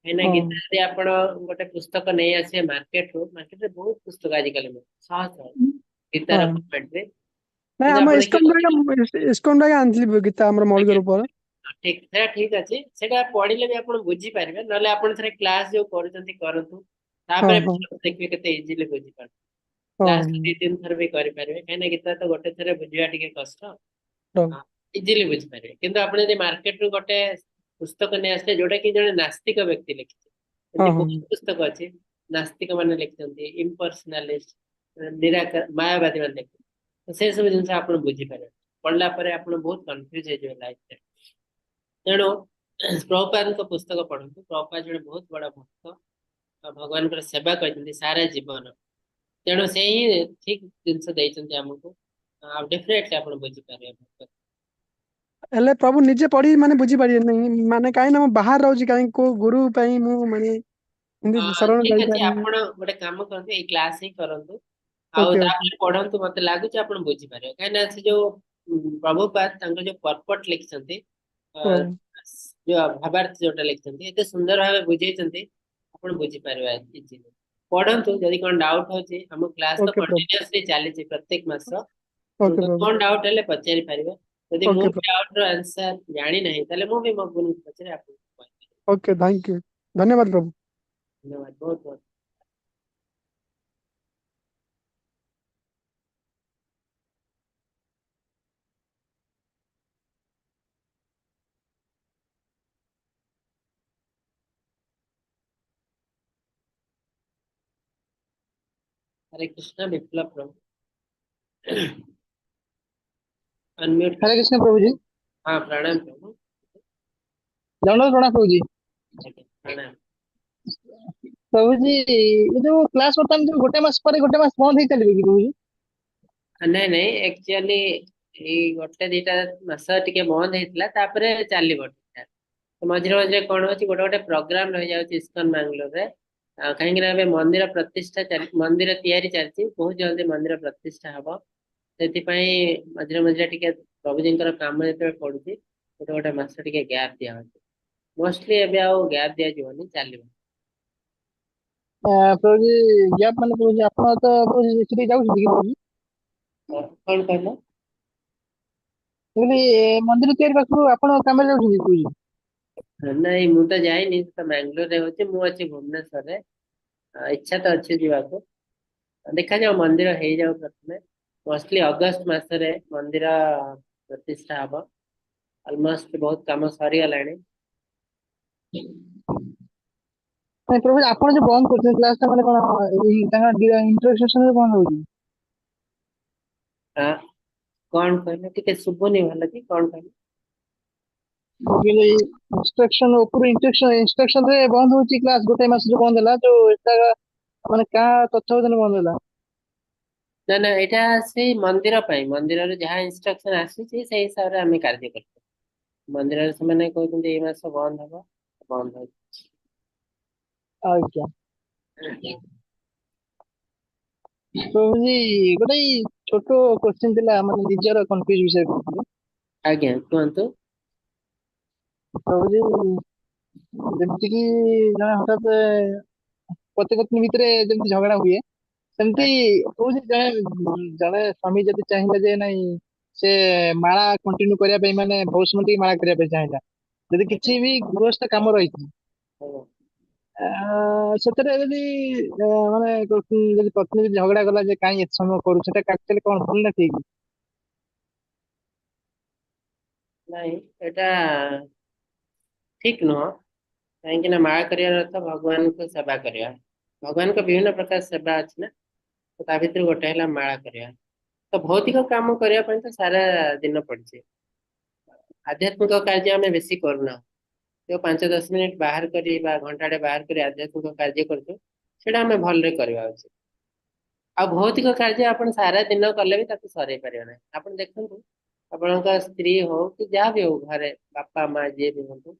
S2: କାହିଁକିନା ଗୀତା ଯଦି ଆପଣ ଗୋଟେ ପୁସ୍ତକ ନେଇ ଆସିବେ ମାର୍କେଟରୁ, ମାର୍କେଟରେ ବହୁତ ପୁସ୍ତକ ଆଜିକାଲି ମିଳୁଛି, ଶହ ଶହ ଗୀତାର କମେଣ୍ଟ୍ରି।
S4: ନାଇଁ, ଆମ ଇସ୍କନ ଆଣିଥିଲି ଗୀତା, ଆମର ମୌଳିକ ରୂପରେ।
S2: ଠିକ, ସେଟା ଠିକ ଅଛି, ସେଟା ପଢିଲେ ବି ଆପଣ ବୁଝିପାରିବେ। ନହେଲେ ଆପଣ ଥରେ କ୍ଲାସ ଯୋଉ କରୁଛନ୍ତି କରନ୍ତୁ, ତାପରେ ଦେଖିବେ କେତେ ଇଜିଲି ବୁଝିପାରିବେ। କ୍ଲାସ 2-3 ଥର ବି କରିପାରିବେ, କାହିଁକିନା ଗୀତା ତ ଗୋଟେ ଥରେ ବୁଝିବା ଟିକେ କଷ୍ଟ, ଇଜିଲି ବୁଝିପାରିବେ। କିନ୍ତୁ ଆପଣ ଯଦି ମାର୍କେଟରୁ ଗୋଟେ ପୁସ୍ତକ ନେଇ ଆସିଲେ, ଯୋଉଟା କି ଜଣେ ନାସ୍ତିକ ବ୍ୟକ୍ତି ଲେଖିছে, ଏମିତି ବହୁତ ପୁସ୍ତକ ଅଛି ନାସ୍ତିକ ମାନେ ଲେଖିଛନ୍ତି, ଇମ୍ପର୍ସନାଲିଷ୍ଟ, ନିରାକାର, ମାୟାବାଦୀ ମାନେ ଲେଖିଛନ୍ତି, ସେ ସବୁ ଜିନିଷ ଆପଣ ବୁଝିପାରିବେ। ପଢିଲା ପରେ ଆପଣ ବହୁତ କନଫ୍ୟୁଜ ହେଇଯିବେ ଲାଇଫରେ। ତେଣୁ ପ୍ରଭୁପାଦଙ୍କ ପୁସ୍ତକ ପଢନ୍ତୁ। ପ୍ରଭୁପାଦ ଜଣେ ବହୁତ ବଡ ଭକ୍ତ, ଭଗବାନଙ୍କର ସେବା କରିଛନ୍ତି ସାରା ଜୀବନ। ତେଣୁ ସେ ହିଁ ଠିକ ଜିନିଷ ଦେଇଛନ୍ତି ଆମକୁ, ଆଉ ଡେଫିନେଟଲି ଆପଣ ବୁଝିପାରିବେ।
S4: ହେଲେ ପ୍ରଭୁ, ନିଜେ ପଢି ମାନେ ବୁଝିପାରିବେନି, ମାନେ କାହିଁକି ନା ମୁଁ ବାହାରେ ରହୁଛି, କାହିଁକି କୋଉ ଗୁରୁ ପାଇଁ ମୁଁ ମାନେ ଶରଣ।
S2: ଠିକ ଅଛି, ଆପଣ ଗୋଟେ କାମ କରନ୍ତୁ, ଏଇ କ୍ଲାସ ହିଁ କରନ୍ତୁ ଆଉ ତାପରେ ପଢନ୍ତୁ। ମତେ ଲାଗୁଛି ଆପଣ ବୁଝିପାରିବେ, କାହିଁକିନା ସେ ଯୋଉ ପ୍ରଭୁପାଦ ତାଙ୍କ ଯୋଉ ପର୍ପଟ ଲେଖିଛନ୍ତି, ଯୋଉ ଭାବାର୍ଥ ଯୋଉଟା ଲେଖିଛନ୍ତି, ଏତେ ସୁନ୍ଦର ଭାବେ ବୁଝେଇଛନ୍ତି, ଆପଣ ବୁଝିପାରିବେ ଇଜିଲି। ପଢନ୍ତୁ, ଯଦି କଣ ଡାଉଟ ହଉଛି, ଆମ କ୍ଲାସ ତ କଣ୍ଟିନ୍ୟୁଅସଲି ଚାଲିଛି ପ୍ରତ୍ୟେକ ମାସ, କଣ ଡାଉଟ ହେଲେ ପଚାରି ପାରିବେ। ଯଦି ମୁଁ ଡାଉଟ ର ଆନ୍ସର ଜାଣି ନାହିଁ, ତାହେଲେ ମୁଁ ବି ମୋ ଗୁରୁଙ୍କୁ ପଚାରି ଆପଣଙ୍କୁ କହିପାରିବି।
S4: ଓକେ, thank you, ଧନ୍ୟବାଦ ପ୍ରଭୁ।
S2: ଧନ୍ୟବାଦ, ବହୁତ ବହୁତ। ହରେ କୃଷ୍ଣ ବିପ୍ଲବ ପ୍ରଭୁ, ଅନମ୍ୟୁଟ।
S5: ହରେ କୃଷ୍ଣ ପ୍ରଭୁଜୀ।
S2: ହଁ, ପ୍ରଣାମ ପ୍ରଭୁ।
S5: ଦଣ୍ଡବତ ପ୍ରଣାମ ପ୍ରଭୁଜୀ।
S2: ପ୍ରଣାମ।
S5: ପ୍ରଭୁଜୀ, ଏ ଯୋଉ କ୍ଲାସ ବର୍ତ୍ତମାନ ଯୋଉ ଗୋଟେ ମାସ ପରେ ଗୋଟେ ମାସ ବନ୍ଦ ହେଇ ଚାଲିବ କି ପ୍ରଭୁଜୀ?
S2: ନାଇଁ ନାଇଁ, ଆକ୍ଚୁଆଲି ଏଇ ଗୋଟେ ଦିଟା ମାସ ଟିକେ ବନ୍ଦ ହେଇଥିଲା, ତାପରେ ଚାଲିବ ଠିକଠାକ। ମଝିରେ ମଝିରେ କଣ ହଉଛି, ଗୋଟେ ଗୋଟେ ପ୍ରୋଗ୍ରାମ ରହିଯାଉଛି ଇସ୍କନ ବାଙ୍ଗାଲୋରରେ, କାହିଁକି ନା ଏବେ ମନ୍ଦିର ପ୍ରତିଷ୍ଠା, ମନ୍ଦିର ତିଆରି ଚାଲିଛି, ବହୁତ ଜଲଦି ମନ୍ଦିର ପ୍ରତିଷ୍ଠା ହବ। ସେଥିପାଇଁ ମଝିରେ ମଝିରେ ଟିକେ ପ୍ରଭୁଜୀଙ୍କର କାମ ଯେତେବେଳେ ପଡୁଛି, ଗୋଟେ ଗୋଟେ ମାସ ଟିକେ ଗ୍ୟାପ୍ ଦିଆହଉଛି। ମୋଷ୍ଟଲି ଏବେ ଆଉ ଗ୍ୟାପ୍ ଦିଆଯିବନି, ଚାଲିବ।
S5: ପ୍ରଭୁଜୀ, ଗ୍ୟାପ୍ ମାନେ ପ୍ରଭୁଜୀ ଆପଣ ତ ପ୍ରଭୁଜୀ ସେଠିକି ଯାଉଛନ୍ତି କି ପ୍ରଭୁଜୀ?
S2: କଣ କହିଲ?
S5: କହିଲି ମନ୍ଦିର ତିଆରି ପାଖକୁ ଆପଣ କାମରେ ଯାଉଛନ୍ତି ପ୍ରଭୁଜୀ?
S2: ନାଇଁ, ମୁଁ ତ ଯାଇନି, ତ ବାଙ୍ଗାଲୋରରେ ହଉଛି, ମୁଁ ଅଛି ଭୁବନେଶ୍ୱରରେ। ଇଚ୍ଛା ତ ଅଛି ଯିବାକୁ, ଦେଖାଯାଉ ମନ୍ଦିର ହେଇଯାଉ ପ୍ରଥମେ। ମୋଷ୍ଟଲି ଅଗଷ୍ଟ ମାସରେ ମନ୍ଦିର ପ୍ରତିଷ୍ଠା ହବ, ଅଲମୋଷ୍ଟ ବହୁତ କାମ ସରିଗଲାଣି।
S5: ନାଇଁ ପ୍ରଭୁ, ଆପଣ ଯୋଉ ବନ୍ଦ କରୁଛନ୍ତି କ୍ଲାସ ଟା, ମାନେ କଣ ଏଇ ତାଙ୍କ ଇଣ୍ଟ୍ରୋଡକ୍ସନ ରେ ବନ୍ଦ ହଉଛି?
S2: କଣ କହିଲେ? ଟିକେ ଶୁଭୁନି ଭଲ କି, କଣ କହିଲେ?
S5: ମୁଁ କହିଲି ଇନଷ୍ଟ୍ରକ୍ସନ ଉପରୁ ଇନଷ୍ଟ୍ରକ୍ସନ ରେ ବନ୍ଦ ହଉଛି କ୍ଲାସ, ଗୋଟେ ମାସ ଯୋଉ ବନ୍ଦ ହେଲା, ଯୋଉ ଏଟା ମାନେ କାହା ତତ୍ତ୍ୱାବଧାନରେ ବନ୍ଦ ହେଲା?
S2: ନା ନା, ଏଇଟା ସେଇ ମନ୍ଦିର ପାଇଁ, ମନ୍ଦିରରେ ଯାହା ଇନଷ୍ଟ୍ରକ୍ସନ ଆସୁଛି ସେଇ ହିସାବରେ ଆମେ କାର୍ଯ୍ୟ କରୁଛୁ। ମନ୍ଦିରରେ ସେମାନେ କହୁଛନ୍ତି ଏଇ ମାସ ବନ୍ଦ ହବ, ବନ୍ଦ ହଉଛି।
S5: ଆଜ୍ଞା ପ୍ରଭୁଜୀ, ଗୋଟେ ଛୋଟ କ୍ୱେଶ୍ଚିନ୍ ଥିଲା, ମାନେ ନିଜର କନଫ୍ୟୁଜ ବିଷୟରେ କହୁଥିଲି।
S2: ଆଜ୍ଞା, କୁହନ୍ତୁ।
S5: ପ୍ରଭୁଜୀ, ଯେମିତି କି ଜଣେ ହଠାତ୍ ପତି ପତ୍ନୀ ଭିତରେ ଯେମିତି ଝଗଡା ହୁଏ, ସେମିତି କହୁଛି ଜଣେ ଜଣେ ସ୍ୱାମୀ ଯଦି ଚାହିଁଲେ ଯେ ନାଇଁ ସେ ମାଳା କଣ୍ଟିନ୍ୟୁ କରିବା ପାଇଁ, ମାନେ ବହୁତ ସମୟ ଟିକେ ମାଳା କରିବା ପାଇଁ ଚାହିଁଲା, ଯଦି କିଛି ବି ଗୃହସ୍ଥ କାମ ରହିଛି, ସେଥିରେ ଯଦି ମାନେ ଯଦି ପତ୍ନୀ ଯଦି ଝଗଡା କଲା ଯେ କାଇଁ ଏତେ ସମୟ କରୁଛୁ, ସେଟା ଆକ୍ଚୁଆଲି କଣ ଭୁଲ ନା ଠିକ?
S2: ନାଇଁ, ଏଇଟା ଠିକ ନୁହଁ। କାହିଁକି ନା ମାଳା କରିବାର ଅର୍ଥ ଭଗବାନଙ୍କୁ ସେବା କରିବା। ଭଗବାନଙ୍କ ବିଭିନ୍ନ ପ୍ରକାର ସେବା ଅଛି ନା, ତ ତା ଭିତରୁ ଗୋଟେ ହେଲା ମାଳା କରିବା। ତ ଭୌତିକ କାମ କରିବା ପାଇଁ ତ ସାରା ଦିନ ପଡିଛି, ଆଧ୍ୟାତ୍ମିକ କାର୍ଯ୍ୟ ଆମେ ବେଶୀ କରୁନାହୁଁ। ଯୋଉ 5-10 ମିନିଟ ବାହାର କରି ବା ଘଣ୍ଟାଟେ ବାହାର କରି ଆଧ୍ୟାତ୍ମିକ କାର୍ଯ୍ୟ କରୁଛୁ, ସେଇଟା ଆମେ ଭଲରେ କରିବା ଉଚିତ। ଆଉ ଭୌତିକ କାର୍ଯ୍ୟ ଆପଣ ସାରା ଦିନ କଲେ ବି ତାକୁ ସରେଇ ପାରିବେ ନାହିଁ। ଆପଣ ଦେଖନ୍ତୁ, ଆପଣଙ୍କ ସ୍ତ୍ରୀ ହଉ କି ଯାହା ବି ହଉ, ଘରେ ବାପା ମା ଯିଏ ବି ହୁଅନ୍ତୁ,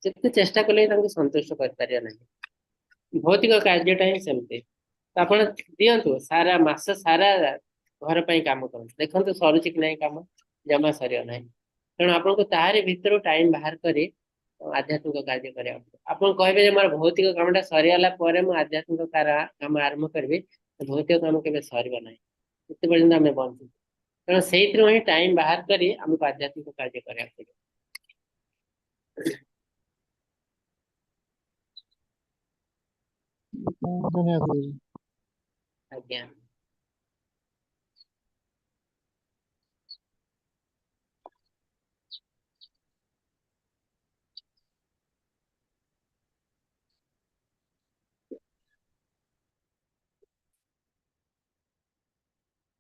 S2: ଯେତେ ଚେଷ୍ଟା କଲେ ବି ତାଙ୍କୁ ସନ୍ତୁଷ୍ଟ କରିପାରିବେ ନାହିଁ। ଭୌତିକ କାର୍ଯ୍ୟଟା ହିଁ ସେମିତି। ତ ଆପଣ ଦିଅନ୍ତୁ, ସାରା ମାସ ସାରା ଘର ପାଇଁ କାମ କରନ୍ତୁ, ଦେଖନ୍ତୁ ସରୁଛି କି ନାହିଁ କାମ, ଜମା ସରିବ ନାହିଁ। ତେଣୁ ଆପଣଙ୍କୁ ତାହାରି ଭିତରୁ ଟାଇମ ବାହାର କରି ଆଧ୍ୟାତ୍ମିକ କାର୍ଯ୍ୟ କରିବାକୁ ପଡିବ। ଆପଣ କହିବେ ଯେ ମୋର ଭୌତିକ କାମଟା ସରିଗଲା ପରେ ମୁଁ ଆଧ୍ୟାତ୍ମିକ କାମ ଆରମ୍ଭ କରିବି, ଭୌତିକ କାମ କେବେ ସରିବ ନାହିଁ ଯେତେ ପର୍ଯ୍ୟନ୍ତ ଆମେ ବଞ୍ଚୁଛୁ। ତେଣୁ ସେଇଥିରୁ ହିଁ ଟାଇମ ବାହାର କରି ଆମକୁ ଆଧ୍ୟାତ୍ମିକ କାର୍ଯ୍ୟ କରିବାକୁ ପଡିବ।
S5: ଧନ୍ୟବାଦ।
S2: ଆଜ୍ଞା।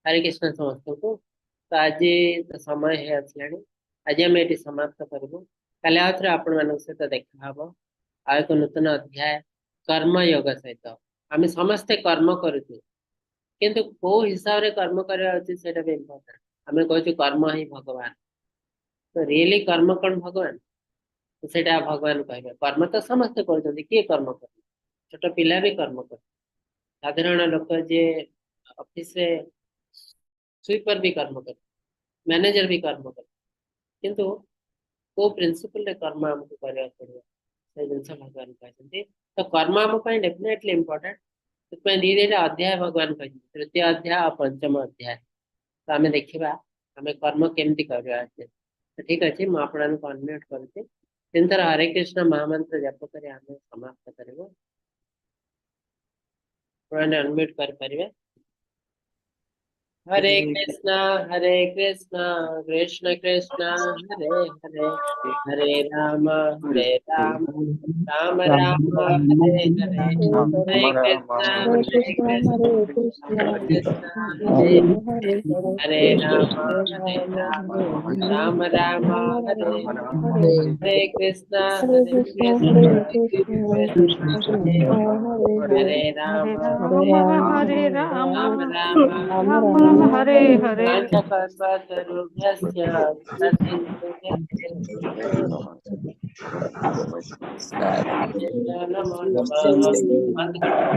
S2: ହରେ କୃଷ୍ଣ ସମସ୍ତଙ୍କୁ। ତ ଆଜି ତ ସମୟ ହେଇ ଆସିଲାଣି, ଆଜି ଆମେ ଏଠି ସମାପ୍ତ କରିବୁ। କାଲି ଆଉ ଥରେ ଆପଣମାନଙ୍କ ସହିତ ଦେଖା ହବ ଆଉ ଏକ ନୂତନ ଅଧ୍ୟାୟ କର୍ମ ଯୋଗ ସହିତ। ଆମେ ସମସ୍ତେ କର୍ମ କରୁଛୁ, କିନ୍ତୁ କୋଉ ହିସାବରେ କର୍ମ କରିବା ଉଚିତ ସେଇଟା ବି ଇମ୍ପୋର୍ଟାଣ୍ଟ। ଆମେ କହୁଛୁ କର୍ମ ହିଁ ଭଗବାନ, ତ ରିଏଲି କର୍ମ କଣ ଭଗବାନ? ସେଇଟା ଭଗବାନ କହିବେ। କର୍ମ ତ ସମସ୍ତେ କରୁଛନ୍ତି, କିଏ କର୍ମ କରୁନି? ଛୋଟ ପିଲା ବି କର୍ମ କରୁଛି, ସାଧାରଣ ଲୋକ ଯିଏ ଅଫିସରେ ସୁଇପର ବି କର୍ମ କରେ, ମ୍ୟାନେଜର ବି କର୍ମ କରେ, କିନ୍ତୁ କୋଉ ପ୍ରିନ୍ସିପଲରେ କର୍ମ ଆମକୁ କରିବାକୁ ପଡିବ ସେ ଜିନିଷ ଭଗବାନ କହିଛନ୍ତି। ତ କର୍ମ ଆମ ପାଇଁ ଡେଫିନେଟଲି ଇମ୍ପୋର୍ଟାଣ୍ଟ। ସେଥିପାଇଁ ଦିଟା ଅଧ୍ୟାୟ ଭଗବାନ କହିଛନ୍ତି, ତୃତୀୟ ଅଧ୍ୟାୟ ଆଉ ପଞ୍ଚମ ଅଧ୍ୟାୟ। ତ ଆମେ ଦେଖିବା ଆମେ କର୍ମ କେମିତି କରିବା ଉଚିତ। ତ ଠିକ ଅଛି, ମୁଁ ଆପଣମାନଙ୍କୁ ଅନମ୍ୟୁଟ କରୁଛି। ତିନିଥର ହରେ କୃଷ୍ଣ ମହାମନ୍ତ୍ର ଜପ କରି ଆମେ ସମାପ୍ତ କରିବୁ। ଆପଣମାନେ ଅନମ୍ୟୁଟ କରିପାରିବେ। ହରେ କୃଷ୍ଣ ହରେ କୃଷ୍ଣ କୃଷ୍ଣ କୃଷ୍ଣ ହରେ ହରେ, ହରେ ରାମ ହରେ ରାମ ରାମ ରାମ ହରେ ହରେ, ହରେ କୃଷ୍ଣ ହରେ କୃଷ୍ଣ କୃଷ୍ଣ ହରେ ହରେ, ହରେ ରାମ ହରେ ରାମ ରାମ ରାମ ହରେ ହରେ, ହରେ କୃଷ୍ଣ ହରେ କୃଷ୍ଣ କୃଷ୍ଣ ହରେ ହରେ ରାମ ହରେ
S1: ହରେ ରାମ
S2: ରାମ ରାମ
S1: ରାମ ହରେ ହରେ।
S2: ନମୋ ନମଃ।
S6: ହରେ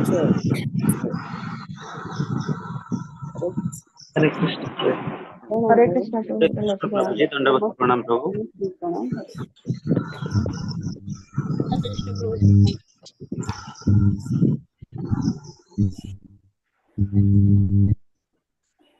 S6: କୃଷ୍ଣ।
S1: ହରେ କୃଷ୍ଣ।
S6: ହରେ କୃଷ୍ଣ ପ୍ରଭୁଜୀ, ଦଣ୍ଡବତ ପ୍ରଣାମ ପ୍ରଭୁ।
S5: ହରେ କୃଷ୍ଣ ପ୍ରଭୁଜୀ।